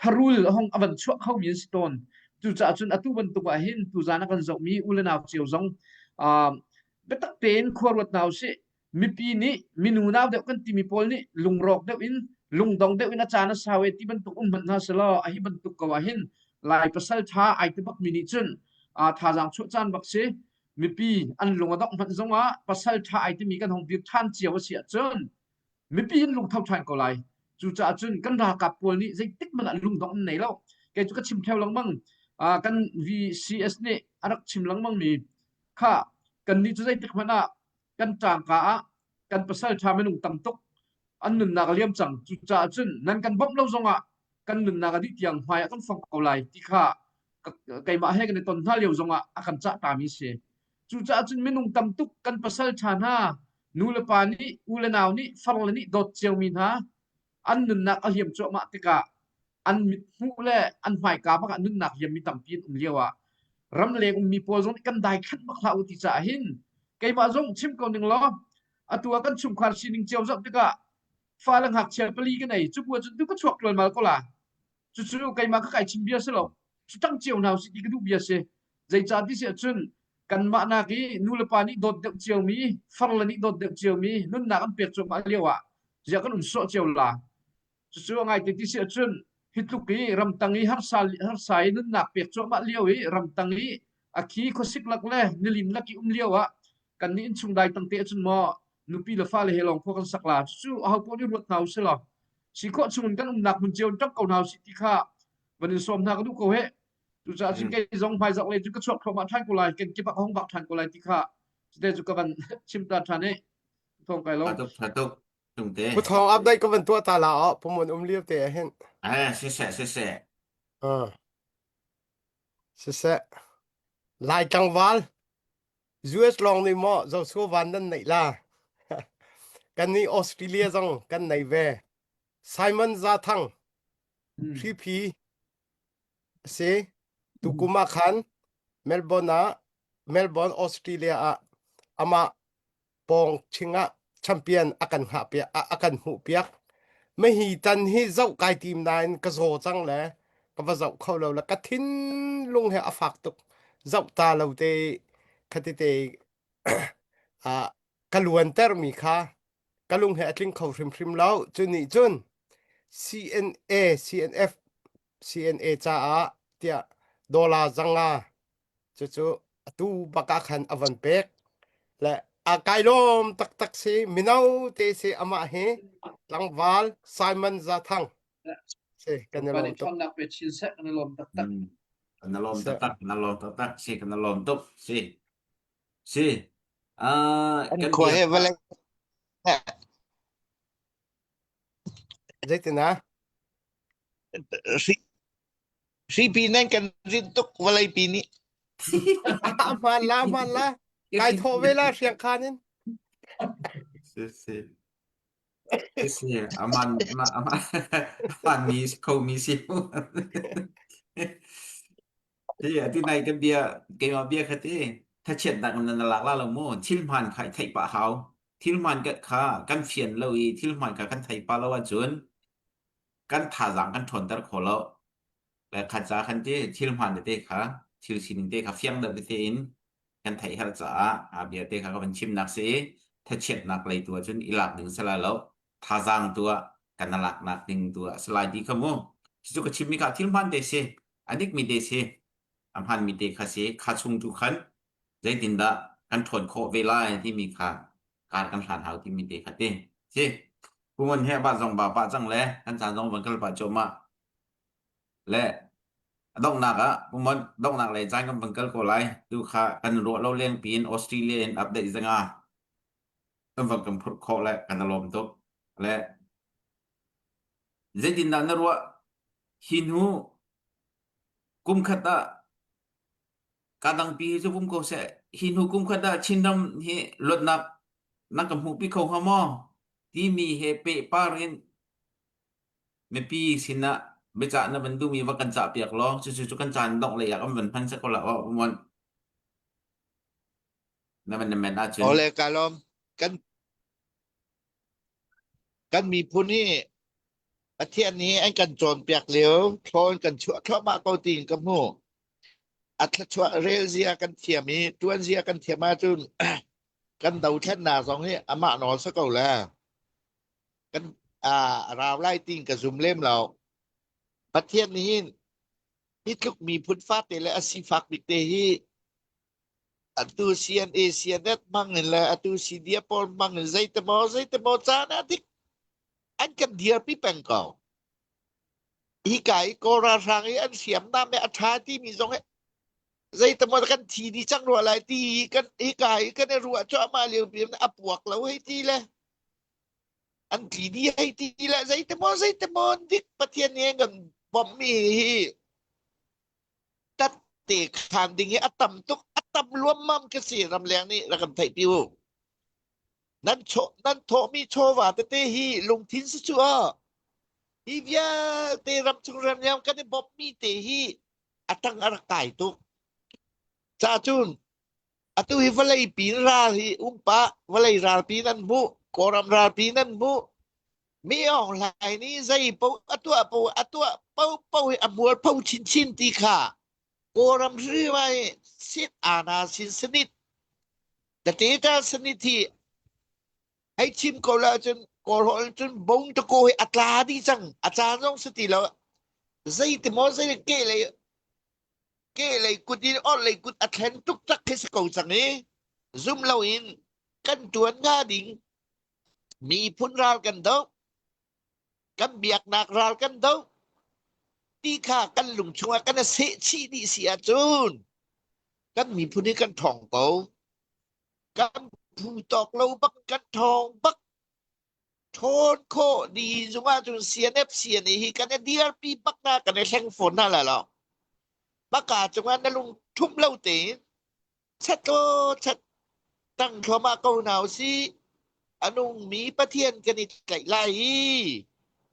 tharul a hong a van chuah khomi an si tawn. Cucaah cun atu bantuk ah hin tuzan a kan zohmi u le nau cio zong biatak tein khua ruat hna usih. Mipi nih minu nau deuh kan timi pawl nih lungrawk deuh in lungdong deuh in a caan a sau e ti bantuk um hmanh hna selaw a hi bantuk ko ah hin Lai pasal ṭha ai ti bakmi nih cun thazaang chuah caan bak si. Mipi an lung a dongh hmanh zongah pasal ṭha ai timi kan hong dir ṭhan cio a si ahcun mipi in lungtho ṭhan ko lai. Cucaah cun kan ralkap pawl nih zeitik hmanh ah lungdongh an nei lo. Kei cu ka chim theo lengmang. Uh, kan VCS nih a rak chim lengmang mi kha kannih cu zeitik hmanh ah kan ṭangka ah kan pasal ṭha minung tam tuk an nunnak a liam cang. Cucaah cun nan kan bawmh lo zongah kan nunnak a dih tiang hmai ah kan fong ko lai ti kha keimah he kan i ton hna lio zongah a kan cah tami si. Cucaah cun minung tam tuk kan pasal ṭha hna nu le pa nih u le nau nih far le nih dawt ciomi hna an nunnak a liam cuahmah tikah an mithmuh le an hmaika bak ah nunnak liammi tampi an um lio ah ramleng ummi pawl zong nih kan daithlanh bak hlah u ti caah hin keimah zong chim ko ning law atu ah kan chungkhar sining cio zoh tikah fale ngakchia pali ka nei cu bu ahcun tu ka chuak tlualmal ko la cucu keimah ka kai chim bia si lo cu tang cio hna usih ti ka duh bia si zeicah ti si ahcun kanmah nak i nu le pa nih dawt deuh ciomi farle nih dawt deuh ciomi nunnak an pek cuahmah lio ah ziah kan um sawh cio la cucu a ngaite ti si ahcun hi tluk i ramtang i harsa harsa i nunnak pek cuahmah lio i ramtang i. A khi khuasik lak le nilin lak i um lio ah kan nih innchung dai tang te ahcun maw nupi le fale he lawng khua kan sak la. Cucu aho paoh nih ruat hna usih law si khawh chung in kan umnak hmun cio in ṭang ko hna usih ti kha van in sawm hna ka duh ko heh. Cucaah cun kei zong hmaizarh lei cu ka chuak thluahmah ṭhan ko lai, kan kip ah ka hung vak ṭhan ko lai ti kha cute cu ka van chim ta ṭhan i thawng kai lo.
Tha tuk, tha tuk. Tungte.
Pu Thawng update ka van tuah ta la ah pumun um lio te ah hin.
Eh, siseh, siseh.
Ah. Siseh. Lai tlangval US lawng nih maw Joshua Van nan neih la. Kan nih Australia zong kan nei ve. Simon Zathang Hriphi a si. Tukum ah khan Melbourne ah Melbourne Australia ah amah pawng ching ah champion a kan hngah piak a kan hmuh piak. Mahi tan hi zoh kai tim nain ka zaw cang le ka va zoh kho lo le ka thinlung he a fak tuk. Zoh ta lo te khati te ah ka luanter mi kha ka lung he a tling kho hrimhrim lo. Cu nih cun CNA, CNF, CNA caah tiah dollar zanga cucu atu bak ah khan a van pek le a kai lawm taktak si mino te si amah hi tlangval Simon Zathang si kan i lawm tuk
ṭhawnnak pe chin seh kan i lawm taktak
Kan i lawm taktak kan i lawm taktak si kan i lawm tuk si si uh,
An
kan
khua
bia
he vawlei
zeitin ah
Hri hripi nan kan rinh tuk vawleipi nih.
Hmaan la hmaan la kai thawh ve la hriang khan in
Si si. Si si aman ma aman aman mi kho mi si. Ti ati nai kan bia keimah bia kha ti thachiatnak in na lak la lo mu thil hmaan kha i theih pah hau thil hmaan kha kan fian lo i thil hmaan kha kan thei pah lo ahcun kan thazaang kan ṭhawnter kho lo. Le khat ca khan ti thil hmaan tete kha thil sining te kha fiang deuh tete in kan theih herh caah a bia te kha ka van chimnak si i thachiatnak lei tu ahcun i lak ding si lai lo. Thazaang tu ah kan laknak ding tu ah si lai ti kha mu. Cucu ka chimmi kha thil hmaan te si. A dikmi te si. A hmaanmi te kha si. Kha chung tu khan zeitindah kan ṭhawn khawh ve lai timi kha kar kan hlan hau timi te kha ti. Si. Pungon he ba zong ba pah cang le kan caan zong van kal pah cuahmah. Le a donghnak ah pumon donghnak lei caan kan van kal ko lai. Tu kha kan ruah lo leng piin Australia in update zanga kan van kan phurh khawh le kan lawm tuk. Le zeitindah na ruah hi hnu kum khat ah Ka dangpi hi cu vum ko seh. Hi hnu kum khat ah Chinram hi luatnak nan ka hmuhpi kho hnga maw? Timi he pehpar in mipi sinah biacah na van duhmi va kan cahpiak law cucu cu kan caan dongh lei ah kan van hman seh ko la aw mon na van na men ahcun
Ole ka lawm. Kan Kan miphun hi Pathian nih an kan cawnpiak lio thlawn kan chuah thluahmah ko tiin ka hmuh. A thluachuah rel zia kan thiam i ṭuan zia kan thiam ahcun kan dothlennak zong hi amah nawl si ko le kan a rau lai tiin ka zum lem lo. Pathian nih hin hi tluk miphun fate le a sifak bik te hi atu CNA CNF hmang in le atu CDF pawl hmang in zeitemaw zeitemaw caan ah dik an kan dirpi peng ko. Hika i Kawl ralhrang i an hriamnam he a ṭha timi zong hi zeitemaw kan thi dih cang rua lai ti i kan hika i kan i ruah cuahmah lio pi a puak lo hei ti le an tli dih hei ti le zeitemaw zeitemaw dik Pathian nih an kan bawmhmi hi tat-te khaan ding hi a tam tuk a tam luammam ka si ramleng nih rak kan theih pi u nan chaw nan thawhmi chawva tete hi lungthin si cu aw hi vialte ramchung ramleng kan i bawmhmi te hi a tang a rak kai tuk ca cun atu hi vawlei pi ral hi um pah vawlei ralpi nan hmuh kawlram ralpi nan hmuh Mi Aung Hlaing nih zei paoh a tuah paoh a tuah paohpaoh hi a mualpho chinchin ti kha Kawlram hrim ah hi sit ana sin sanit the data sanit hi hei chim ko la cun Kawlhawl cun bong ta ko hi a tla dih cang a caan zong si ti lo zei ti maw zei ke lei. Kehlei kut in orhlei kut a thlen tuk tak khi si ko cang i zum loin kan ṭuan hnga ding miphun ral kan doh, kan biaknak ral kan doh ti kha kan lung chungah kan i seh chih dih si ahcun kan miphun hi kan ṭhawng ko. Kan phu tawk lo bak kan ṭhawng bak. Ṭhawn khawh ni zung ahcun CNF CNA hi kan i dirpi bak na kan i hleng fawn hna lai lo. Maka cungah na lung ṭhum lo tein chat law chat tang thluahmah ko hna usih. A nungmi Pathian kan i tlaih lai i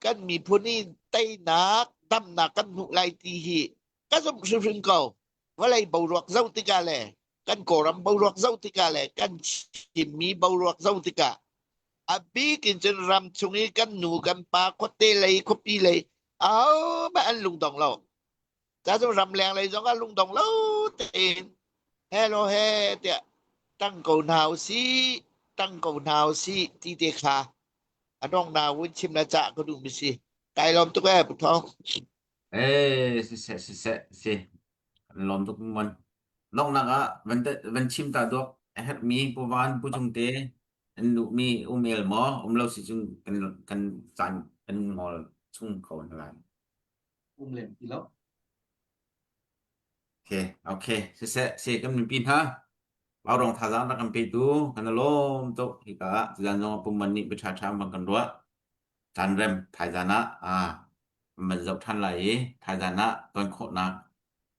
kan miphun i teinak damnak kan hmuh lai ti hi ka zumh hrimhrim ko. Vawlei boruak zoh tikah le kan Kawlram boruak zoh tikah le kan Chinmi boruak zoh tikah a bik in cun ram chung i kan nu kan pa khuate lei khuapi lei ahohmanh an lungdong lo. Ca cu ramleng lei zong ah lungdong lo tein hello he tiah tang ko hna usih tang ko hna usih ti te kha a dongnak vun chim le cah ka duhmi si. Kai lawm tuk ee Pu Thawng.
Eh, siseh, siseh, si. Kan lawm tuk mon. Donghnak ah van van chim ta duak a herhmi Pu Van, Pu Cung te an duhmi um el maw? Um lo si cun kan kan caan kan ngol chung ko hna lai.
Um lem ti lo.
Okay, okay. Siseh, si kan mipi hna. Laurong thazaang rak kan petu kan i lawm tuk. Hika ah tuzan zong ah pumman nih bia ṭhaṭha bang kan ruah. Caan rem thaizan ah ah kan van zoh ṭhan lai i thaizan ah ton khawhnak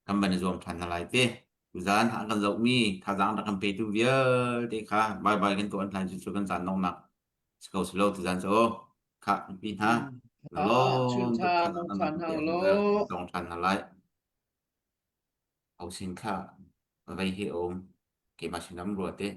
kan van i zuam ṭhan hna lai ti. Tuzan a kan zohmi thazaang rak kan petu vialte kha bye bye kan tuah hna cu kan caan donghnak si ko si lo tuzan cu khah mipi hna na
chun
lawm tuk
tha
thazaang
mong
nan
than
kan
hna
pe
law
dong ṭhan hna lai. Ho sin kha vei hi um keimah sinam rua te.